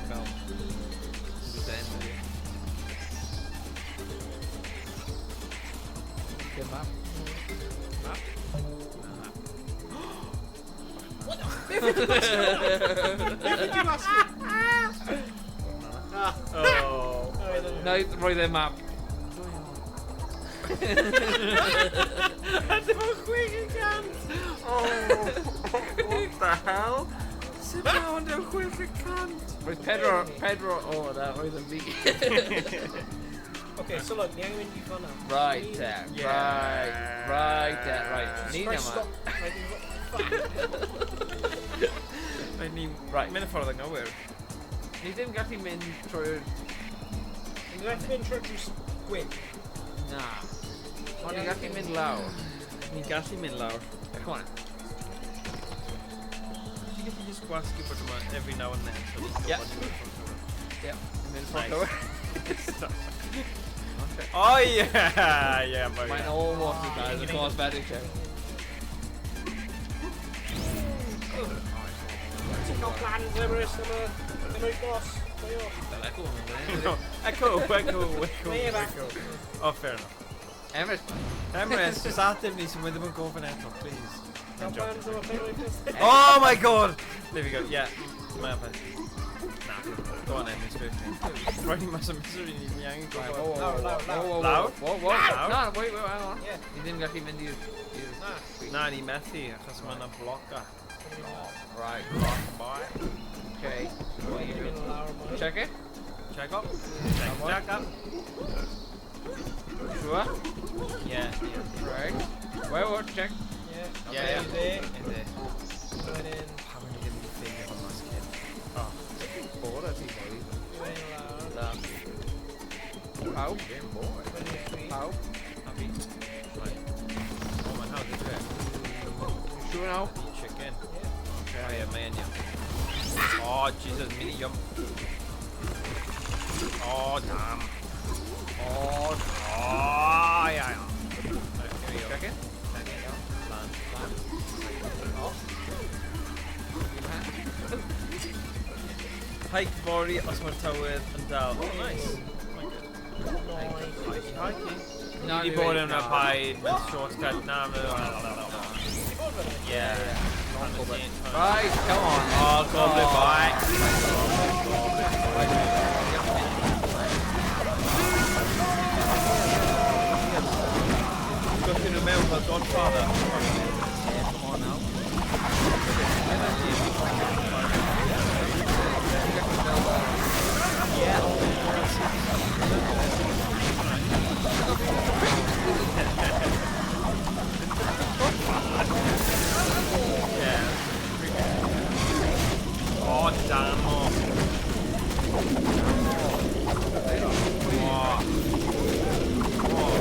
Fel, zen. Good map. Map? What the? Beth ydy gwasgu? Beth ydy gwasgu? Oh. Na, roedd e map. A dim ond 6%! Oh, what the hell? Sut mae ond yn 6%? Roedd pedwar o yna, roedd yn fi. Okay, so look, ni angen mynd i fan'na. Right te, Yeah. right, right te, right. Ni Christ, yma. stop. Right, fuck. Mae ni'n Right. mynd y ffordd anghywir. Ni ddim gallu mynd trwy'r... Ni'n gallu mynd trwy'r drws gwyn. Na. Ond ni'n gallu mynd lawr. Ni'n gallu mynd lawr. Come on. Ti'n gallu just gwasgu bod yma every now and then. So ni'n Yeah. gwybod ni'n mynd ffordd cywir. Yeah, mynd ffordd Nice. cywir. Oh yeah! Yeah, boy. Mae'n almost as bad as a cosmetic check. Ti'n cael plans, Emrys, am y wythnos. Joio. Fel echo yn mynd. No, echo, echo, echo, Mae e back. echo. Oh, fair enough. Emrys, man. Emrys, just ateb ni sy'n ddim yn gofyn eto, please. Cael plans am y penwythnos. Oh my god! There we go, yeah. Mae peth. Na, go on Emrys, first. Rhaid ni mas o misery ni, ni angen Right, gwybod. whoa, whoa, Lawr, whoa, lawr, lawr. whoa, whoa, Lawr? whoa, whoa. Lawr? Na, wait, wait, hang on. Yeah. Ni ddim gallu mynd i'r... Na. Na, ni methu, achos mae yna bloca. Right, Block boy. okay. Ni'n mynd lawr mwy. Check it. Check up. Check, check up. Sure. Yeah, yeah. Right. Wait, wait, check. Yeah. Yeah, yeah. There. Yndi. Wedyn, Pam o'n i ddim wedi ffeindio hwn mas cyn? Oh. Bore ti, boi. wedyn lawr. Na. Pawb. Wedyn i chwi. Pawb. A fi. Right. Oh, mae'n hawdd i dweud. Sure now. Chicken. Yeah. Oh yeah, mae'n iawn. Oh, Jesus, mini jump. Oh, damn. Oh, Oh, yeah, yeah. Right, here we go. check it. Check it. Land. Land. Off. Hike fory os mae'r tywydd yn dal. Oh, nice. My good. Nice. Hikey, hikey. Na, Ni ni wedi bod wedi- yn y na. paid, mewn shortcut. Na, na, na, na, na, na. Ti bod fel yna? Yeah. Right, come on. Oh, goblin boy. Goblin, goblin. Gwthio nhw mewn fel Godfather. Yeah, come on now. Yeah. Oh, damn. Oh. Oh. Oh.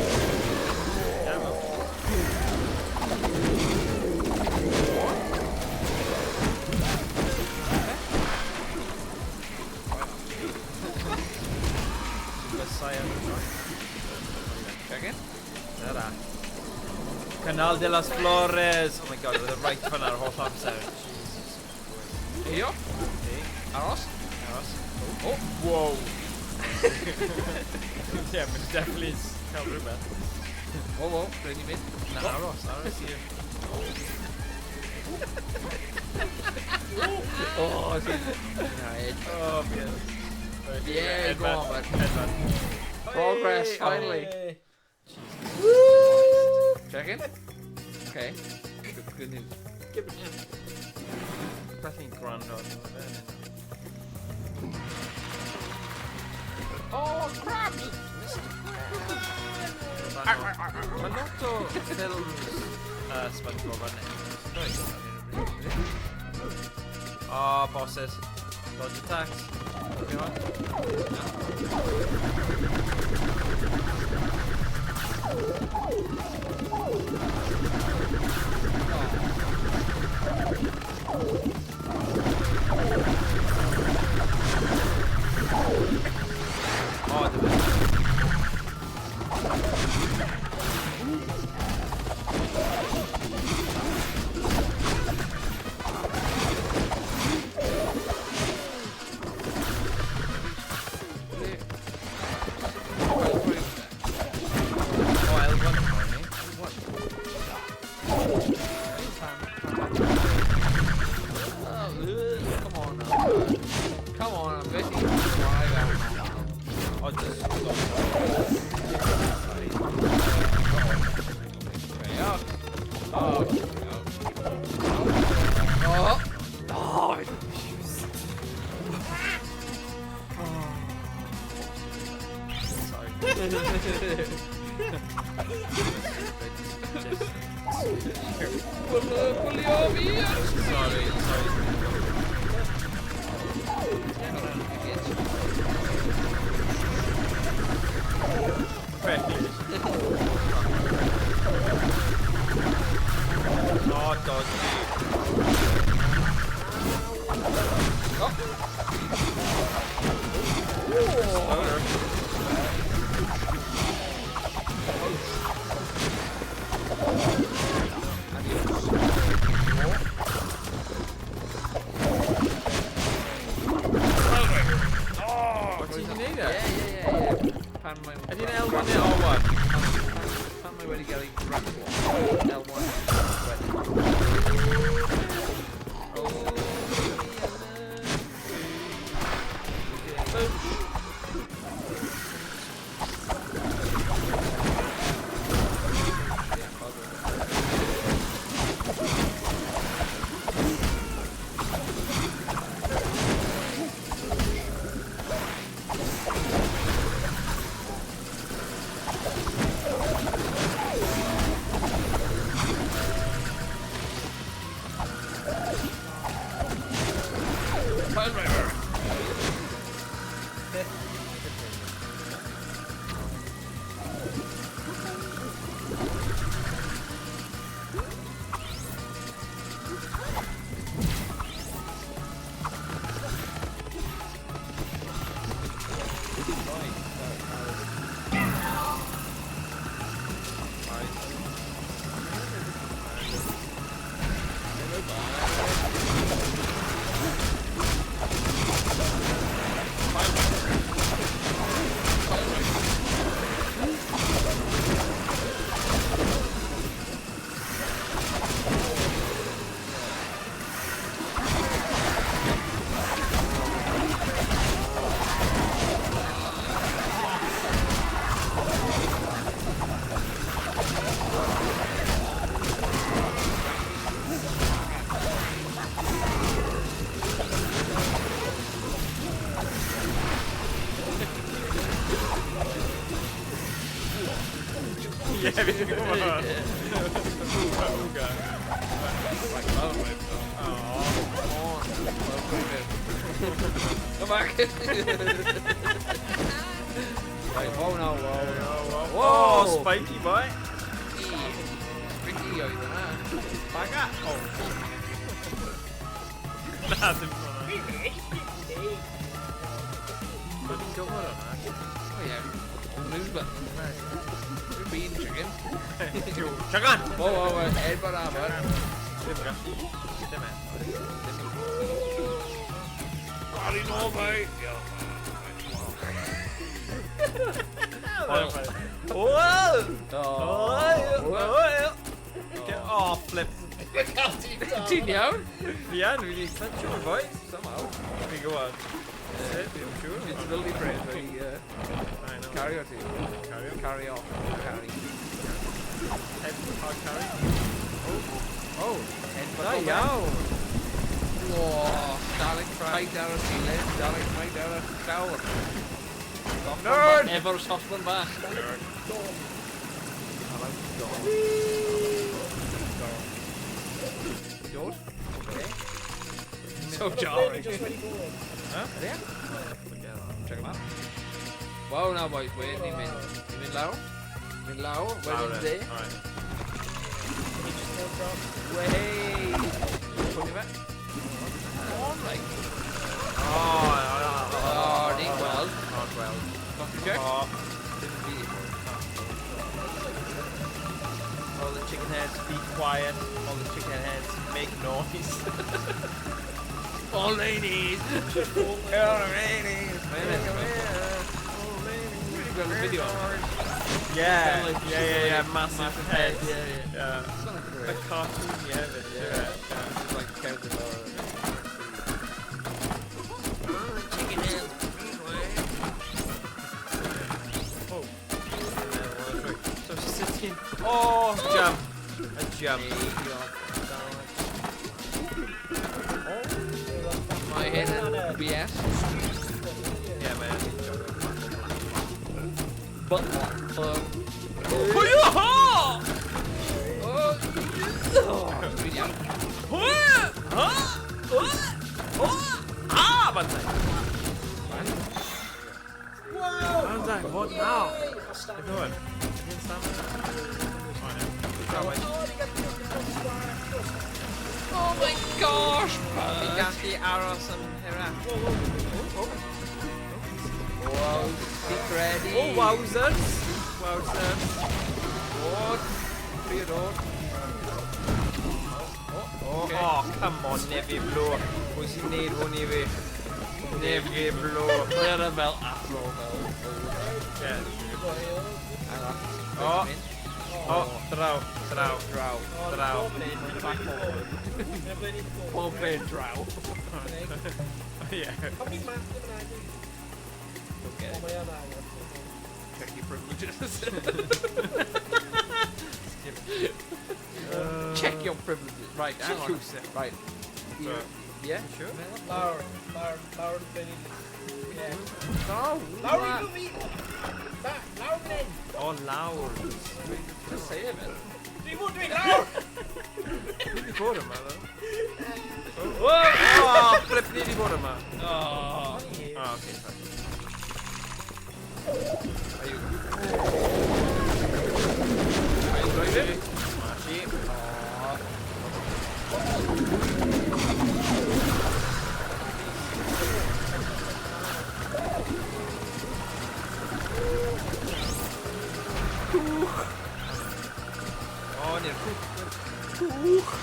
Damn. Super Saiyan. Check it. Ta-da. Canal de las Flores. Oh my god, oedd y right fan ar holl amser. Jesus. Eio. Okay. Aros. Aros. Oh. Whoa. Yeah, mae'n definitely cael rhywbeth. Whoa, whoa. Ble ni'n mynd? Na, aros, aros i'r... Oh, ti'n... Na, Ed. Oh, yes. Right, Yeah, go on, bud. Headband. Progress, Hey! finally. Hey. Check it. Okay. Good, good news. Give it him. Beth ni'n gwrando arno fe. Oh, crabs! Mae lot o ffilms SpongeBob ar Netflix. Oh, bosses. Dodge attacks. Okay, on. Oh, the Come on, I'm busy. O, just... Oh. Oh. Oh, sorry. Just... Sorry, sorry. Oh, dodgy. Oh. Slower. Oh, ti'n gwneud e? Yeah. Pan mae... Ydy'n L1 neu R1? Pan mae wedi cael ei grapple. L1. Yeah, fi'n gwybod. Ooga. Come back. Right, oh no, whoa. Whoa, spiky boy. Tricky oedd yna. Back up. Oh. Na, dim hwnna. Dwi'n gwybod hwnna. Oh yeah. News button. Dwi'n been chicken. Chicken! Whoa, whoa, whoa, headbutt armor. Dim gallu. Dim e. Gari nôl, mate. Whoa! Oh. Oh! Oh, flip. Ti'n iawn? Fi yn, fi wedi clutch o'r boy. Somehow. Fi'n gwybod. Fi'n siŵr. Invincibility prayers wedi I know. cario ti. Carry on. Carry off. Carry. Head hard carry. Oh, headbutt. Da iawn. Whoa, stalactite ar y ceiling, stalactite ar y llawr. Nerd! Efo'r sosban bach. Dod? Okay. So jarring. Just wedi bod. Huh? Yeah. Check 'em out. Wow, now boys, wait, ni'n mynd. Ni'n mynd lawr. Mynd lawr, wedyn de. Alright. Wey! Pwy fe? On, like. Oh, Oh, ni'n gweld. Oh, gweld. Coffee check. Oh, Dim fi. all the chicken heads, be quiet. All the chicken heads, make noise. All ladies! All ladies, Mae'n mynd. Wedi gweld y fideo. Yeah, Kind of like yeah, yeah, yeah, massive, massive heads. heads, yeah, yeah. Yeah. It's not like The cartoon, yeah, yeah. It's like characters are. Jump. Mae hyn yn BS. Ie, mae'n jump. But... Dwi'n iawn. Ah, bantai! Bantai, what now? Beth yw hwn? Ydy'n stamina? Oh my gosh! Fi'n gallu aros am hirach. Wow, secreti. Oh, wowzers! Wowzers. What? Trio dod. Oh, oh, come on, Nefi Blo. Pwy sy'n neud hwn i fi? Nefi Blo. Mae yna fel athro fel. Yeah. Hang on. Oh. Oh, draw, draw, Draw. draw. Pob peth draw. Yeah. Okay. Check your privileges. Check your privileges. Right, hang on. Right. So- Yeah? Sure. Lawr, lawr, lawr, fyny. Yeah. Oh, Lawr i fi! Na, lawr fan hyn! Oh, lawr. Just say it, man. Dwi fod dweud lawr! Dwi wedi bod yma, ddo. Oh, flip, ni wedi bod yma. Oh. Oh, okay, fine. Are you... Are you driving? Smashy. Oh, ni'r cwch. Cwch.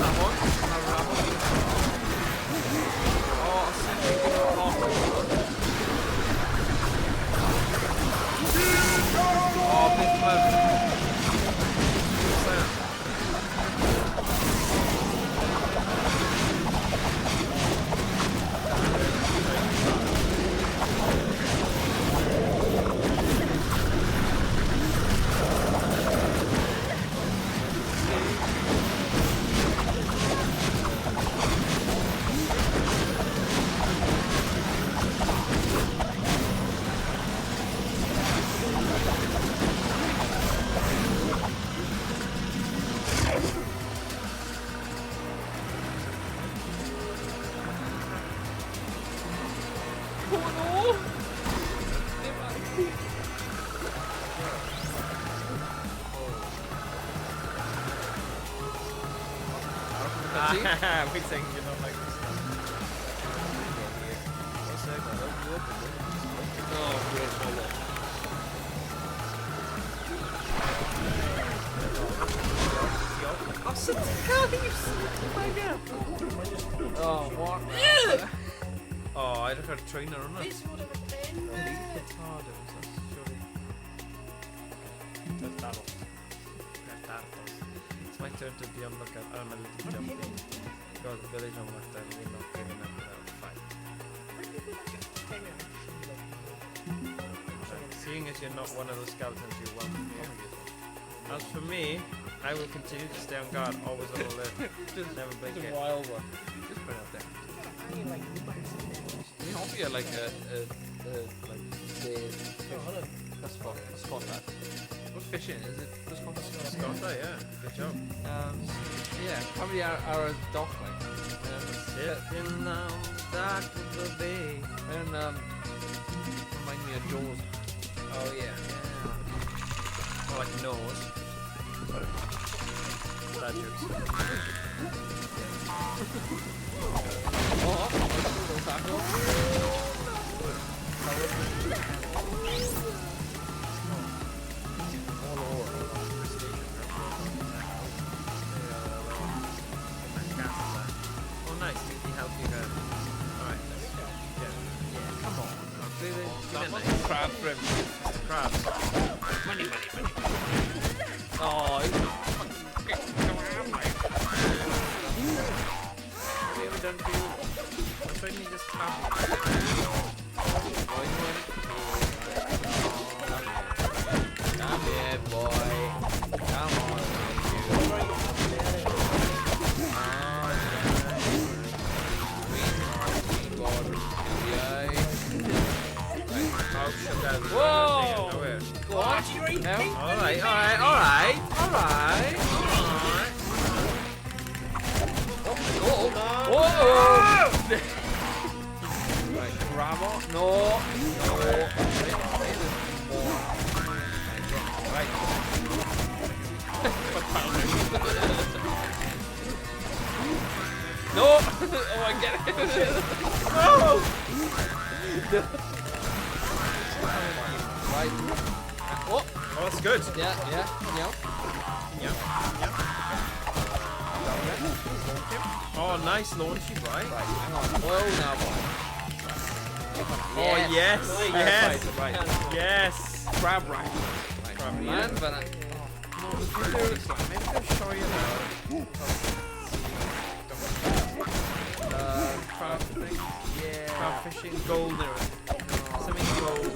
Ramon. Ramon. Oh, Oh, beth mae'r... Oh no! Ddim ar y cwch. Ah, we think you're not like this. Oh, great, hold on. Oh, sut ti'n cael i bugger? Oh, what? Oh, edrych ar train ar hwnna. Beth sy'n fod efo pen? Petardos, that's surely... Petardos. Petardos. It's my turn to be on lookout. I'm a little jumpy. Got the village on lockdown. We're not giving up without a fight. Right, seeing as you're not one of those skeletons, you're welcome here. As for me, I will continue to stay on guard, always on alert. Just, Never blink just a it. wild one. Just put it out there. Ni'n hoffi e, like, a, like, the fish. Spot that. What's fishing? Is it just called Scotta, yeah. Good job. Yeah, probably our dock, like. Sitting on the dock of the bay. And, remind me of Jaws. Oh, yeah. Yeah. More like nose. Sorry. Bad jokes. Oh, tackle. Oh, nice. Did he help you guys? Alright, let's get Crab for him. Mr Crabs. Money, money, money. Oh, he's fucking crab, mate. What have you ever done to you? I'm trying to just tap. Come here, boy. Come on, you. Green board. Oh, shut down. Whoa! Go on. No. Alright, alright, alright, alright, alright. Oh, whoa! Right, grab on. No. No. Wait, wait, there's more. Right. No! Oh, I get it! No! Right. Oh! Oh, that's good. Yeah, yeah, yeah. Yeah, yeah. Oh, nice launchy, right? Right, hang on. Whoa, now, boy. Oh, yes, yes, Right. yes. Crab right. Right. Crab Man, but I... Maybe they'll show you now. Crab thing? Yeah. Crab fishing, gold and everything. Something gold.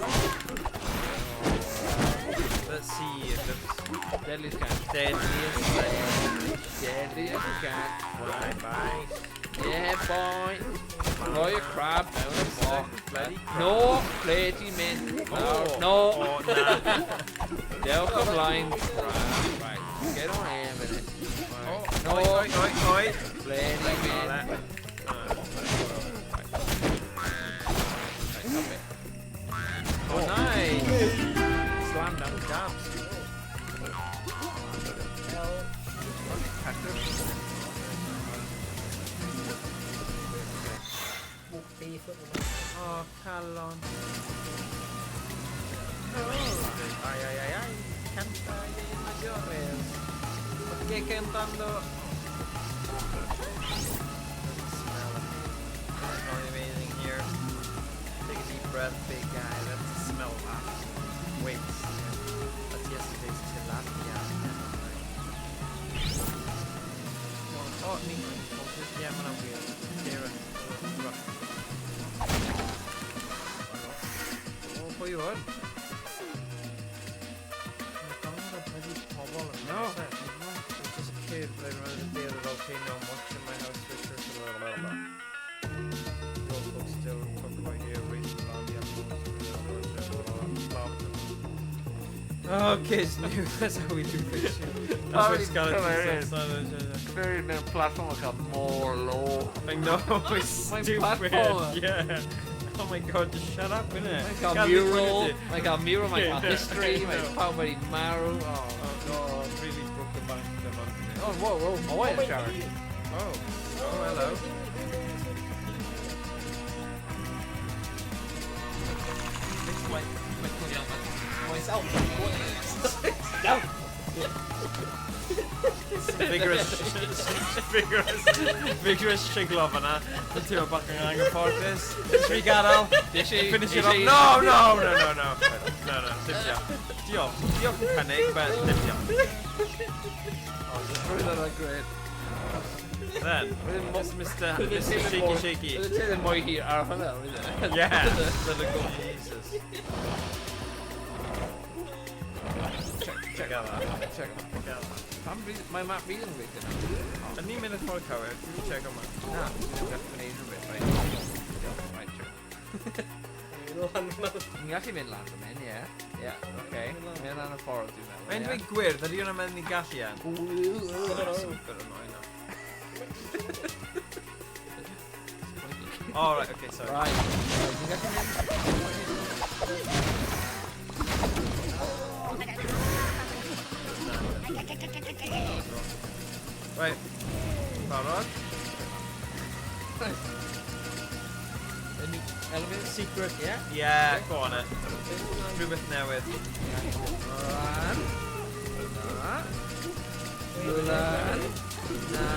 Let's see if it's Deadliest catch. deadliest. Deadliest catch. Bye bye. Yeah, boy. Throw your crab down the box. Bloody crab. No, platey men. No, Oh. no. Oh, nah. They'll come blind. Crab. Right. Get on here a minute. Right. Oh, No. oi, oi, oi, oi. Platey Oh, men. that. Right, up it. Oh, nice. Slam down dabs. Walk barefoot with my Oh, Calon. Ay, ay, ay, ay. Canta y mayores. ¿Por qué cantando? Doesn't smell amazing. Doesn't smell amazing here. Take a deep breath, big guy. That's the smell of that. Wait. That's yesterday's tilapia. Oh, neat. Yeah, man, I'm weird. Sarah. Rough. Oh, pwy yw hwn? No. Just a kid, but I remember the day of the volcano and watching my house for sure. Blah, blah, blah. The old folks still talk about here, racing around the animals, blah, blah, blah. Oh, kids knew. That's how we do fish. That's where skeletons are. Very mewn platform yn cael mor low. I know, it's Mae'n stupid. platformer. Yeah. Oh my god, just shut up, innit? Mae'n cael Can't be mural, pointed. mae'n cael mural, mae'n cael Yeah. history, mae'n I know. pawb wedi marw. Oh, Oh god, really broke the bank the month. oh whoa, whoa, oh, wait, Sharon. Oh, oh, hello. Myself. Down. Vigorous, vigorous, vigorous shiglo fyna. Yn teimlo bach yn anghyfforddus. Tri gadael. Finish it off. No, no, no, no, no. No, no, dim diolch. Diolch. Diolch yn cynnig, but dim diolch. Roedd hwnna'n great. Then, just Mr. Mr. Shaky Shaky. Roedd y teimlo mwy hir ar hwnna, roedd e? Yeah. Jesus. Check, check, Gael check. that. Pam mae map fi yn gweithio nawr. Yn ni'n mynd y ffordd cywir, dwi'n mynd check o map. Na, dwi'n gallu gwneud rhywbeth, right. Diolch, right, check. Ni'n gallu mynd lan fan hyn, ie. Ie, oce. Mynd lan y ffordd, dwi'n meddwl. Mae'n ie. dweud gwyrdd, ydy hwnna'n meddwl ni'n gallu yn? That's a bit annoying now. Oh, right, okay, sorry. Right, right, ni'n gallu mynd... Right. Barod? A new elevator? Secret. Yeah. Yeah, go on it. Rhywbeth newydd. Lan. Na. Lan. Na.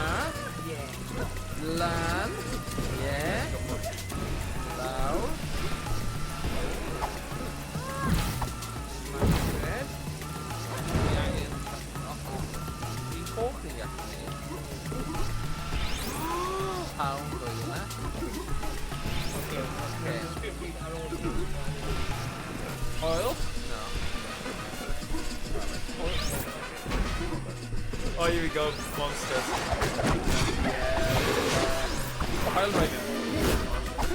Lan. Yeah. Lawr. Pound oedd hwnna. Okay. Oil? No. Oh, here we go. Monsters. Pile driver.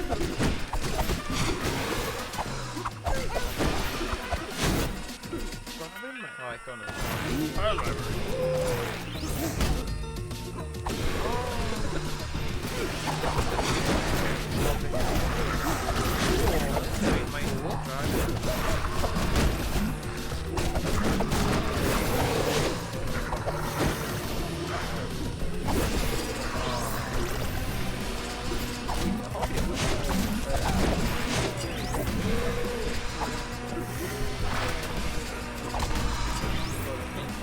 Right, go on then. Pile driver.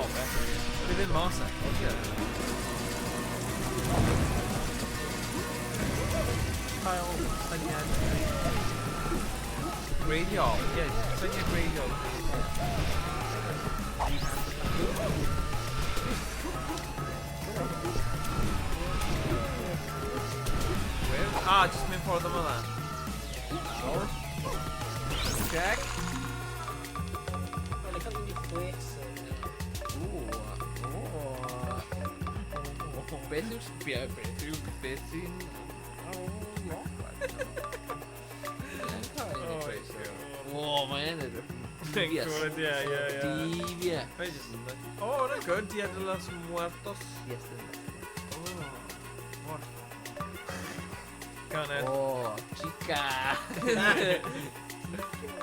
Bydd ddim mas e. Cael syniad Greiddiol. Ie, syniad greiddiol. Ah, just mynd ffordd yma dda. Nawr. Check. Mae'n cael mynd i chwech. Ooh. Oh. Beth yw'r... Beth yw... Beth sy'n... Oh, mae'n edrych. Devious. Good, yeah. Devious. Mae jyst yn dweud. Oh, that's good. Dia de los Muertos. Yes, Oh. What? Gan e. Oh, chica.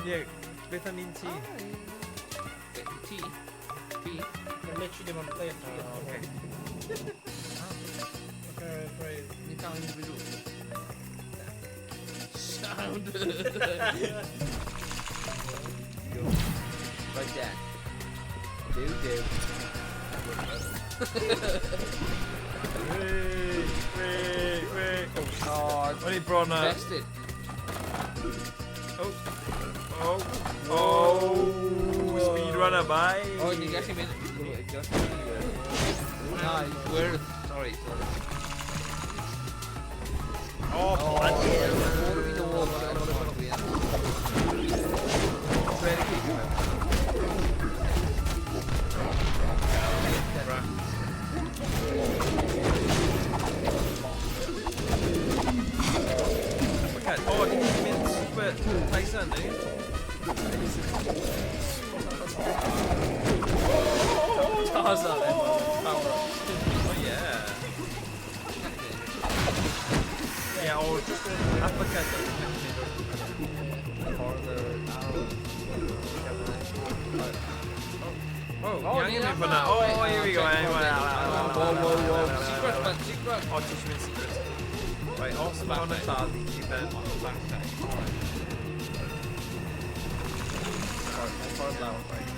Ie, beth am un ti? Beth yw ti? Fi? Mae'n literally dim ond player 3. Oh, okay. Okay, great. Ni cael individual. Sound. Right there. Do do. Wait, wait, wait. Oh, Oh, o'n i bron a... invested. Oh, oh, oh, speedrunner, bye. Oh, ni'n gallu mynd... Na, gwyrdd. Sorry, sorry. Oh, bloody hell. Ffordd fi nôl. Ready, keep it. Okay. Oh, ni'n mynd Super Tyson, eh? Tarzan. Power up. Oh, yeah. Yeah, oh, just uppercut. Ffordd yr arrow. Oh, Oh, ni angen ni mynd fyna. yma. Oh, here we go. Whoa, whoa, whoa. Secret, man, secret. Oh, ti eisiau mynd secret. Right, os mae hwn yn lladd i ti then. Backside. Ffordd lawr, right.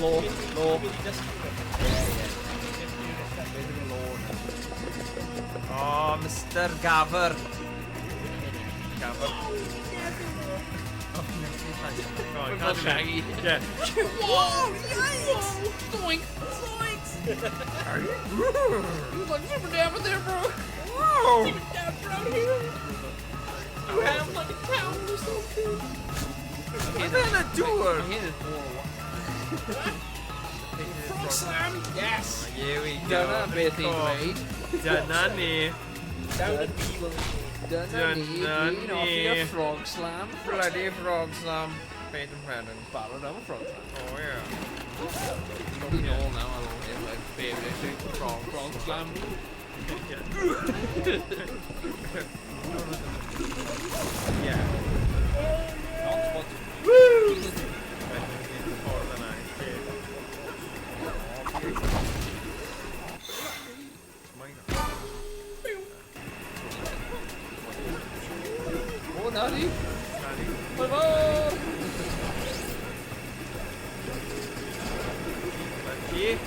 Law, law. Mynd i dysgu. Beth yw'r law na? Oh, Mr Gafr. Gafr. Oh, no. Go on, can't you? Shaggy. Yeah. Whoa, yikes! Doink! Zoinks! You like super down with there, bro. Whoa! Down around here. You have like a town or something. Mae fe'n y dŵr! Mae hyn yn Frog slam. Yes. Here we go. Dyna beth i'n Cool. dweud. Dyna ni. Down and B will. Dyna ni, Dyna dwi'n hoffi y ni. frog slam. Bloody frog slam. Paid yn Brennan. Barod am y frog slam. Oh, yeah. Dwi'n ôl nawr ar ôl hyn, like, favourite frog slam. Yeah. Not sponsored. Right, ni'n ffordd yna. O, na di. Nadi. Bye bye. Lucky.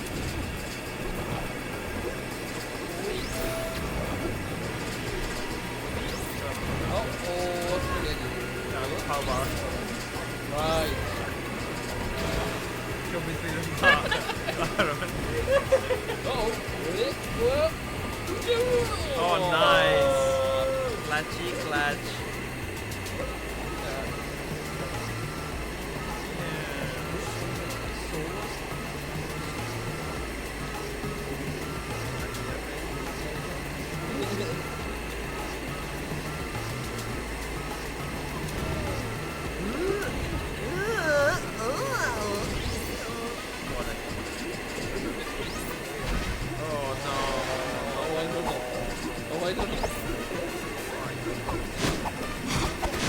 Oh, oh, spaghetti. Pawb arall. Right. Ti'n beth fydd yn dda. Oh, where is it? Whoa. Oh, nice. Clutchy clutch. Oh no. Oh, I don't know. Oh, I don't know.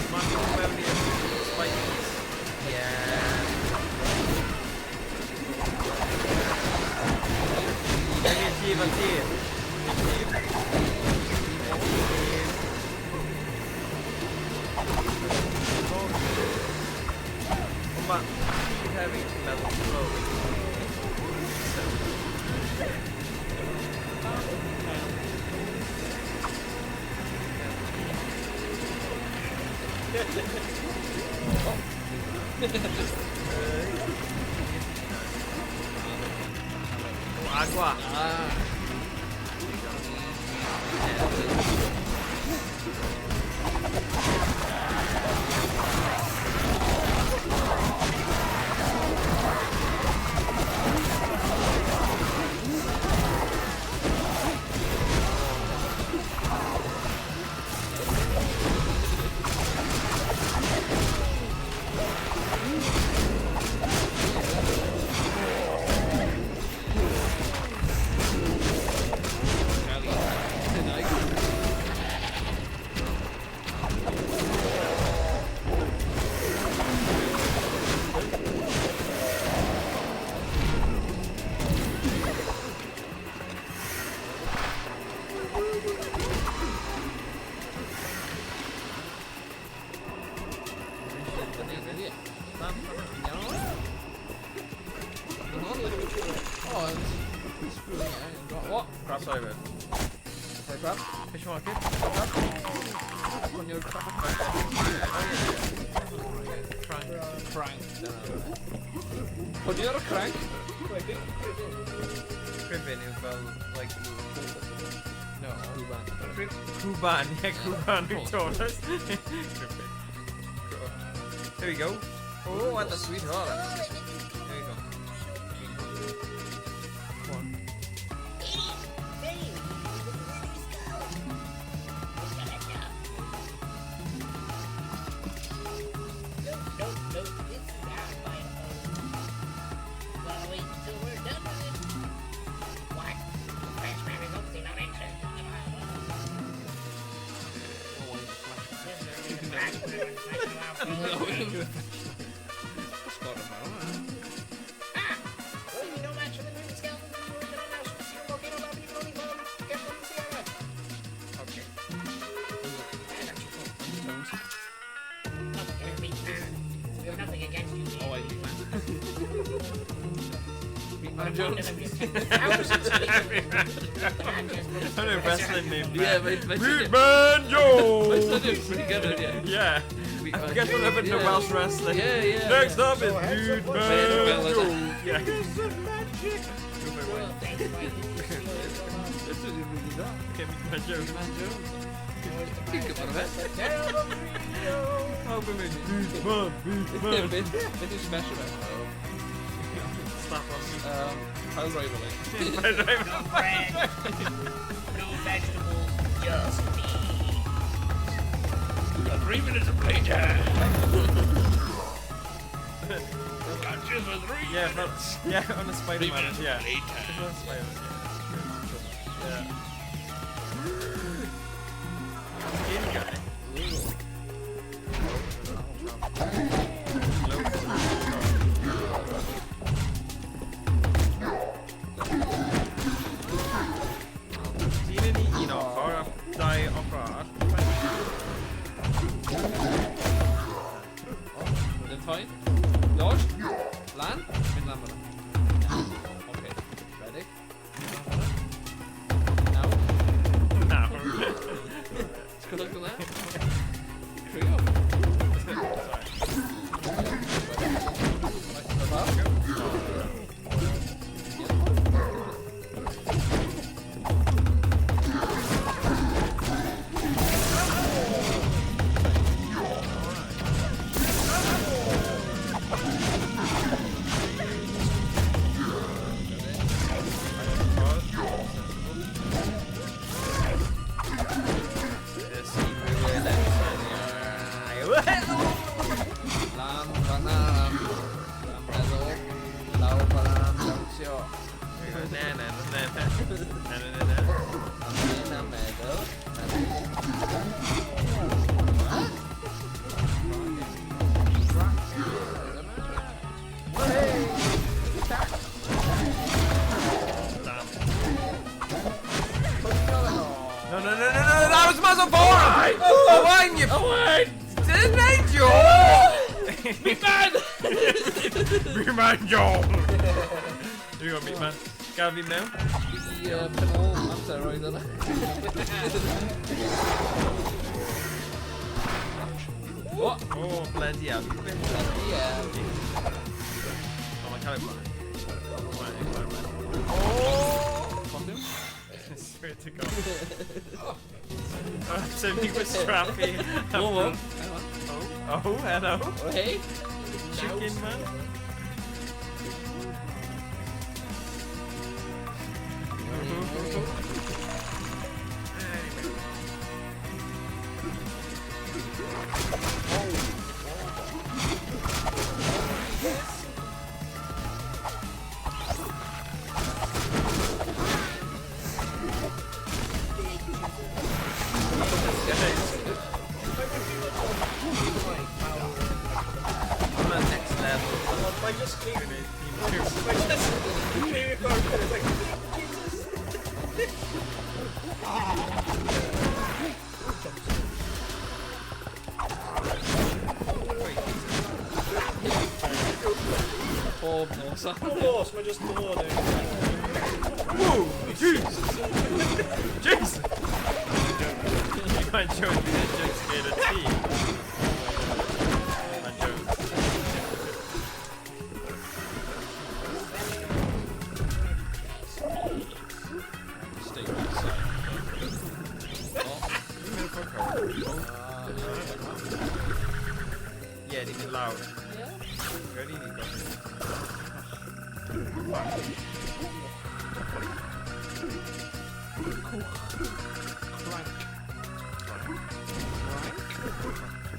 Mae'n mynd mewn i'r spikies. Yeah. Mewn i'r tîm fel ti. Mewn i'r tîm. Ond mae tîm hefyd yn meddwl slow. O, agwa. Ah. What? Crab Simon. Sorry, crab? Fish market. On your crab. Crank. Crank. Pwn i'r crank? Cribyn yw fel, like... No. Rhywban. Crwban, ie, crwban yw tortoise. Cribyn. There we go. Oh, what a sweetheart. There we go. Come on. No, this is our final home. Gotta wait till we're done with it. What? The Flash Man is obviously not interested in the final home. The Flash Man is No. like Scott and Barrow. Ah! Well, you no match for the movie skeletons in the world that are now volcano lava, you can only fall get from the Sierra. Okay. Stones. Look, here, meat man. We have nothing against you. Oh, I Meat Man. Meat Man Jones. I know wrestling name. Yeah, my Meat Man My Jones! son is pretty good at it. Yeah. Meat I Man forget what happened to Yeah. Welsh wrestling. Yeah, yeah. Next yeah. up is Meat Man Well, is it? Jones. Yeah. This is really that. Okay, Meat Man Jones. Meat Man Jones. Think about it. Oh, Meat Man, Meat Yeah, Man. bit yw smash yma? Slap on me. Pile driver, like. No bread, no vegetables, just beans. We got 3 minutes of playtime. Got you for 3 Yeah, but, minutes. yeah, on the 3 Spider-Man, minutes yeah. of playtime. On Spider-Man, yeah. Yeah. Skin guy. Dyn yn un ochr a dau ochr arall. Ddim fine. Dodge. Lan. Mynd lan fyna. Okay. Ready. Lan fyna. Nawr. Nawr. Ti'n gweld hwnna? Crio. Sorry. Na, na, na, na. Na, na, na, na. Na, meddwl. Damn. No, no, no, no, no, that was muzzle four! Oh, Owain, you... Owain! Nigel! Meat man! Meat man, Joe! You got meat man. Gaf fi mewn? Ie, pen ôl amser roedd yna. O! Oh, bloody hell. Bloody hell. Oh, mae'n cael ei blaen. Oh! Costume? Swear to God. Oh, so fi gwastraffu. Whoa, whoa. Oh, oh, hello. Oh, hey. Chicken man. I'm at next level. I just clear. Team I just clear your card. It's like, Jesus. Pob nos. Of course, mae just dod e. Whoa! Jeez! Jeez! Mae'n joke, fi'n joke scared o ti. Mae'n joke. Stay outside. Yeah, ni'n mynd lawr. Ready, ni got Crank.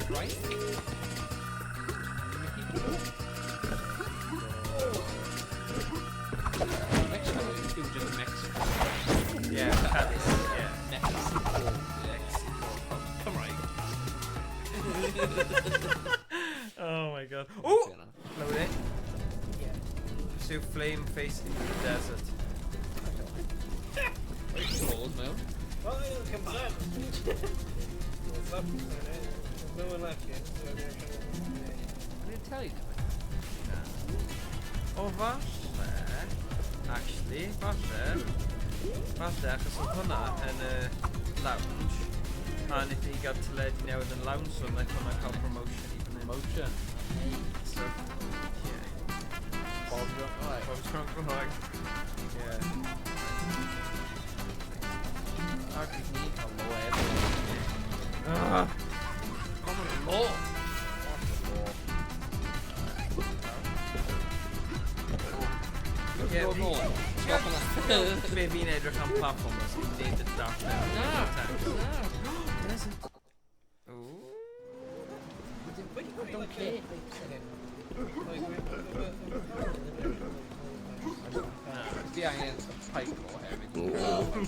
Right? Mexico, it was just Mexico. Yeah, that's, yeah. Mexico. Mexico. Cymraeg. Oh my god. Oh! Load it. Pursue flame face into the desert. Balls, mewn. Well, it comes up. What's left? There's no one left yet. So I'm gonna try I didn't tell you. O, falle... Actually, falle... Falle, achos oedd hwnna yn y lounge. A wnaethon ni gael teledu newydd yn lounge, so wnaeth hwnna cael promotion i fan hyn. Promotion. So, yeah. Bob's drunk. Right. Bob's drunk vlog. Yeah. Ac ni cael low efo. Ah. Common law. Yeah, Go fi- nôl. Stop hwnna. Be fi'n edrych am platformers i wneud y dark Na. Na. Desert. Ooh. I don't care. Fi angen pipe o hefyd.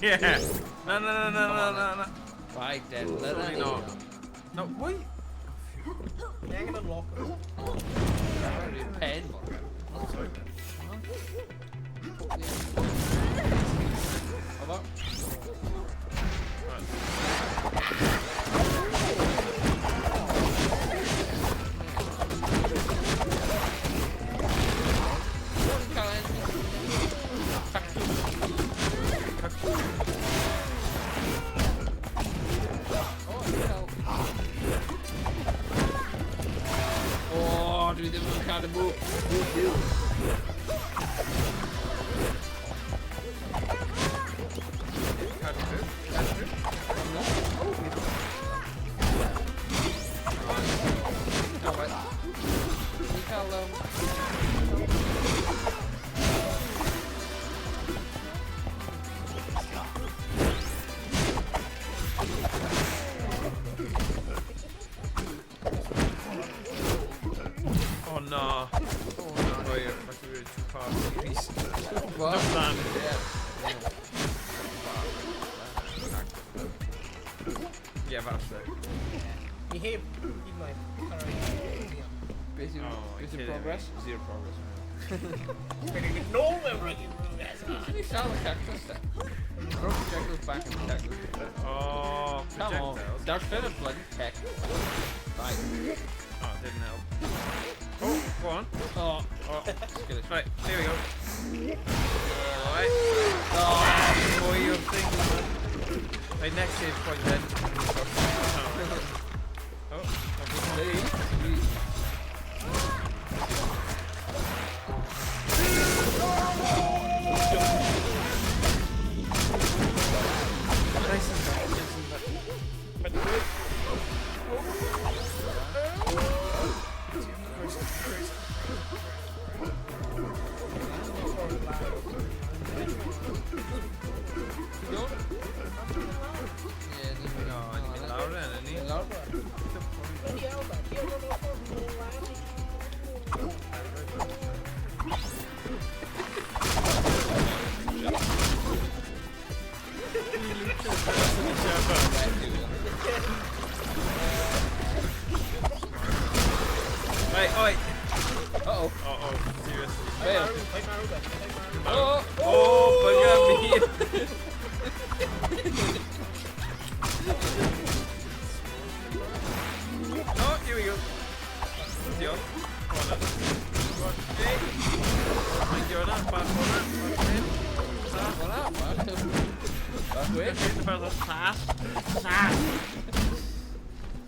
Yeah. No, no, no, no, no, no, no. Right then. Surely not. No, wait. Ni angen unlock it. Pen. Sorry. How about? Oh, dwi ddim yn cadw move. Cadw nhw. Cadw nhw. No. Alright. Ni cael, Oh no. Oh no. lan. Ie. Ie, falle. Ni heb hyd yn oed cyrraedd. Beth yw Oh, beth yw kidding progress? Zero progress. Nôl mewn rygbi progress. Ti'n ni lladd y cactus te? Throw projectiles back at the cactus. Oh, Come on. projectiles. Darllen y bloody tech. Right. Oh, didn't help. Oh, go on. Oh, Oh, skillish. right, here we go. Alright. Oh, mwy o'r things, man. Right, next save point then. Oh, Hey, nice and back, nice and back. But Go. Yeah, ni'n No, ni'n mynd lawr then, ni? Lawr. Bloody hell, man. Ti o'r ffordd nôl lan. Right, oi. Uh-oh. Oh, oh, seriously. Fail. Play marw then. Play marw. Oh! Oh, bugger me. Oh, here we go. Diolch. Come on then. Go on. Hey. Mind you hwnna, bach hwnna. Bach hyn. Hwnna, bach. Bach we. Bach o sass. Sass.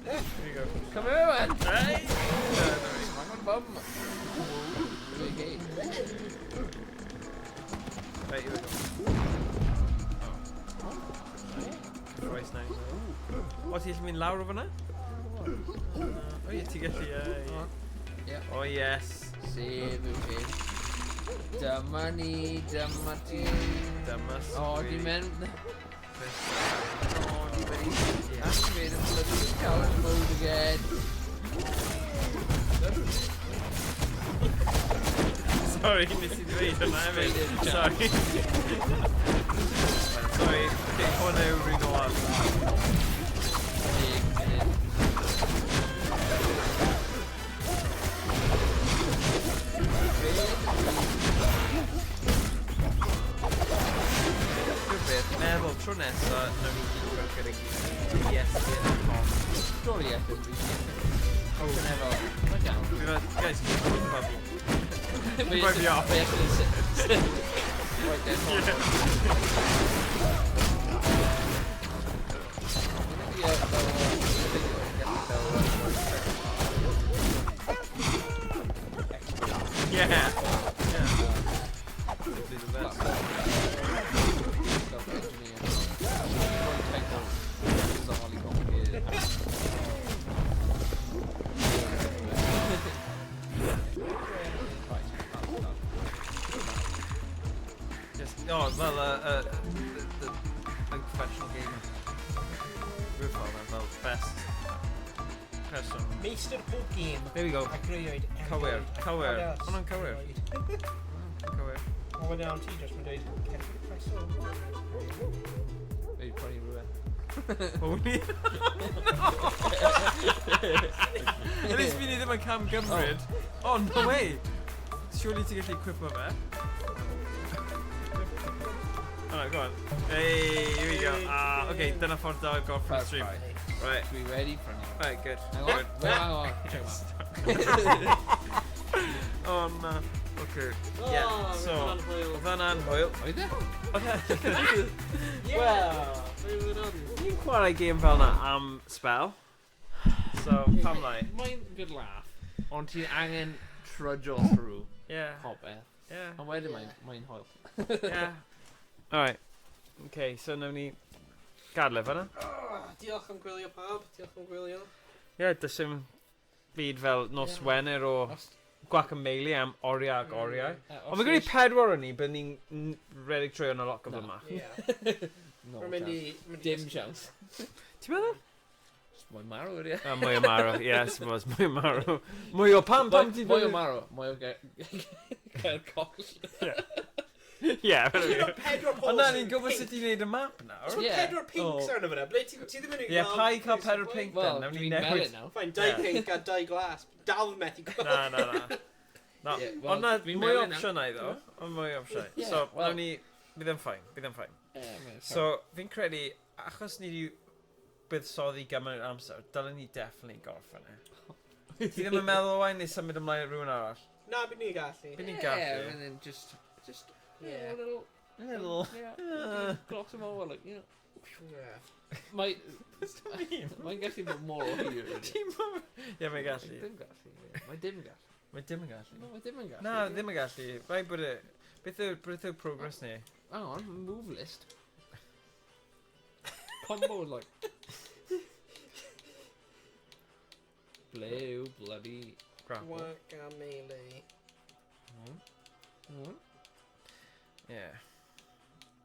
Here we go. Come here, man. Hey. Smack on bum. Okay. Right, here we go. Oh. Croes nice. O, ti'n gallu mynd lawr o fyna? O ie, ti'n gallu, ie. Ie. Oh, yes. Sef yw hyn. Dyma ni, dyma ti. Dyma O, di sgwyd. men... O, di wedi... Activate the bloody challenge mode again. Sorry, nes i ddweud hwnna hefyd. Straight in, Sorry. Sorry, okay, hwnna yw'r un olaf. Deg munud. Rhywbeth, meddwl, tro nesa, nawn ni gyd fel gyda gyd. Yes, yeah, com. Stori eto, fi. Oh. Dyna fel, mae'n iawn. Fi fel, guys, keep going bubble. Mae Might be off. Mae actually Right then. Yeah, fel, video, gallu fel, expert. Yeah. Yeah. Simply the best. Self engineer. Title. Bizarrely complicated. Right, that's done. Just, oh, fel, the, like, professional gamer. Rwy'n fel, fel, best person. Meistr pob gêm. There we go. A greuoed. Cywir, cywir. Hwnna'n cywir. Cywir. O, wedyn am ti just mae'n dweud, Ceffyl Preso. Maybe prynu rhywbeth. Holy. No! At least fi ni ddim yn cam gymryd. Oh, no way! Surely ti'n gallu equipo fe. Oh, no, go on. Hey, here we go. Ah, okay, dyna ffordd da o gorffen stream. Right. Right, Dwi wedi prynu. right, good. Hang on, Good. wait, hang on. Check 'em out. Oh, na. Okay. Yeah, so, oedd hwnna'n hwyl. Oedd e? Wel, Ni'n chwarae gêm fel na am spell. So, pam lai? Mae'n good laugh, ond ti'n angen trudge through Yeah, popeth. yeah, Ond wedyn mae'n mae'n hwyl. yeah. Alright. Okay, so nawn ni gadw e fan'na. Diolch am gwylio pawb, diolch am gwylio. Ie, does dim byd fel nos Ie. Wener o Os- guacamole am oriau ac oriau. Os Ond fi'n gwneud ti pedwar o'n ni, bydd ni'n redeg trwy hwnna lot gyflymach. Ie. No Rwy'n mynd i... chance. mynd i Dim gysgu. chance. Ti'n meddwl? Just Mwy marw ydi e. Ah, mwy o marw, ie, I suppose, mwy o marw. Mwy o pam, pam ti Mwy o marw, mwy o gael coll. Ie. Ti'n o pedwar Ond na, pos ni'n gwybod sut i wneud y map nawr. Ti'n Ie. pedwar pinks Oh. arno fyna, ble ti ddim yn Ie, pa i cael pedwar pink Wel, then? Nawn ni dwi'n newid. melyn nawr. Fine, dau Ie. pink a dau glas. Dal methu gweld. Na, na, na. Na, Ie, wel, ond na, dwi'n mwy o melyn nawr. opsiynau ddo. Ond mwy o opsiynau. Ie, So, wel- nawn ni, bydd yn fine, bydd yn fine. Ie, mae'n So, fi'n credu, achos ni wedi buddsoddi gymaint o amser, dylen ni definitely gorffen e. Ti ddim yn meddwl, Owain, neu symud ymlaen i rhywun arall? Na, bydd ni'n gallu. Bydd ni'n Yeah, gallu. and then just, Yeah. yeah, a little, Little. yeah, gloss them over, like, you know. Yeah. Mae, mean? mae'n gallu bod mor o hir. Ti'n meddwl? Ie, mae'n gallu. Dim gallu, ie. Mae dim gallu. Mae dim yn gallu. No, mae dim yn gallu. Na, ddim yn gallu. Rhaid bod e... Beth yw progress ni? Hang on, move list. Combo, like. Ble yw bloody... Grapple. Guacamele. Hmm? Ie.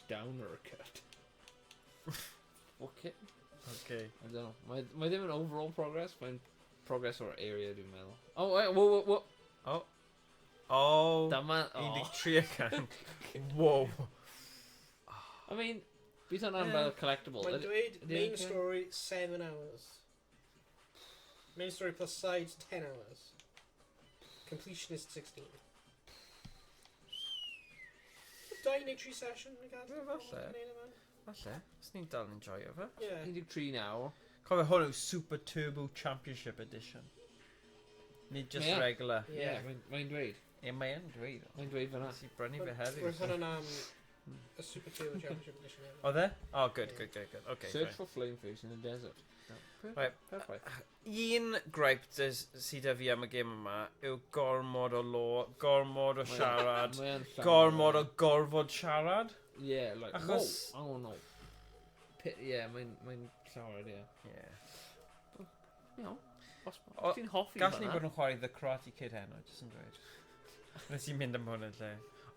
Downer cut. Okay. Okay. I don't know. Mae ddim yn overall progress, mae'n progress o'r area dwi'n meddwl. Oh, wait, whoa, whoa, whoa. Oh. Oh. Dyma... Oh. 13 y cant. Wow. I mean, bydd hwnna'n Ie. fel collectible. Mae'n dweud ydy main e'n story 7 hours. Main story plus sides 10 hours. Completionist 16. Dau neu tri session yn gael. Ie, falle. Falle. Os ni'n dal yn enjoyo fe. Yeah. 13 awr. Cofio hwn yw Super Turbo Championship Edition. Nid just Ie. regular. Ie, yeah, mae'n dweud. Ie, mae yn dweud. Mae'n dweud fyna. Nes i brynu fe heddiw. Roedd hwnna'n am y Super Turbo Championship Edition hefyd. Oedd e? Oh, good, good, good, good. Okay, Search fine. for flamefish in the desert. No, Right. Perffaith. Un gripe sydd 'da fi am y gêm yma yw gormod o lore, gormod o siarad, Mae yn llawer. gormod o gorfod siarad. Yeah, like, Achos- whoa, oh no. Yeah, mae'n llawer, ie. Yeah. You know, os O, os ti'n hoffi Gallwn ni fan'na. bod yn chwarae The Karate Kid heno, jyst yn dweud. Nes i mynd am hwn yn lle.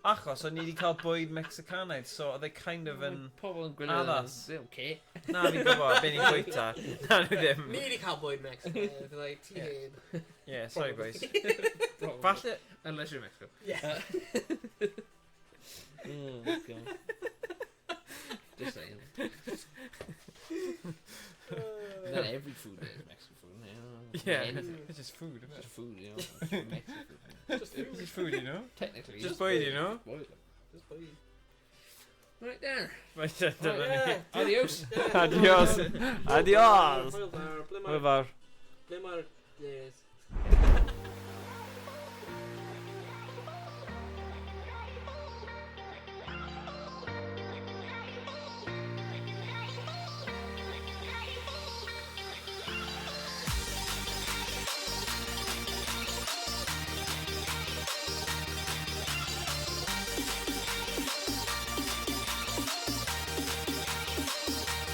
Achos o'n i wedi cael bwyd Mexicanaidd, so oedd e kind of yn... Mae pobl yn gwylio addas. They don't care. Na, fi'n gwybod, be ni'n bwyta. Na, nhw ddim. Ni wedi cael bwyd Mexico. Fydd like, ti Ie. heb. Yeah, sorry boys. Probably. Falle... Unless you're Mexico. Yeah. Oh, God. Just saying. Not every food there is Mexican food. You know? Yeah, Anything. it's just food, isn't It's it? just food, you know. It's Mexican food. Just It's food. just food, you know? Technically. Just bwyd, you know? Bwyd. Just bwyd. Right there. Right, dyna ni. Yeah. Adios. Yeah. Adios. Adios. Hwyl fawr. Ble Hwyl fawr. Ble mae'r... Yes.